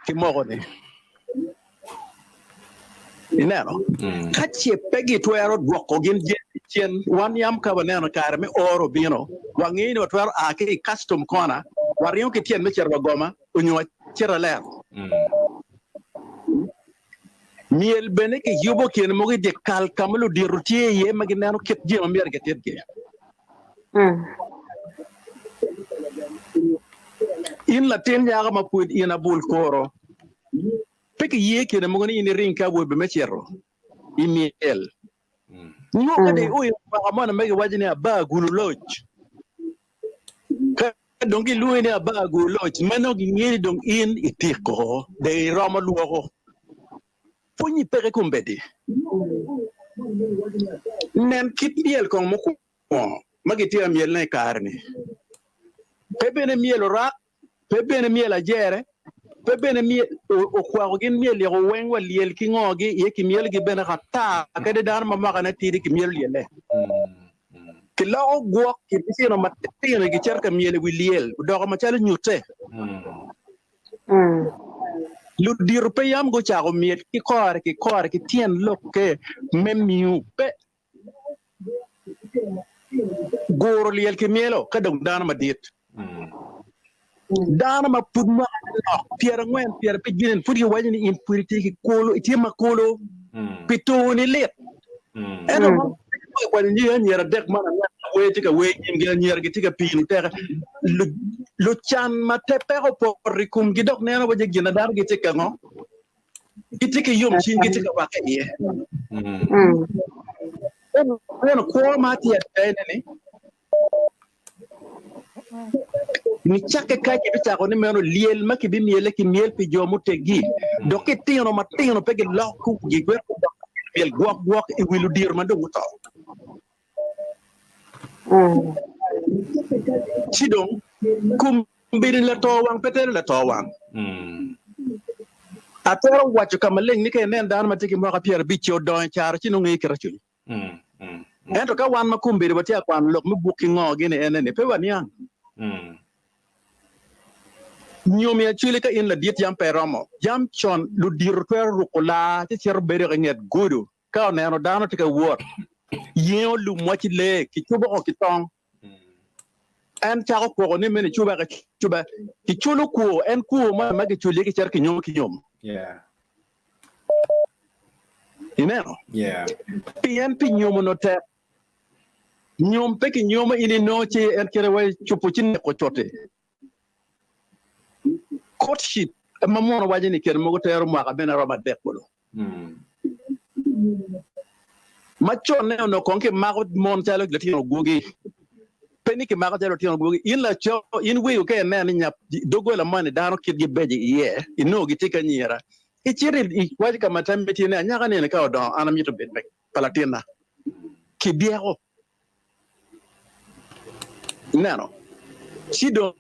ki moko-ni? Ineno? Ka ce pe gitwero dwoko gin jami cen, wan yam ka waneno kare me oro obino, wangeyo ni watwero a ki i custom corner, waringo ki tyen me cito wa Goma onyo wacito Alero. Myel bene kiyubo kine mogo i dyekal ka ma ludito tye iye ma gineno kit jami ma myero gititgi. In latin nyako ma pud in abul kuro, pe kiye kine mogo ni in iring ki awobe me cito i myel. Nyo ka dong ioyo mwaka moni ma giwaco ni aba gulu loc, ka dong gilwongi ni aba gulu loc, meno gingeyo ni dong in itiko, dong iromo lwoko. Pwonyi peke kombeddi. Nen kit myel kong mukwongo ma gitye ka myelone i kare-ni. Pe bene myel orak, pe bene myel ajere, pe bene myel okwako gin myel yoko weng wa lyel ki ngogi iye kimyelogi bene ata kadi dano ma mwakane tidi kimyelo lyelle. Kiloko gwok ki litino matino gicito ka myel i wi lyel odoko macalo nyutte. Ludito pe yam gucako myel ki kore ki kore ki tyen lokke me miu. Pe guro lyel ki myelo ka dong dano madit. Dano ma pud mwakane nok, pyerangwen, pyerabic gin-ni pud giwaco ni in pud itye ki kulu, itye ma kulu pi toni lit. Ento ma kwanyo nying anyira adek man angwen ma wer tye ka wer nyimgi, anyira gitye ka pino teke. Lucan ma te peko opoto i komgi dok neno waci gin ma dano gitye ka ngo? Gitye ki yomcwiny, gitye ka wakke iye. Ento kwo ma atye adane-ni, Nicakke ka kibicako ni meno lyel ma kibimyelle ki myel pi jo muteggi, dok kitino matino pe giloko wigi wek gudok myel gwok gwok i wi ludito ma dong guto. Ci dong, kom. Kombeddi latowang pe telo latowang. Atwero waco ka maleng ni ka inen dano ma tye ki mwaka pyerabic ce odongo i caro ci nongo ngeyo kite cwiny. Ento ka wan ma kombeddi watye ka kwano lok me buk ki ngo gini ene ni pe waniang. Nyom i Acholi ka in ladit yam pe romo. Yam con ludito twero ruko laa ci cito bedo i nget gudo ka oneno dano tye ka wot yengo lum waci lee kicubo ko ki tong. En cako koko ni meno icuba kicuba kiculo kwo en kwo mo ma kiculo iye kicito kinyomo ki nyom. Ineno? Pien pi nyomo no tek. Nyom pe kinyomo in inongo ci en kite wa cupo ci neko cuti. Courtship ma muno waco ni kine mogo tero mwaka bene romo adek kulu. Ma conne onongo kong kimako mon calo litino gwogi. Pe ni kimako calo litino gwogi. In laco, in wego ka ineno ni nya doggola moni dano kitgi beco iye, inongo gitye ki anyira, icito iwaco ka ma tammi tye ni anyaka ni eni ka odongo an amito bed pa latinna. Kibyeko. Ineno? Ci dong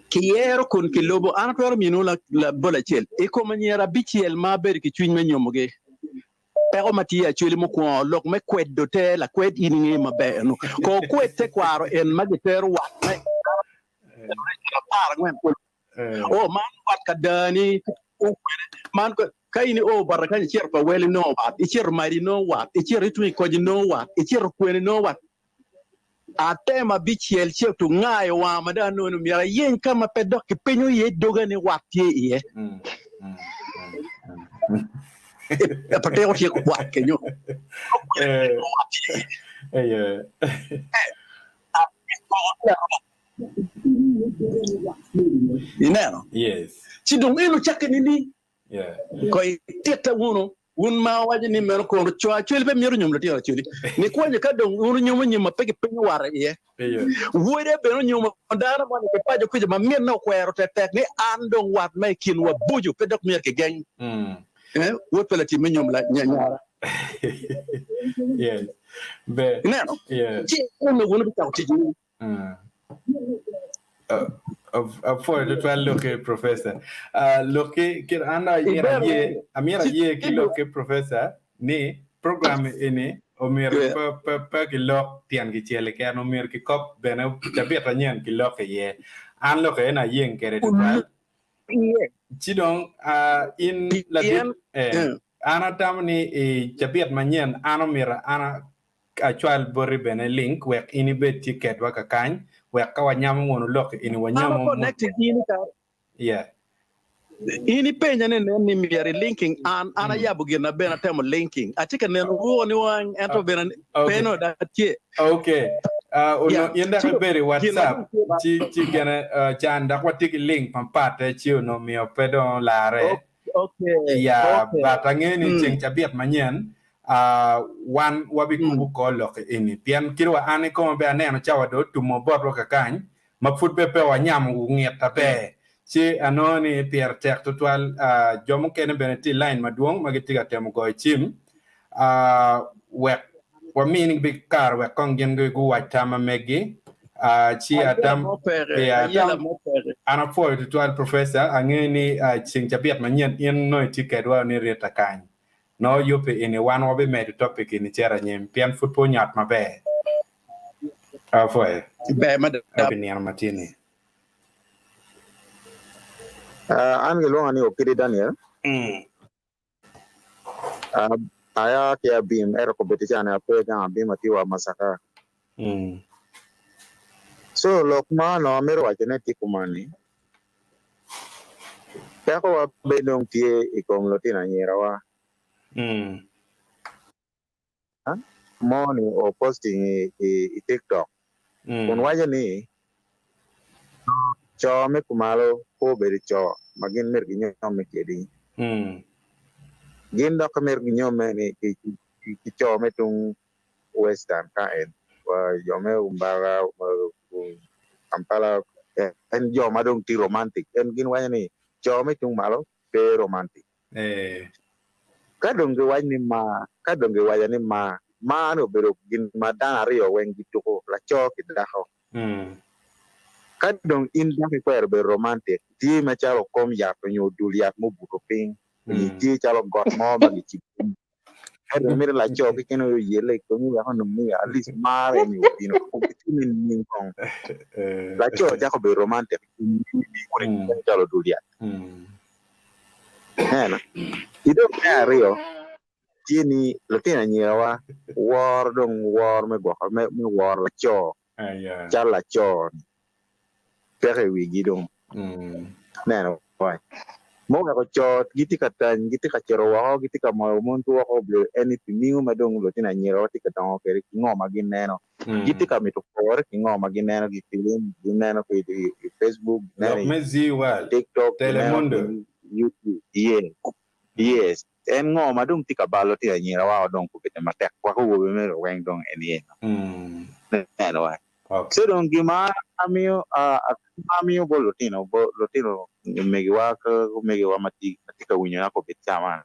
kiyero kun kilubo. An atwero miniwu labol acel i kom anyira abicel ma abedo ki cwiny me nyomogi. Peko ma tye i Acholi mukwongo, lok me kwedo te lakwed in ingeyo maber eno. Ko kwed tekwaro en ma gitero wat me 14 kulu. Oh, man wat ka dani, man ka in io bota kany icito pa wel inongo wat, icito madi inongo wat, icito itung i koc inongo wat, icito kwene inongo wat. Atemo abicel ci otungayo wanga ma dong anongo ni myero ayeny ka ma pe dok kipenyo iye doga ni wat tye iye. Patiko tye wat kenyo. Ineno? Ci dong en ocakke nining? Ko ititta wunu, wun ma wuwaco ni meno kono co acwali pe myero onyom litino acwali, nikwanyo ka dong wun wunyomo nyom ma pe gipenyo ware iye. Wode bene onyomo dano moni ki paco kuca ma minne okwero tektek ni an dong wat ma i kinwa boco pe dok myero kigeng. Wod pa latim me nyom nyara. Ineno? Ci en wunu bicako tic nining? Apwoyo tutwal loki professor. Uh, loki kit an dong amyero aye amyero aye ki loki professor ni program eni omyero Yeah. pe pe pe kilok tyen kicel keken omyero kikop bene cabit anyen kilok iye. An lok eni ayeng kwede tutwal. Iye. Ci dong uh, in ladit Pien eh, eh, an atamo ni i cabit manyen an omyero an Acwal boti bene link wek in ibed tye kedwa kakany wek ka wanyamo wunu lok eni An wanyamo a connecting in i kare. Yeah. In ipenya ni nen ni myero i linking an, an ayabo gin na bene atemo linking. Atye ka neno woko ni wang ento bene Okay. pe nongo dok atye. Okay. Uh, ono Yeah. in dok Ci ibedo i gin ma WhatsApp dong tye ba. ci ci gene uh, can dok watye ki link mapatte ci ono miyo pe dong olare. Okay. Ya, Okay. but angeyo ni Mm. ceng cabit manyen uh, wan wabikubo kor lok eni pien kit wa an ikoma be aneno cawa dong otumo botwa kakany ma pud be pe wanyamo ngit aber ci anongo ni pire tek tutwal uh, jo mukene bene tye i line madwong ma gitye ka temo goyo cim uh, wek waminigi kare wek kong gin guwac tam ma meggi uh, ci Ayela atam mo peke, yeah, ayela atam mo peke. an apwoyo tutwal professor angeyo ni uh, ceng cabit manyen in nongo itye kedwa ni Rita kany Nongo yubbe eni wan wabimedo topic eni cito anyim pien pud pe onyot maber. Apwoyo. Ber mada. Pi nino ma tye ni. An gilwonga ni Okidi Daniel. Aya ki Abim ento kombeddi ca ni ape gang Abim atye wa Masaka. So lok ma onongo amito wacone tye kuman ni, Pekowa bene dong tye i kom lutino anyirawa. Mo-ni o posting i TikTok kun waco ni co me kumalo pe obedo co ma gin myero ginyomme kwedi. Gin dok myero ginyomme ki co me tung Western ka en jo me Mbara, Kampala en jo ma dong tye romantic en gin waco ni co me tung malo pe romantic. Ka dong giwaco ni mar, ka dong giwaco ni mar, mar ni obedo gin ma dano aryo weng gituko, laco ki dako. Ka dong in dok ikwero bedo romantic, tye macalo kom yat onyo dul yat mubuto piny, onyo itye calo got mo ma gicibo piny. Ka dong imito laco keken aye oyelle i komi wek onong ni at least mar eni obino itime nining kong? Laco cako bedo romantic i komi nining calo dul yat? Ineno? Ki dong me aryo, tye ni lutino anyirawa woro dong woro me gwoko me woro laco calo laco ni peke i wigi dong neno wa muweko co gitye ka tany gitye ka cito woko gitye ka moyo mon ki woko obedo en ni pi mingo ma dong lutino anyirawa tye ka dongo kwede ki ngo ma gineno gitye ka mito pore ki ngo ma gineno ki i filim gineno ki i Facebook gineno Lok me i Zee World, TikTok gineno Telemundo. ki YouTube yes Yes, en ngo ma dong tye ka balo tye anyira wa dong kobedo matek wek owobe mere weng dong en iye no. Neno wa. So dong gima amiyo amiyo bot lutino lutino megiwa ki omegiwa ma tye ka winyo na kobed ca man.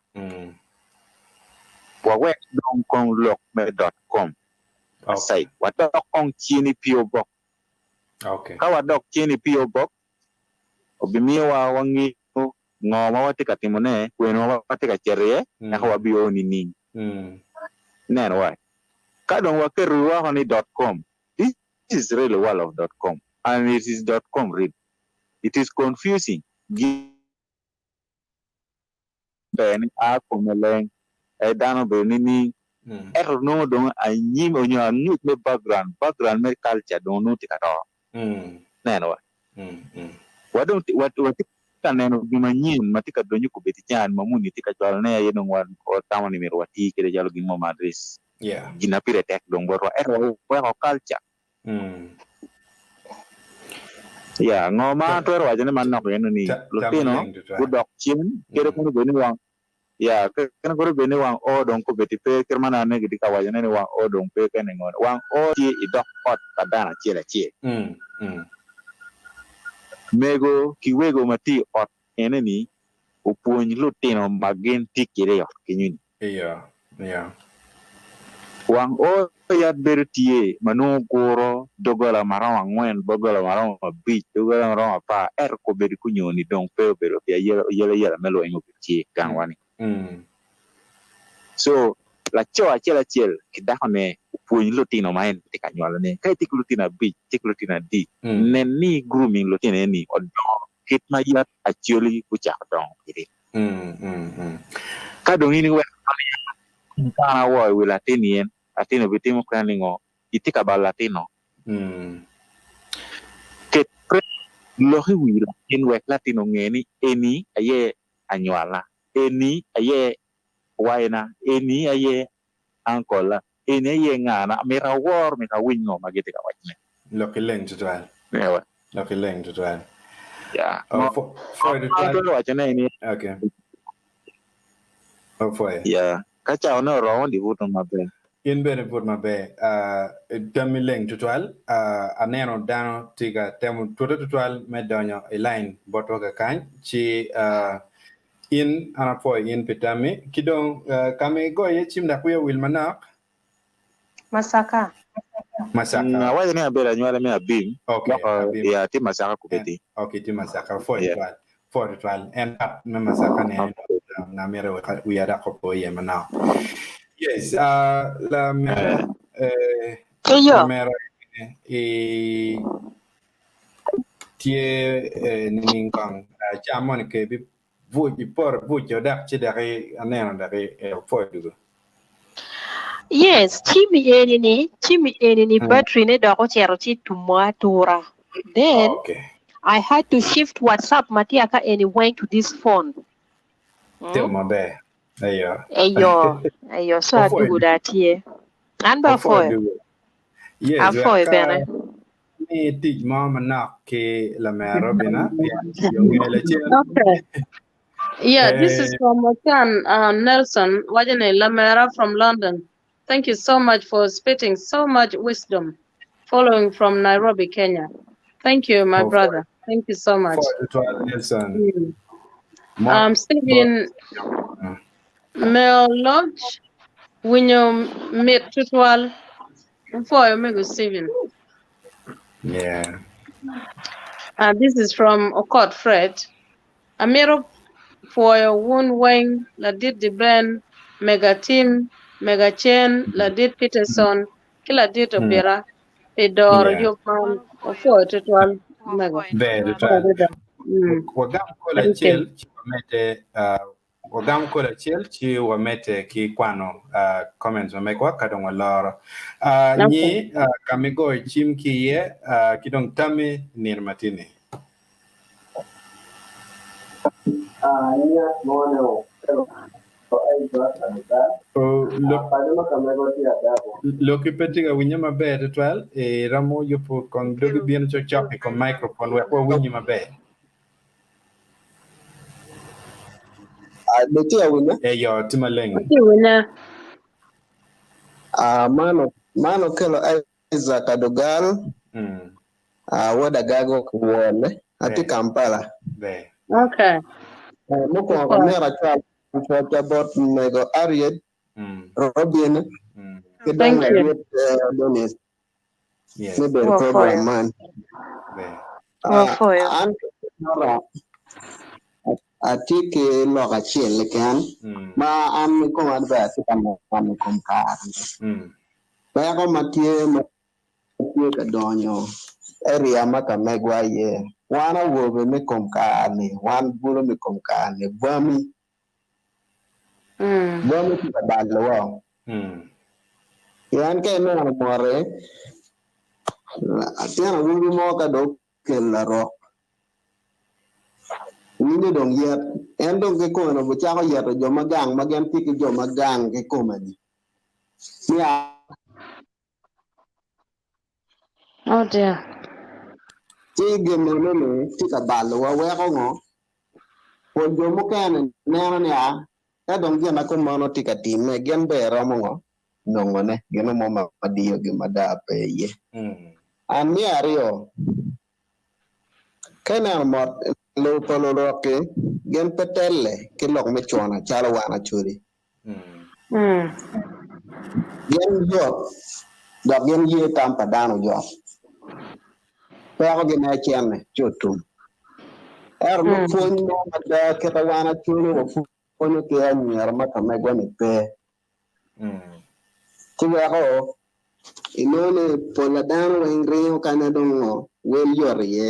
Wawek dong kong lok me dot com aside. Wadok kong cen i PO box. Ka wadok cen i PO box obimiyowa wangeyo ngo ma watye ka timone, kwene ma watye ka cito iye, eka wabio nining. Ineno wa? Ka dong waketo woko ni dot com, this is really world of dot com and it is dot com really. It is confusing. Gin ber ni a kome leng, eh dano obedo nining, ento nongo dong anyim onyo angec me background, background me culture dong nongo tye ka to. Neno wa? Wa dong watye ka neno gin manyen ma tye ka donyo kobedi can ma muni tye ka cwalo ne aye dong watamo ni myero wati kwede calo gin mo ma at least gin ma pire tek dong botwa ento waweko culture. Ya, ngo ma atwero waco ne manok eno ni lutino gudok cen kede kono obed ni wang Ya, kene kono obed ni wang oo dong kobeddi pe, kit ma nongo gitye ka wacone ni wang oo dong pe kene ngo, wang oo tye i dok ot pa dano acel acel. Mego ki wego ma tye i ot ene-ni opwony lutino ma gin tye kwede i ot kenyo-ni. Wang oo yat bedo tye ma nongo guro doggola ma romo angwen, doggola ma romo abic, doggola ma romo apar, ento kobedo ki onyoni dong pe obedo pi ayelayela me lweny obedo tye i gangwa-ni. Co, laco acel acel ki dakone opwony lutino ma en tye ka nywalone. Ka itye ki lutino abic, itye ki lutino adi, nen ni grooming lutinoni odongo kit ma yat acoli gucako dongo kwede. Ka dong in iweko ni kana wo i wi latin-ni en, latin obitimo kene ningo? Itye ka balo latin-no. Ket pressure lok i wi latin wek latin onge ni eni aye anywala, eni aye wayina, eni aye uncle-la, eni aye ngana, myero awor, myero awiny ngo ma gitye ka wacone. Lok ileng tutwal. Ewa. Lok ileng tutwal. Ya. Oh, Ngo fo- foyo ma tutwal. atwero wacone ni Okay. Oh, foyo. Ya. Ka cawane oromo di buto maber. In bene but maber. Uh, tammi leng tutwal. Uh, aneno dano tye ka temo tute tutwal me donyo i line botwa kakany. Ci uh, In, an apwoyo in pi tammi. Ki dong, ka ma igoyo iye cim dok wiya owil manok? Masaka. Masaka. Awaco ni abedo anywali me Abim, Ok, dok Abim. ya atye Masaka kubedi. Ok, itye Masaka. Apwoyo Yeah. tutwal. Apwoyo tutwal. En pat me Masaka ni Ok. na mito wek wiya dok opo iye manok. Yes, uh, lamera, eh, Eyo. lamera i Tye nining kong cam moni ke bi buc i poto buc o dok ci dok aneno dok opwoyo dugo. Yes, cim i eni ni, cim i eni ni battery ne dok ocito ci tumo atura. Then Okay. I had to shift WhatsApp ma tye aka eni weng to this phone. Timo maber. Eyo. Eyo, eyo, so Opwoyo adugo dong atye. An bene Opwoyo apwoyo. dugo. Yes, Apwoyo wek bene. Mi tic mo manok ki lamera Robina pien yo nge lacen. Okay. Yeah, this is Eh, from Ocan Nelson, Wajane Lamera from London. Thank you so much for spitting so much wisdom. Following from Nairobi, Kenya. Thank you, my oh, brother. Thank you so much. Pwoyo tutwal Nelson. Mot bot Stephen Mel Lodge, winyo mit tutwal. Wupwoyo mego Stephen. Yeah. This is from Okot Fred. Amito pwoyo wun weng ladit Diben, Mega Tim, Mega Cen, ladit Peterson ki ladit Obira pi doro yub man. Wapwoyo tutwal omego. Ber tutwal. Wagam kol acel ci wamedde Wagam kodi acel ci wamedde ki kwano comments ma megwa ka dong waloro. Nyi ka ma igoyo cim ki iye ki dong tammi nino matini. Lokki pe tye ka winye maber tutwal, iromo yubo kong dogi bino cokcok i kom microphone wek wawinyi maber. Ah, be tye awinyo? Eyo, tye maleng. Atye winya. Ah, man, man okelo Isaac Adogal, Mm. ah, wod Agago Wole, atye Ber. Kampala. Ber. Okay. Ah, mukwongo Ipwoyo. myero acwal pwocca bot mego Ariel, Mm. Robin, Mm. ki dong Thank you. ladit eh, Dennis. Yes. Me bedo program Wafoyo. man. Ber. Ah, Wafoyo. an ora atye ki lok acel keken Mm. ma an koma bene atye ka neno i kom kare-ni. Mm. Peko ma tye ma tye ka donyo area ma ka megwa iye, wan awobe me kom kare-ni, wan bulu me kom kare-ni, bwami Mm. Bwami tye ka balowa. Mm. Pien ka ineno moti, latin awobi mo ka dong okelo larok, winyo dong yet. En dong kikome obicako yeto jo ma gang ma gin tye ki jo ma gang kikome-ni. Ni Oh dear. Ci gin meno-ni tye ka balowa weko ngo? Pol jo mukene neno ni a ka dong gin ma kumeno tye ka timme, gin bene romo ngo? Nongone gin mo ma diyogi mada pe iye. An me aryo, ka ineno mot lobo pa lurok-ki, gin pe telle ki lok me cona calo wan Acholi. Gin yot dok gin ye tam pa dano oyot. Pekogi me cene ci otum. Ento nongo pwony mo mada kite wan Acholi wapwonyo ki anyira ma ka megwa-ni pe. Ci weko inongo ni pol pa dano weng ringo kanya dong ngo wel yot iye.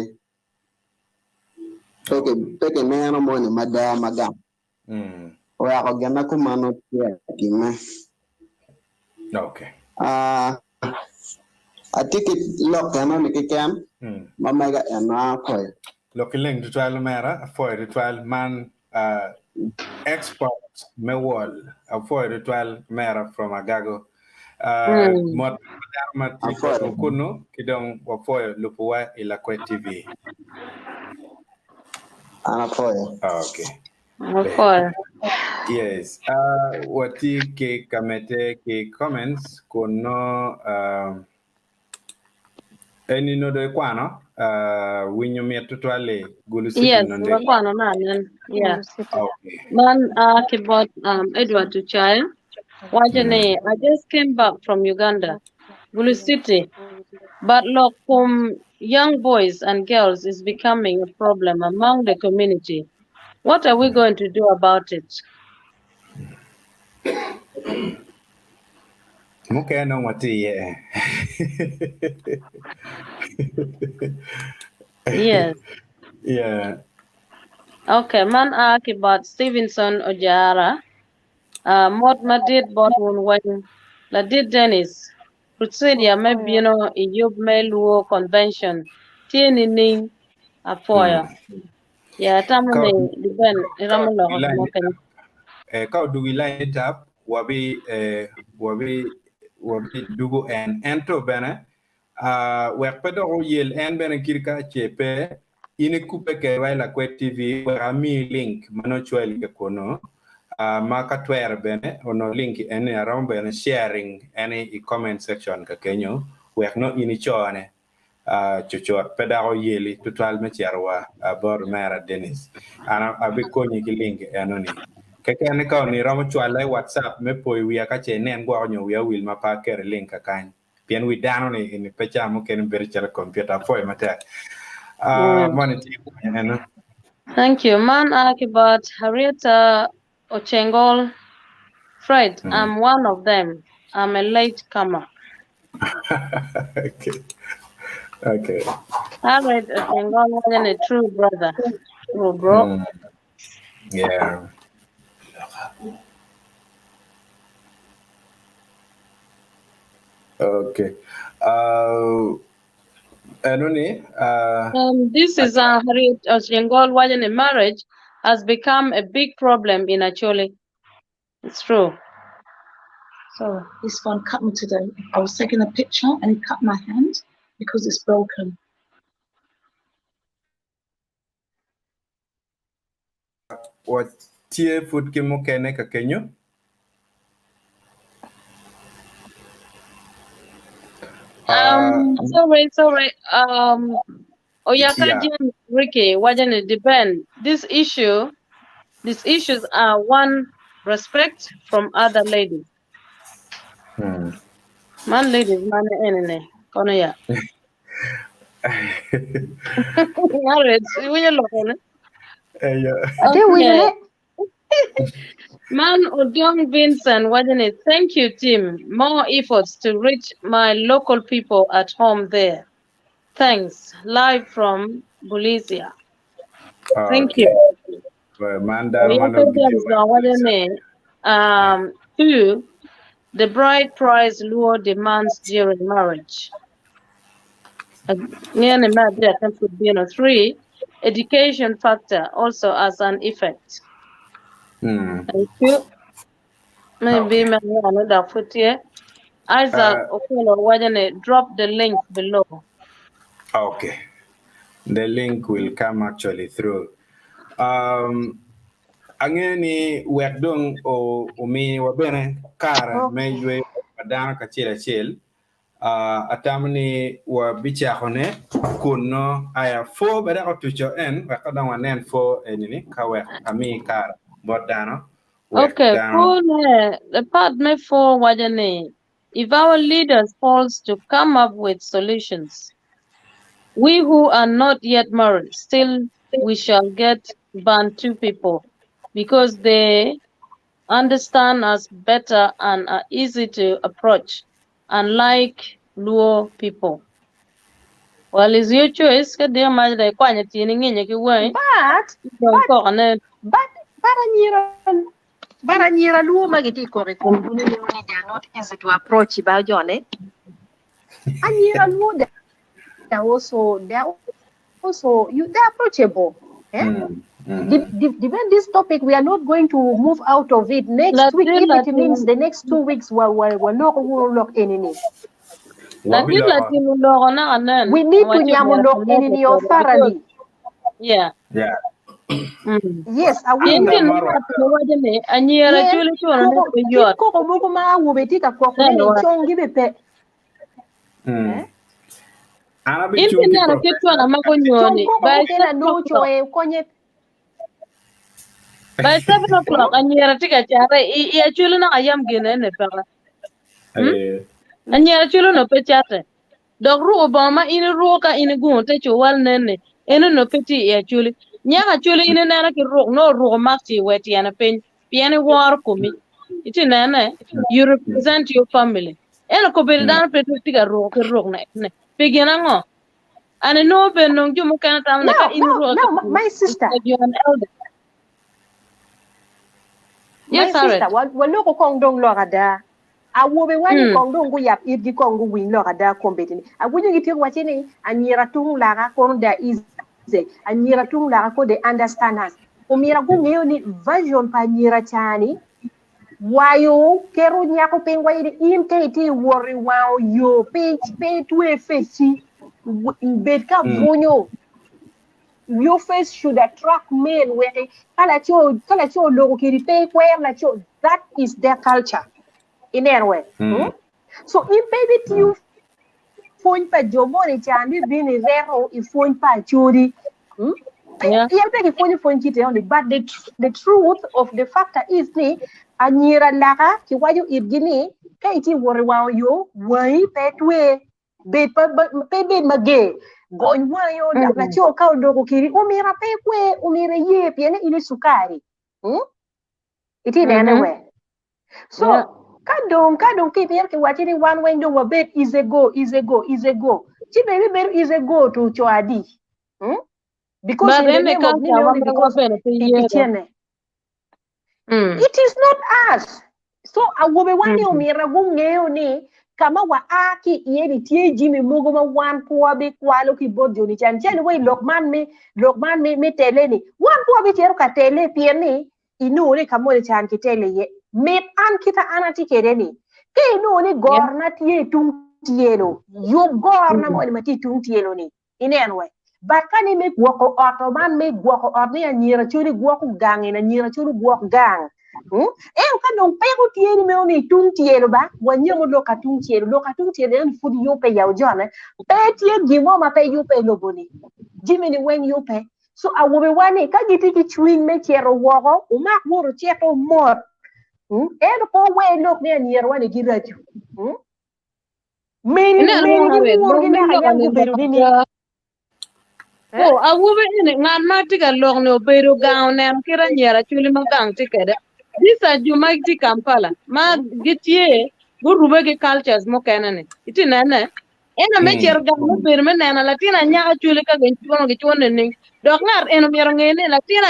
Pe kineno moni mada ma gang. Oweko gin ma kumeno tye atimme. Okay. Ah, atye ki lok enoni keken ma mega eno apwoyo. Lok ki leng tutwal omera, apwoyo tutwal man ah, expert me wol, apwoyo tutwal omera from Agago. Ah, mot pa dano ma tye Apwoyo. kwedwu kunu ki dong wapwoyo lubuwa i Lakwed TV. An apwoyo. Okay. Apwoyo. Yes. Uh, watye ki ka medde ki comments kun nongo uh, eni nongo dong ikwano uh, winyo mit tutwal-li Gulu City Yes, nongo dong wakwano na anen. Yeah. Gulu City. Okay. Man a ki bot um, Edward Tuchaya. Waco ni, I just came back from Uganda, Gulu City, but lok kom young boys and girls is becoming a problem among the community. What are we going to do about it? Mukene nongo watye iye. Yes. Yeah. Okay, man a ki bot Stevenson Ojara. Uh, mot madit bot wun weng. Ladit Dennis, Procedure me bino i yub me Luo Convention tye nining? Apwoyo. Ya, atamo Ka ni Ruben iromo loko gin mo kenyo. Eh, ka odugo i line ni tap, wabi, eh, wabi, wabi dugo en. Ento bene, ah, wek pe dok oyel en bene kit ka ce pe, in ikubbe kedwa i Lakwed TV wek amiyi link ma nongo cwali ka kunu. Ah, ma ka twere bene, onongo link eni aromo bene sharing eni i comment section ka kenyo wek nongo in icone ah, cucut pe dok oyeli tutwal me cito wa ah, bot omera Dennis. An abikonyi ki link enoni. Keken ni ka onongo iromo cwala i WhatsApp me poyo wiya ka ce inen gwoko nyo wiya owil ma pe aketo i link kakany. Pien wi dano ni eni pe ca mukene bedo calo computer. Apwoyo matek. Uh, moni tye eno. Thank you. Man Akibat Harrieta Ochengol. Fred, I'm one of them. I'm a late comer. Okay. Okay. Harriet Ochengol wasn't a true brother. True bro. Yeah. Okay. Eno ni This is Harriet Ochengol wasn't a marriage has become a big problem in Acholi. It's true. So this one cut me today. I was taking a picture and it cut my hand because it's broken. Watye pud ki mukene ka kenyo? Sorry, sorry. Oyaka Yeah. James Ricky, wajani depend. This issue, these issues are one respect from other ladies. Man ladies, man enene. Kono ya. Marriage, we look on it. Ate winyo Okay. Man Odong Vincent Wajani, thank you, team. More efforts to reach my local people at home there. Thanks. Live from Bolivia. Thank Okay. you. Well, man dano ma Oyaka nongo gitye James wek Wajani, two, the bride price Luo demands during marriage. Ngene ma adek en pud bino. Three, education factor also as an effect. Thank you. Maybe Okay. man dok pud tye. Isaac Okello Wajani, drop the link below. Okay. The link will come actually through. Um, angeyo ni wek dong omiwa bene kare me yweyo pa dano kacel acel. Atamo ni wabicakone kun nongo aya pwo bene dok otuco en wek ka dong wanen pwo eni-ni ka wek ami kare bot dano wek Okay, dano pwo ne, the part me pwo waco ni if our leaders fails to come up with solutions, we who are not yet married, still we shall get Bantu people because they understand us better and are easy to approach, unlike Luo people. Well, it's your choice. Ka diro mac dong ikwanyo tyeni nginyo ki wangi. But, Dong but, koko ne. but, but anyira, but anyira Luo ma gitye koko i kom buni ni they are not easy to approach ba jone. Anyira Luo they are also, they are also, you, they are approachable. Eh? Depend this topic, we are not going to move out of it. Next week, Latin, if it Latin. means the next 2 weeks, we we loko we lok enini. Latin, Latin uloko na anen. We need to Wacho nyamu ber lok loko enini kode because thoroughly. yeah. Yeah. Yes, I will. In kin Latin wacho ni anyira Yen, chuli chuno ne koko, pe kit yot. koko moko ma awobe tye ka koko Nen ni wa. congi be pe. An abi In cung kin ki neno kit professor chwana ma Cung gunyoni koko by mukene 7 anongo o'clock. coe konye. By 7 o'clock anyira tye ka cate i i acholi naka yam gine ene peke. Anyira acholi no pe cate. Dok ruko bongo ma in iruko ka in igungo te cuwal nene eno no pe tye i acholi. Nyako acholi in ineno ki ruk no oruko makci i we tyene piny pien iworo komi. Iti nene you represent your family. Eno kobedo dano pe tye ka ruko ki ruk na ene. Pi gin ango? And inongo bene nong jo mukene tamo ni ka Now, in now, iruko now, ki my sister, like you're an elder. my Yes, Harriet. sister, waloko kong dong lok ada. Awobe wani kong dong guyab itgi kong guwiny lok ada kombeddi ni. Awinyo gitye ka wacci ni anyira tung laka kono they are easy. Anyira tung laka ko they understand us. Omyero gungeyo ni version pa anyira cani wayo keto nyako piny waci ni in ka itye wot i wango yo pe pe itwe feci bed ka bwunyo. Your face should attract men wek ka laco ka laco oloko kedi pe ikwer laco. That is their culture. Ineno we. So in pe ibitiyo pwony pa jo moni can ni bino ireto i pwony pa acholi. Yeah. Pien pe gipwonyo pwony kite eni, but the truth of the factor is ni anyira laka kiwaco itgi ni ka itye wot i wango yo wangi pe twe bed pa, pe bed mager. Gony wangi o dok laco ka oloko kedi omyero pe ikwer, omyero iye pien ni in i cukari. Hmm? Itye nene we. So, Yeah. ka dong, ka dong kimito kiwacci ni wan weng dong wabed easy go, easy go, easy go. Ci bene ibibedo easy go to co adi? Hmm? Because But in the ene name of ni culture wa only megwa because bene pe pi yere. cene. Mm. It is not us. So awobe wan ni Mm. omyero gungeyo ni ka ma wa a ki iye ni tye jimi mogo ma wan pe wabikwalo ki bot joni can calo wa i lok man me lok man me, me tele ni wan pe wabicito ka tele pien ni inongo ni ka moni can ki tele iye mit an kita an atye kwede ni ka inongo ni Yeah. gorna tye i tung tyelo yub gorna moni ma tye i tung tyelo ni ineno we but ka ni me gwoko ot man me gwoko ot ni anyira coli gwoko gang en anyira coli gwok gang Hmm? Ento ka dong peko tye ni meno ni tung tyelo ba wanyamo lok ka tung tyelo lok ka tung tyelo en pud yubbe ya ojone pe tye gin mo ma pe yubbe i lobo ni jimi ni weng yubbe so awobe wa ni ka gitye ki cwiny me cito woko wumak wot wucito mot Hmm? Ento pe wuwe lok ni anyira wa ni giraco Hmm? Meni Ineno meni mo Harriet, giwuro lok gi me naka loko yam ni gubedo lok ni ni ada. Eh? Oh, awobe eni ngat ma tye ka lok ni obedo gang oneno kit anyira acwali ma gang tye kwede. These are jo ma gitye i Kampala ma gitye gurube ki cultures mukene ni. Itye nene? Ento me cito gang me bedo me neno latin anyaka acwali ka gicuno gicuno nining? Dok ngat eni myero onge ni latin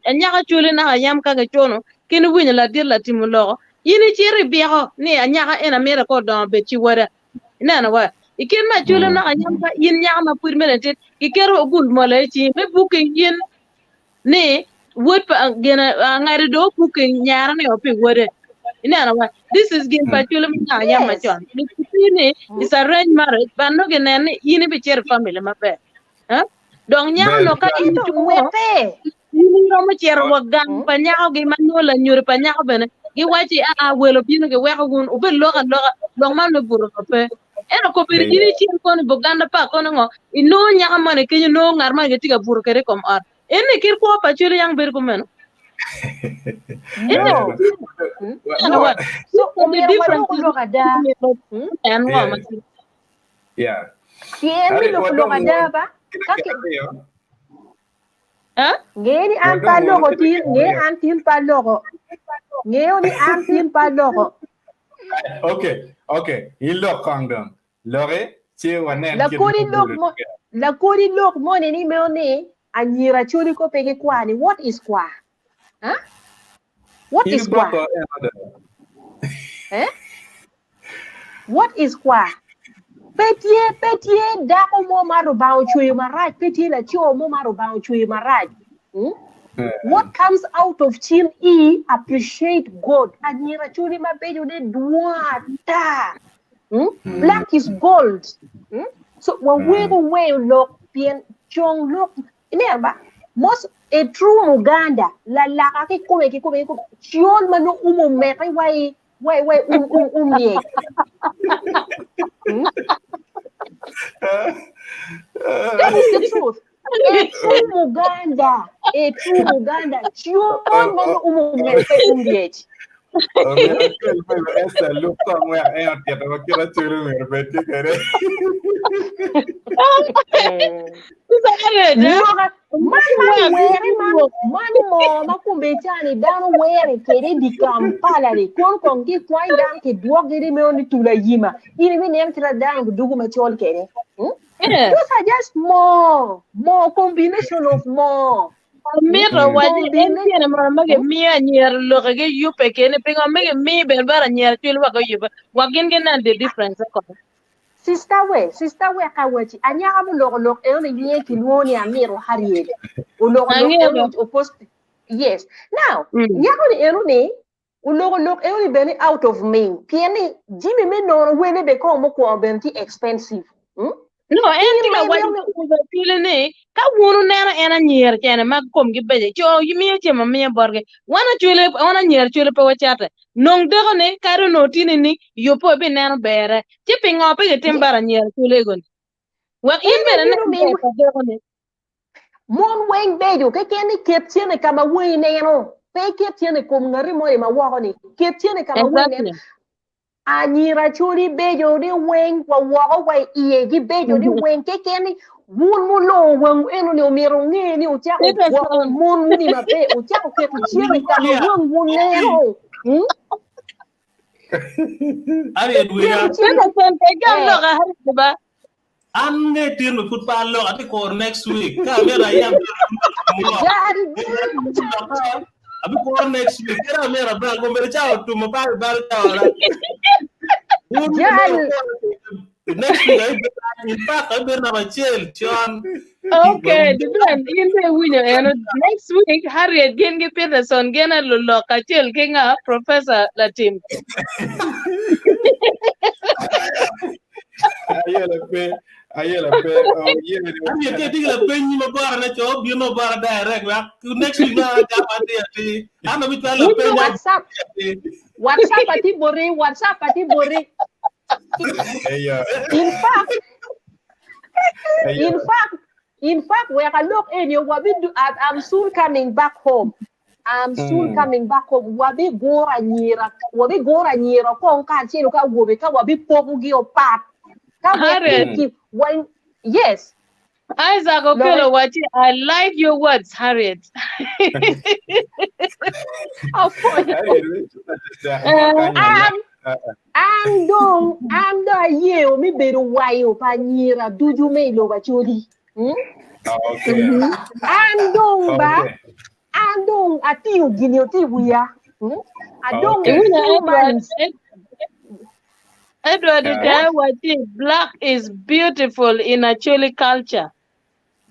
anyaka acwali naka yam ka gicuno kini winyo ladit latimo loko in icito ibyeko ni anyaka eni amito ka odongo obed ci wada. Ineno wa? I kit me acwali naka yam ka in nyako ma pud mere tit giketo ogul mola i cingi me booking in ni wod pa gin ngati do booking nyara ni o pi wode. Ineno wa? This is gin pa acwali ma naka yam Yes. macon. Ni ni is arranged marriage but no ginen ni in ibicito i family maber. Eh? Dong nyako Ber no ka in Ento icuko ngwete. in iromo cito wa gang Hmm? pa nyakogi ma nongo lanyodi pa nyako bene giwaci aa welo bino giweko wun wubed lok aloka lok man me buto pa pe ento kobedo in icito kono i Buganda Park kono ngo inongo nyako moni kenyo nongo ngat moni gitye ka buto kwede i kom ot eni kit kwo pa Acholi yang bedo kumeno eni No. Hmm? ineno No. wa So the omyero difference walok lok ada. Hmm? en ngo ma Yeah. Yeah. Pien mi Ari loko lok wadong ada wun ba kit ka ki ki aryo. Eh? nge ni an pa Wadong wun loko kit tin ki nge aryo. an tin pa loko ngeyo ni an tin pa loko Okay, okay. In lok kong dong. Loki ci wanen kit ma lakodi lok obedo mo tye. lakodi lok moni ni meno ni anyira coli ko pe ki kwa ni what is kwa huh? What In is kwa iboko eno dong. eh? What is kwa? Pe tye, pe tye dako mo ma Rubanga ocweyo marac, pe tye laco mo ma Rubanga ocweyo marac. Hmm? What comes out of chin i appreciate God. Anyira coli mabeco ne dwong ata. Hmm? Black is gold. Hmm? So waweko weyo lok pien cong lok ineno ba most a true Muganda lalaka kikome kikome kikome col ma nongo umo meke wai Wai wai um um um lyec. Hmm? That is the truth. A true Muganda, a true Muganda, col ma nongo umo meke um lyec. Omyero akel mego Esther lub kong wek en otito wa kit acwali myero obed tye kwede. Lwoka man man were man man moo ma kombe cani dano were kede i di Kampala ni kono kong ki kwany dano ki dwok gi meno ni tula yima in ibi neno kita dano dugu macol kede hmm? Yeah. Those are just moo moo combination of moo Amito waci en combination tyene mono ma gimiyo anyira loke giyubbe kene pingo me gimiyo bene bene anyira cwiny wa guyubbe wa gin ginen the difference koko. Sister we, sister wek awaci, anyaka muloko lok eno ni nyinge kilwongo ni Amiro Harriet. Oloko lok Angeyo eno ba. ni opost yes. Now, Mm. nyako ni eno ni oloko lok eno ni bene out of ming pien ni jimi me nono wele be kong mukwongo bene tye expensive. Mm? No, en In tye ma ka waco imito ni ki Rubén Pili ni, Ka wun wuneno en anyira cene ma komgi beco, co imiyo cem amiya botgi. Wan acwele, wan anyira cwele pe wacate. Nong dekoni, kadi onongo tye nining, yubbe ibineno berre. Ci pingo pe gitim bot anyira cwele ego-ni? Wek in en bene bino inen miyo ber pa dekoni. Mon weng beco, keken ni ket cene ka ma wangi neno. Pe iket cene i kom ngati moni ma woko-ni. Ket cene ka ma wangi neno. Exactly. Anyira codi beco ni weng wa woko wa i iye gibeco ni weng keken ni. Wun mulongo wangwu eno-ni omyero wunge ni wucako gwoko monwu-ni maber, wucako keto cente ka ma wangwu neno. Hmm? Harriet winya. Keto cente. Peterson pe gam Eh. lok Harriet ba. An nge tin me pud pa alok ati kor next week. Ka amyero ayab Jal. Abi kor next week. Kera amyero abal ko mere cawa otum apa bal cawa la. Jal. Next week ay in fact ay ber number acel con. Okay, dibran in be winyo eno next week Harriet gin gi Peterson gin lulok kacel ki nga Professor Latim. Ayela pe, ayela pe. Oh, yeah. Ami ke tigi la penyi ma bora na cho bino bora direct wa. Next week na ga ati ati. Ana bi twala penyi. WhatsApp. WhatsApp ati bori, WhatsApp ati bori. Eya. In fact, Eya. in fact, in fact, we are look in you wabi do, I- I'm soon coming back home. I'm soon coming back home. Wabi gora nyira, wabi gora nyira ko ka chelo ka wobe ka wabi pogo gi opat. Ka we Harriet. ki when yes. Isaac Okello Wachi, I like your words, Harriet. An an dong an dong ayeo mi bedo wayo pa nyira ducu me i lobo Acholi. Hmm? Okay. An dong ba Okay. an dong atiyo gini oti wiya. Hmm? Adong Okay. Iwinyo few Edward, months. Edward Yeah. Ochaye Wachi, black is beautiful in Acholi culture.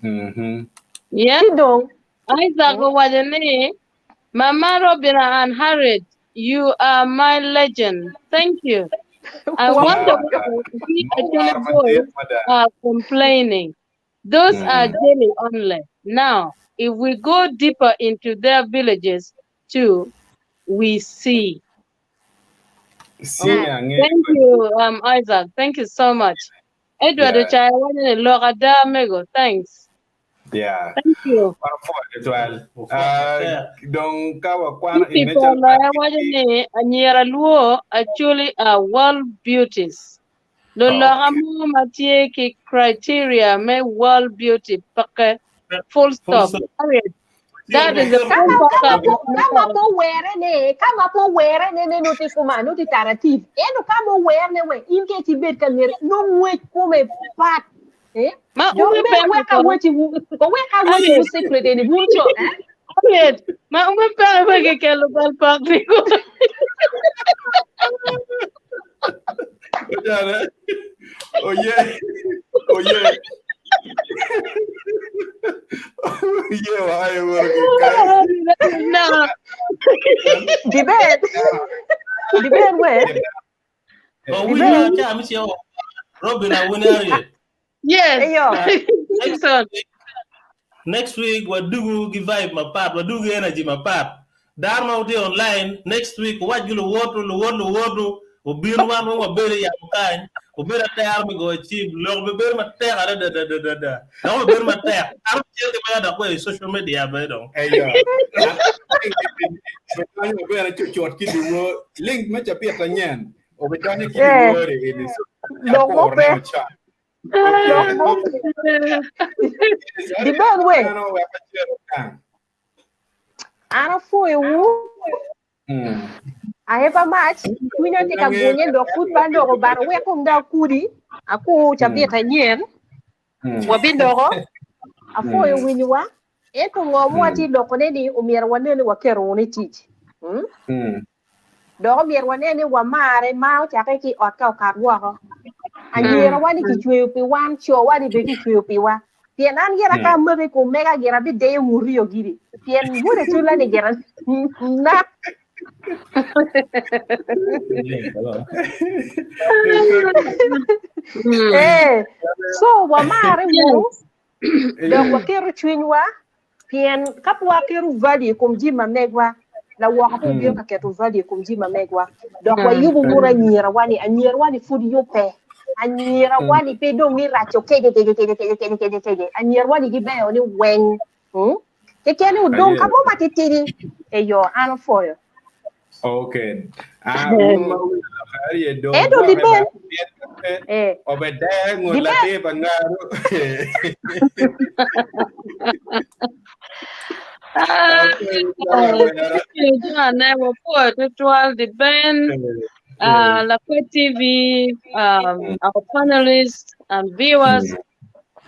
Yeah. Ci dong. Isaac owacho ni, Mama Robina and Harriet, you are my legend. Thank you. I wonder why we Acholi boys are complaining. Those are jelly only. Now, if we go deeper into their villages too, we see. See, ange. Thank you, Isaac. Thank you so much. Edward Yeah. Ochaye wacho ni lok ada mego. Thanks. Yeah. Thank you. Wapwoyo twal. Uh, dong ka wakwano Titi in natural Polo wacho ni anyira Luo actually are world beauties. Loloka mo ma tye ki criteria me world beauty peke. Full stop. stop. Period. That is the full Kama kama stop. po kama po were ne kama po were ne ne noti kuma noti taratif. Eno kama were ne we in ke ti bet ka ngere no ngwech kume pat. Eh? Ma Dong ume be peke weka kono. wechi wu ko weka wechi wu secret ni buncho eh? Period. Ma ume peke weke kelo bal pak ni ko. Ojana. Oye. Oye. Oye, wae worgi kai. No. Dibet. Dibet we. Oh, we know cha mi che Robin awin Harriet. Yes. Eyo. Jackson. Next week wadugu gi vibe mapat, wadugu energy mapat. Dar ma uti online next week waj gi luwotu luwotu luwotu obin wan weng wabedo i yamo kany obedo ater mi go cim lok be bedo matek adadadadada dok be bedo matek ar cel ki mega dok wa i social media be dong Eyo. Obedonyo maber cucut ki diwo. Link me chapit anyen. Obedonyo ki Eh. diwo ri ini. So, Lok mo akur pe. ne ochan. Lok mo pe. Dibet we. Ano wek acero kang. An apwoyo wu. Ahepa mac, cwinya tye ka gunye dok pud pe aloko but awek kong dong akudi, akur cabit anyen, wabiloko, apwoyo winyowa, ento ngo ma watye lokone ni omyero wanen ni waketo wunu i tic. Hmm? Dok omyero wanen ni wamare ma ocakke ki i ot ka okat woko. Anyirawa ni kicweyo pi wan, cowa ni bene kicweyo piwa. Pien an gira ka amaki i kom mega gira abideyo ngutio giri. Pien wode cula ni gira na. Eh, so wamare wunu dok waketo cwinywa pien ka pe waketo value i kom jami ma megwa lawoko pe obino ka keto value i kom jami ma megwa dok wayubo wunu anyirawa ni anyirawa ni pud yubbe anyirawa ni pe dong ni raco kece kece kece kece kece kece kece anyirawa ni gibeyo ni weng hmm? keken ni odong ka mo matitidi eyo an opwoyo Okay. Ah, wun ma winyo lok Harriet dong ento gwokke liben ba. Eh. Obede ngut Dibet. latir pa ngaru. Ah, Okay, lamera. Jane wapwoyo tutwal di Ben, uh, Lakwed TV, our panelists and viewers.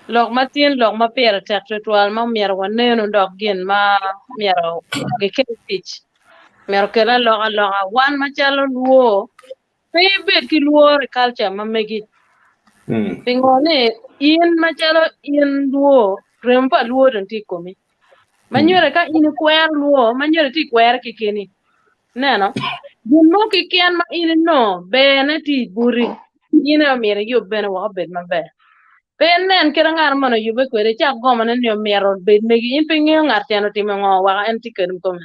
Lok ma tin lok ma pire tek tutwal ma myero wanenu dok gin ma myero gikel tic. Myero okel alokaloka. Wan macalo luo, pe ibed ki lworo i culture ma megi. Pingo ni in macalo in luo, remo pa luo dong tye i komi. Ma nyuto ka in ikwero luo, ma nyuto itye ikwere kekeni. Ineno? Gin mo keken ma in inongo, berne tye i buti. In aye omyero iyub bene wek obed maber. Pe inen kit ma ngat moni oyubbe kwede, icak gomone ni omyero obed megi. In pe ingeyo ngat cen otimo ngo wek en tye kwede kome.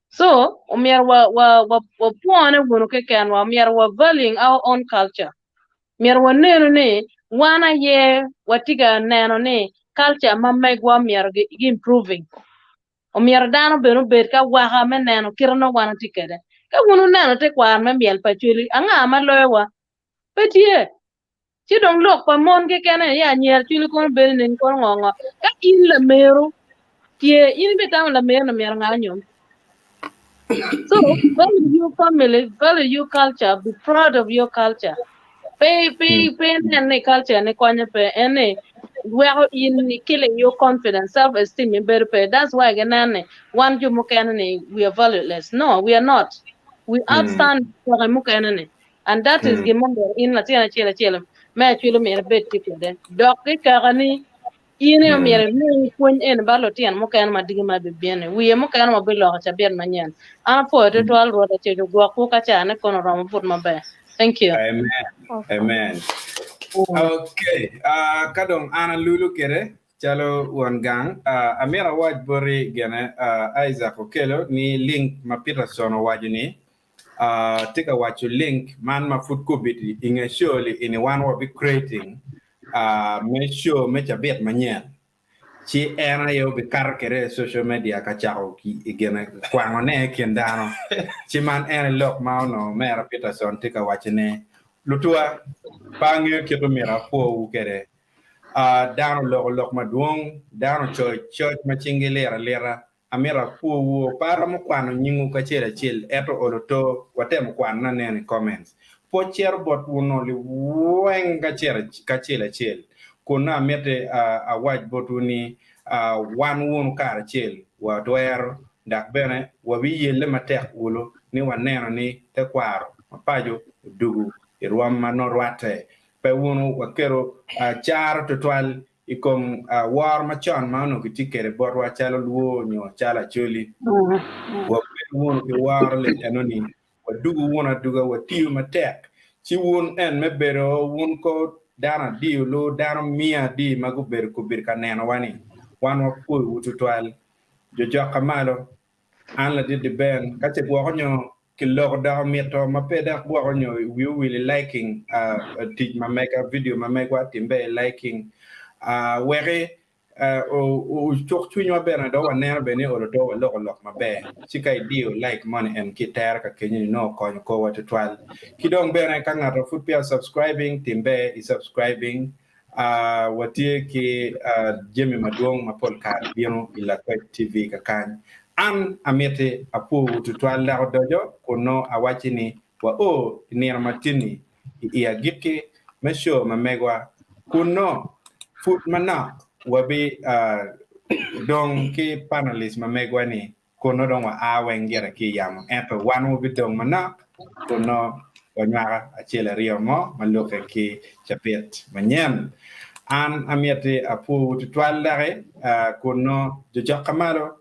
So, omyero wa, wa, wa, wapwone wunu kekenwa, omyero wa valuing our own culture. Myero wanenu ni wan aye watye ka neno ni culture ma megwa myero gi, gi improving. Omyero dano bene obed ka waka me neno kite ma wan watye kwede. Ka wun wuneno tekwaro me myel pa Acholi, anga ma loyowa? Pe tye. Ci dong lok pa mon keken aye anyira Acholi kono bedo ni kono ngo ngo. Ka in lameru tye, in ibitamo lameru-ni myero nga onyom? So, value your family, value your culture, be proud of your culture. Pe pe pe inen ni culture ni konyo pe, en ni weko in ni killing your confidence, self esteem in bedo pe. That's why ginen ni wan jo mukene ni we are valueless. No, we are not. We outstand kaka mukene ni. And that is gin mo myero in latin acel acel me acwilo myero ibed tye kwede. Dok ki kaka ni in aye myero imi pwony eni bot lutino mukene ma diki ma bibino-ni. Wiye mukene wabiloko cabit manyen. An apwoyo tutwal Rwot Acec ogwokwu ka caa-ne kono oromo but maber. Thank you. Amen. Amen. Okay. Uh, ka dong an alulu kede calo won gang, uh, amito awac boti gene uh, Isaac Okello ni link ma Peterson owaco ni uh, tye ka waco link man ma pud kubiti i nge show li ini wan wabi creating uh, me show me cabit manyen ci en aye obikato kede i social media ka cako gine kwangone i kin dano ci man en aye lok ma onongo omera Peterson tye ka wacone lutuwa pe angeyo kit omyero apwowu kede uh, dano oloko lok madwong dano ocoyo coc ma cingi lit alita Amito apwowu, pe aromo kwano nyingwu kacel acel, ento olo to watemo kwanone aneno i comments. Pwoc cito bot wun oli weng kacel acel, kun nongo amiti awac botwu ni wan wunu karacel watwero dok bene wabiyelle matek ulu ni waneno ni tekwaro ma paco odugu i rwom ma nongo rwatte. Pe wunu waketo caro tutwal i kom woro macon ma onongo kitye kwede botwa calo Lwo nyo calo Acholi. Wabedo wunu ki woro lec enoni, wadugu wunu aduga, watiyo matek. Ci wun en me bedo wun ko dano adi olu, dano miya adi ma gubedo kobedo ka nenowa-ni, wan wapwoyowu tutwal. Jo jokka malo, an ladit Deben, ka ce gwoko nyo Kiloko doko mito ma pe dok gwoko nyo wi owil i liking tic ma mega, video ma megwa timbe i liking weki ocuk cwinywa bene dok waneno bene ni olo to waloko lok maber ci ka idiyo like moni en ki itere ka kenyo ni nongo okonyo korwa tutwal. Ki dong bene ka ngato pud peya subscribing timbe i subscribing Watye ki jami madwong ma pol kare bino i Lakwec TV kakany. An amiti apwowu tutwal dok odoco kun nongo awacci ni wao i nino ma tye-ni i agikki me show ma megwa kun nongo pud manok wabi dong ki panelist ma megwa ni kun nongo dong wa a weng gire ki i yamo, ento wan wubidong manok kun nongo wanywako acel aryo mo ma lukke ki cabit manyen. An amiti apwowu tutwal doki kun nongo jojokka malo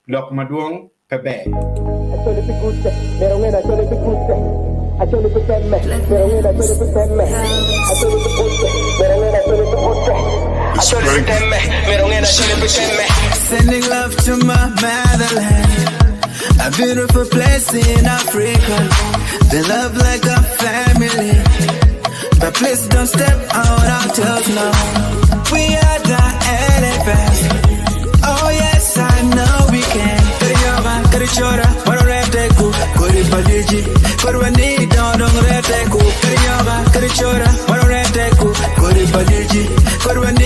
lok madwong pe ber. Acholi pi kutte, myero wunge ni acholi pi kutte. Acholi pi temme, myero wunge ni acholi pi temme. Acholi pi kutte, myero wunge ni acholi pi kutte. Acholi pi temme, myero wunge ni acholi pi temme. Sending love to my motherland, a beautiful place in Africa. They love like a family, but please don't step on our toes now. We are the elephants. Oh yes, I know we can. Kariyoga, karichora, waroreteku, kori paliji, korwani dong dong reteku. Kariyoga, karichora, waroreteku. Pud.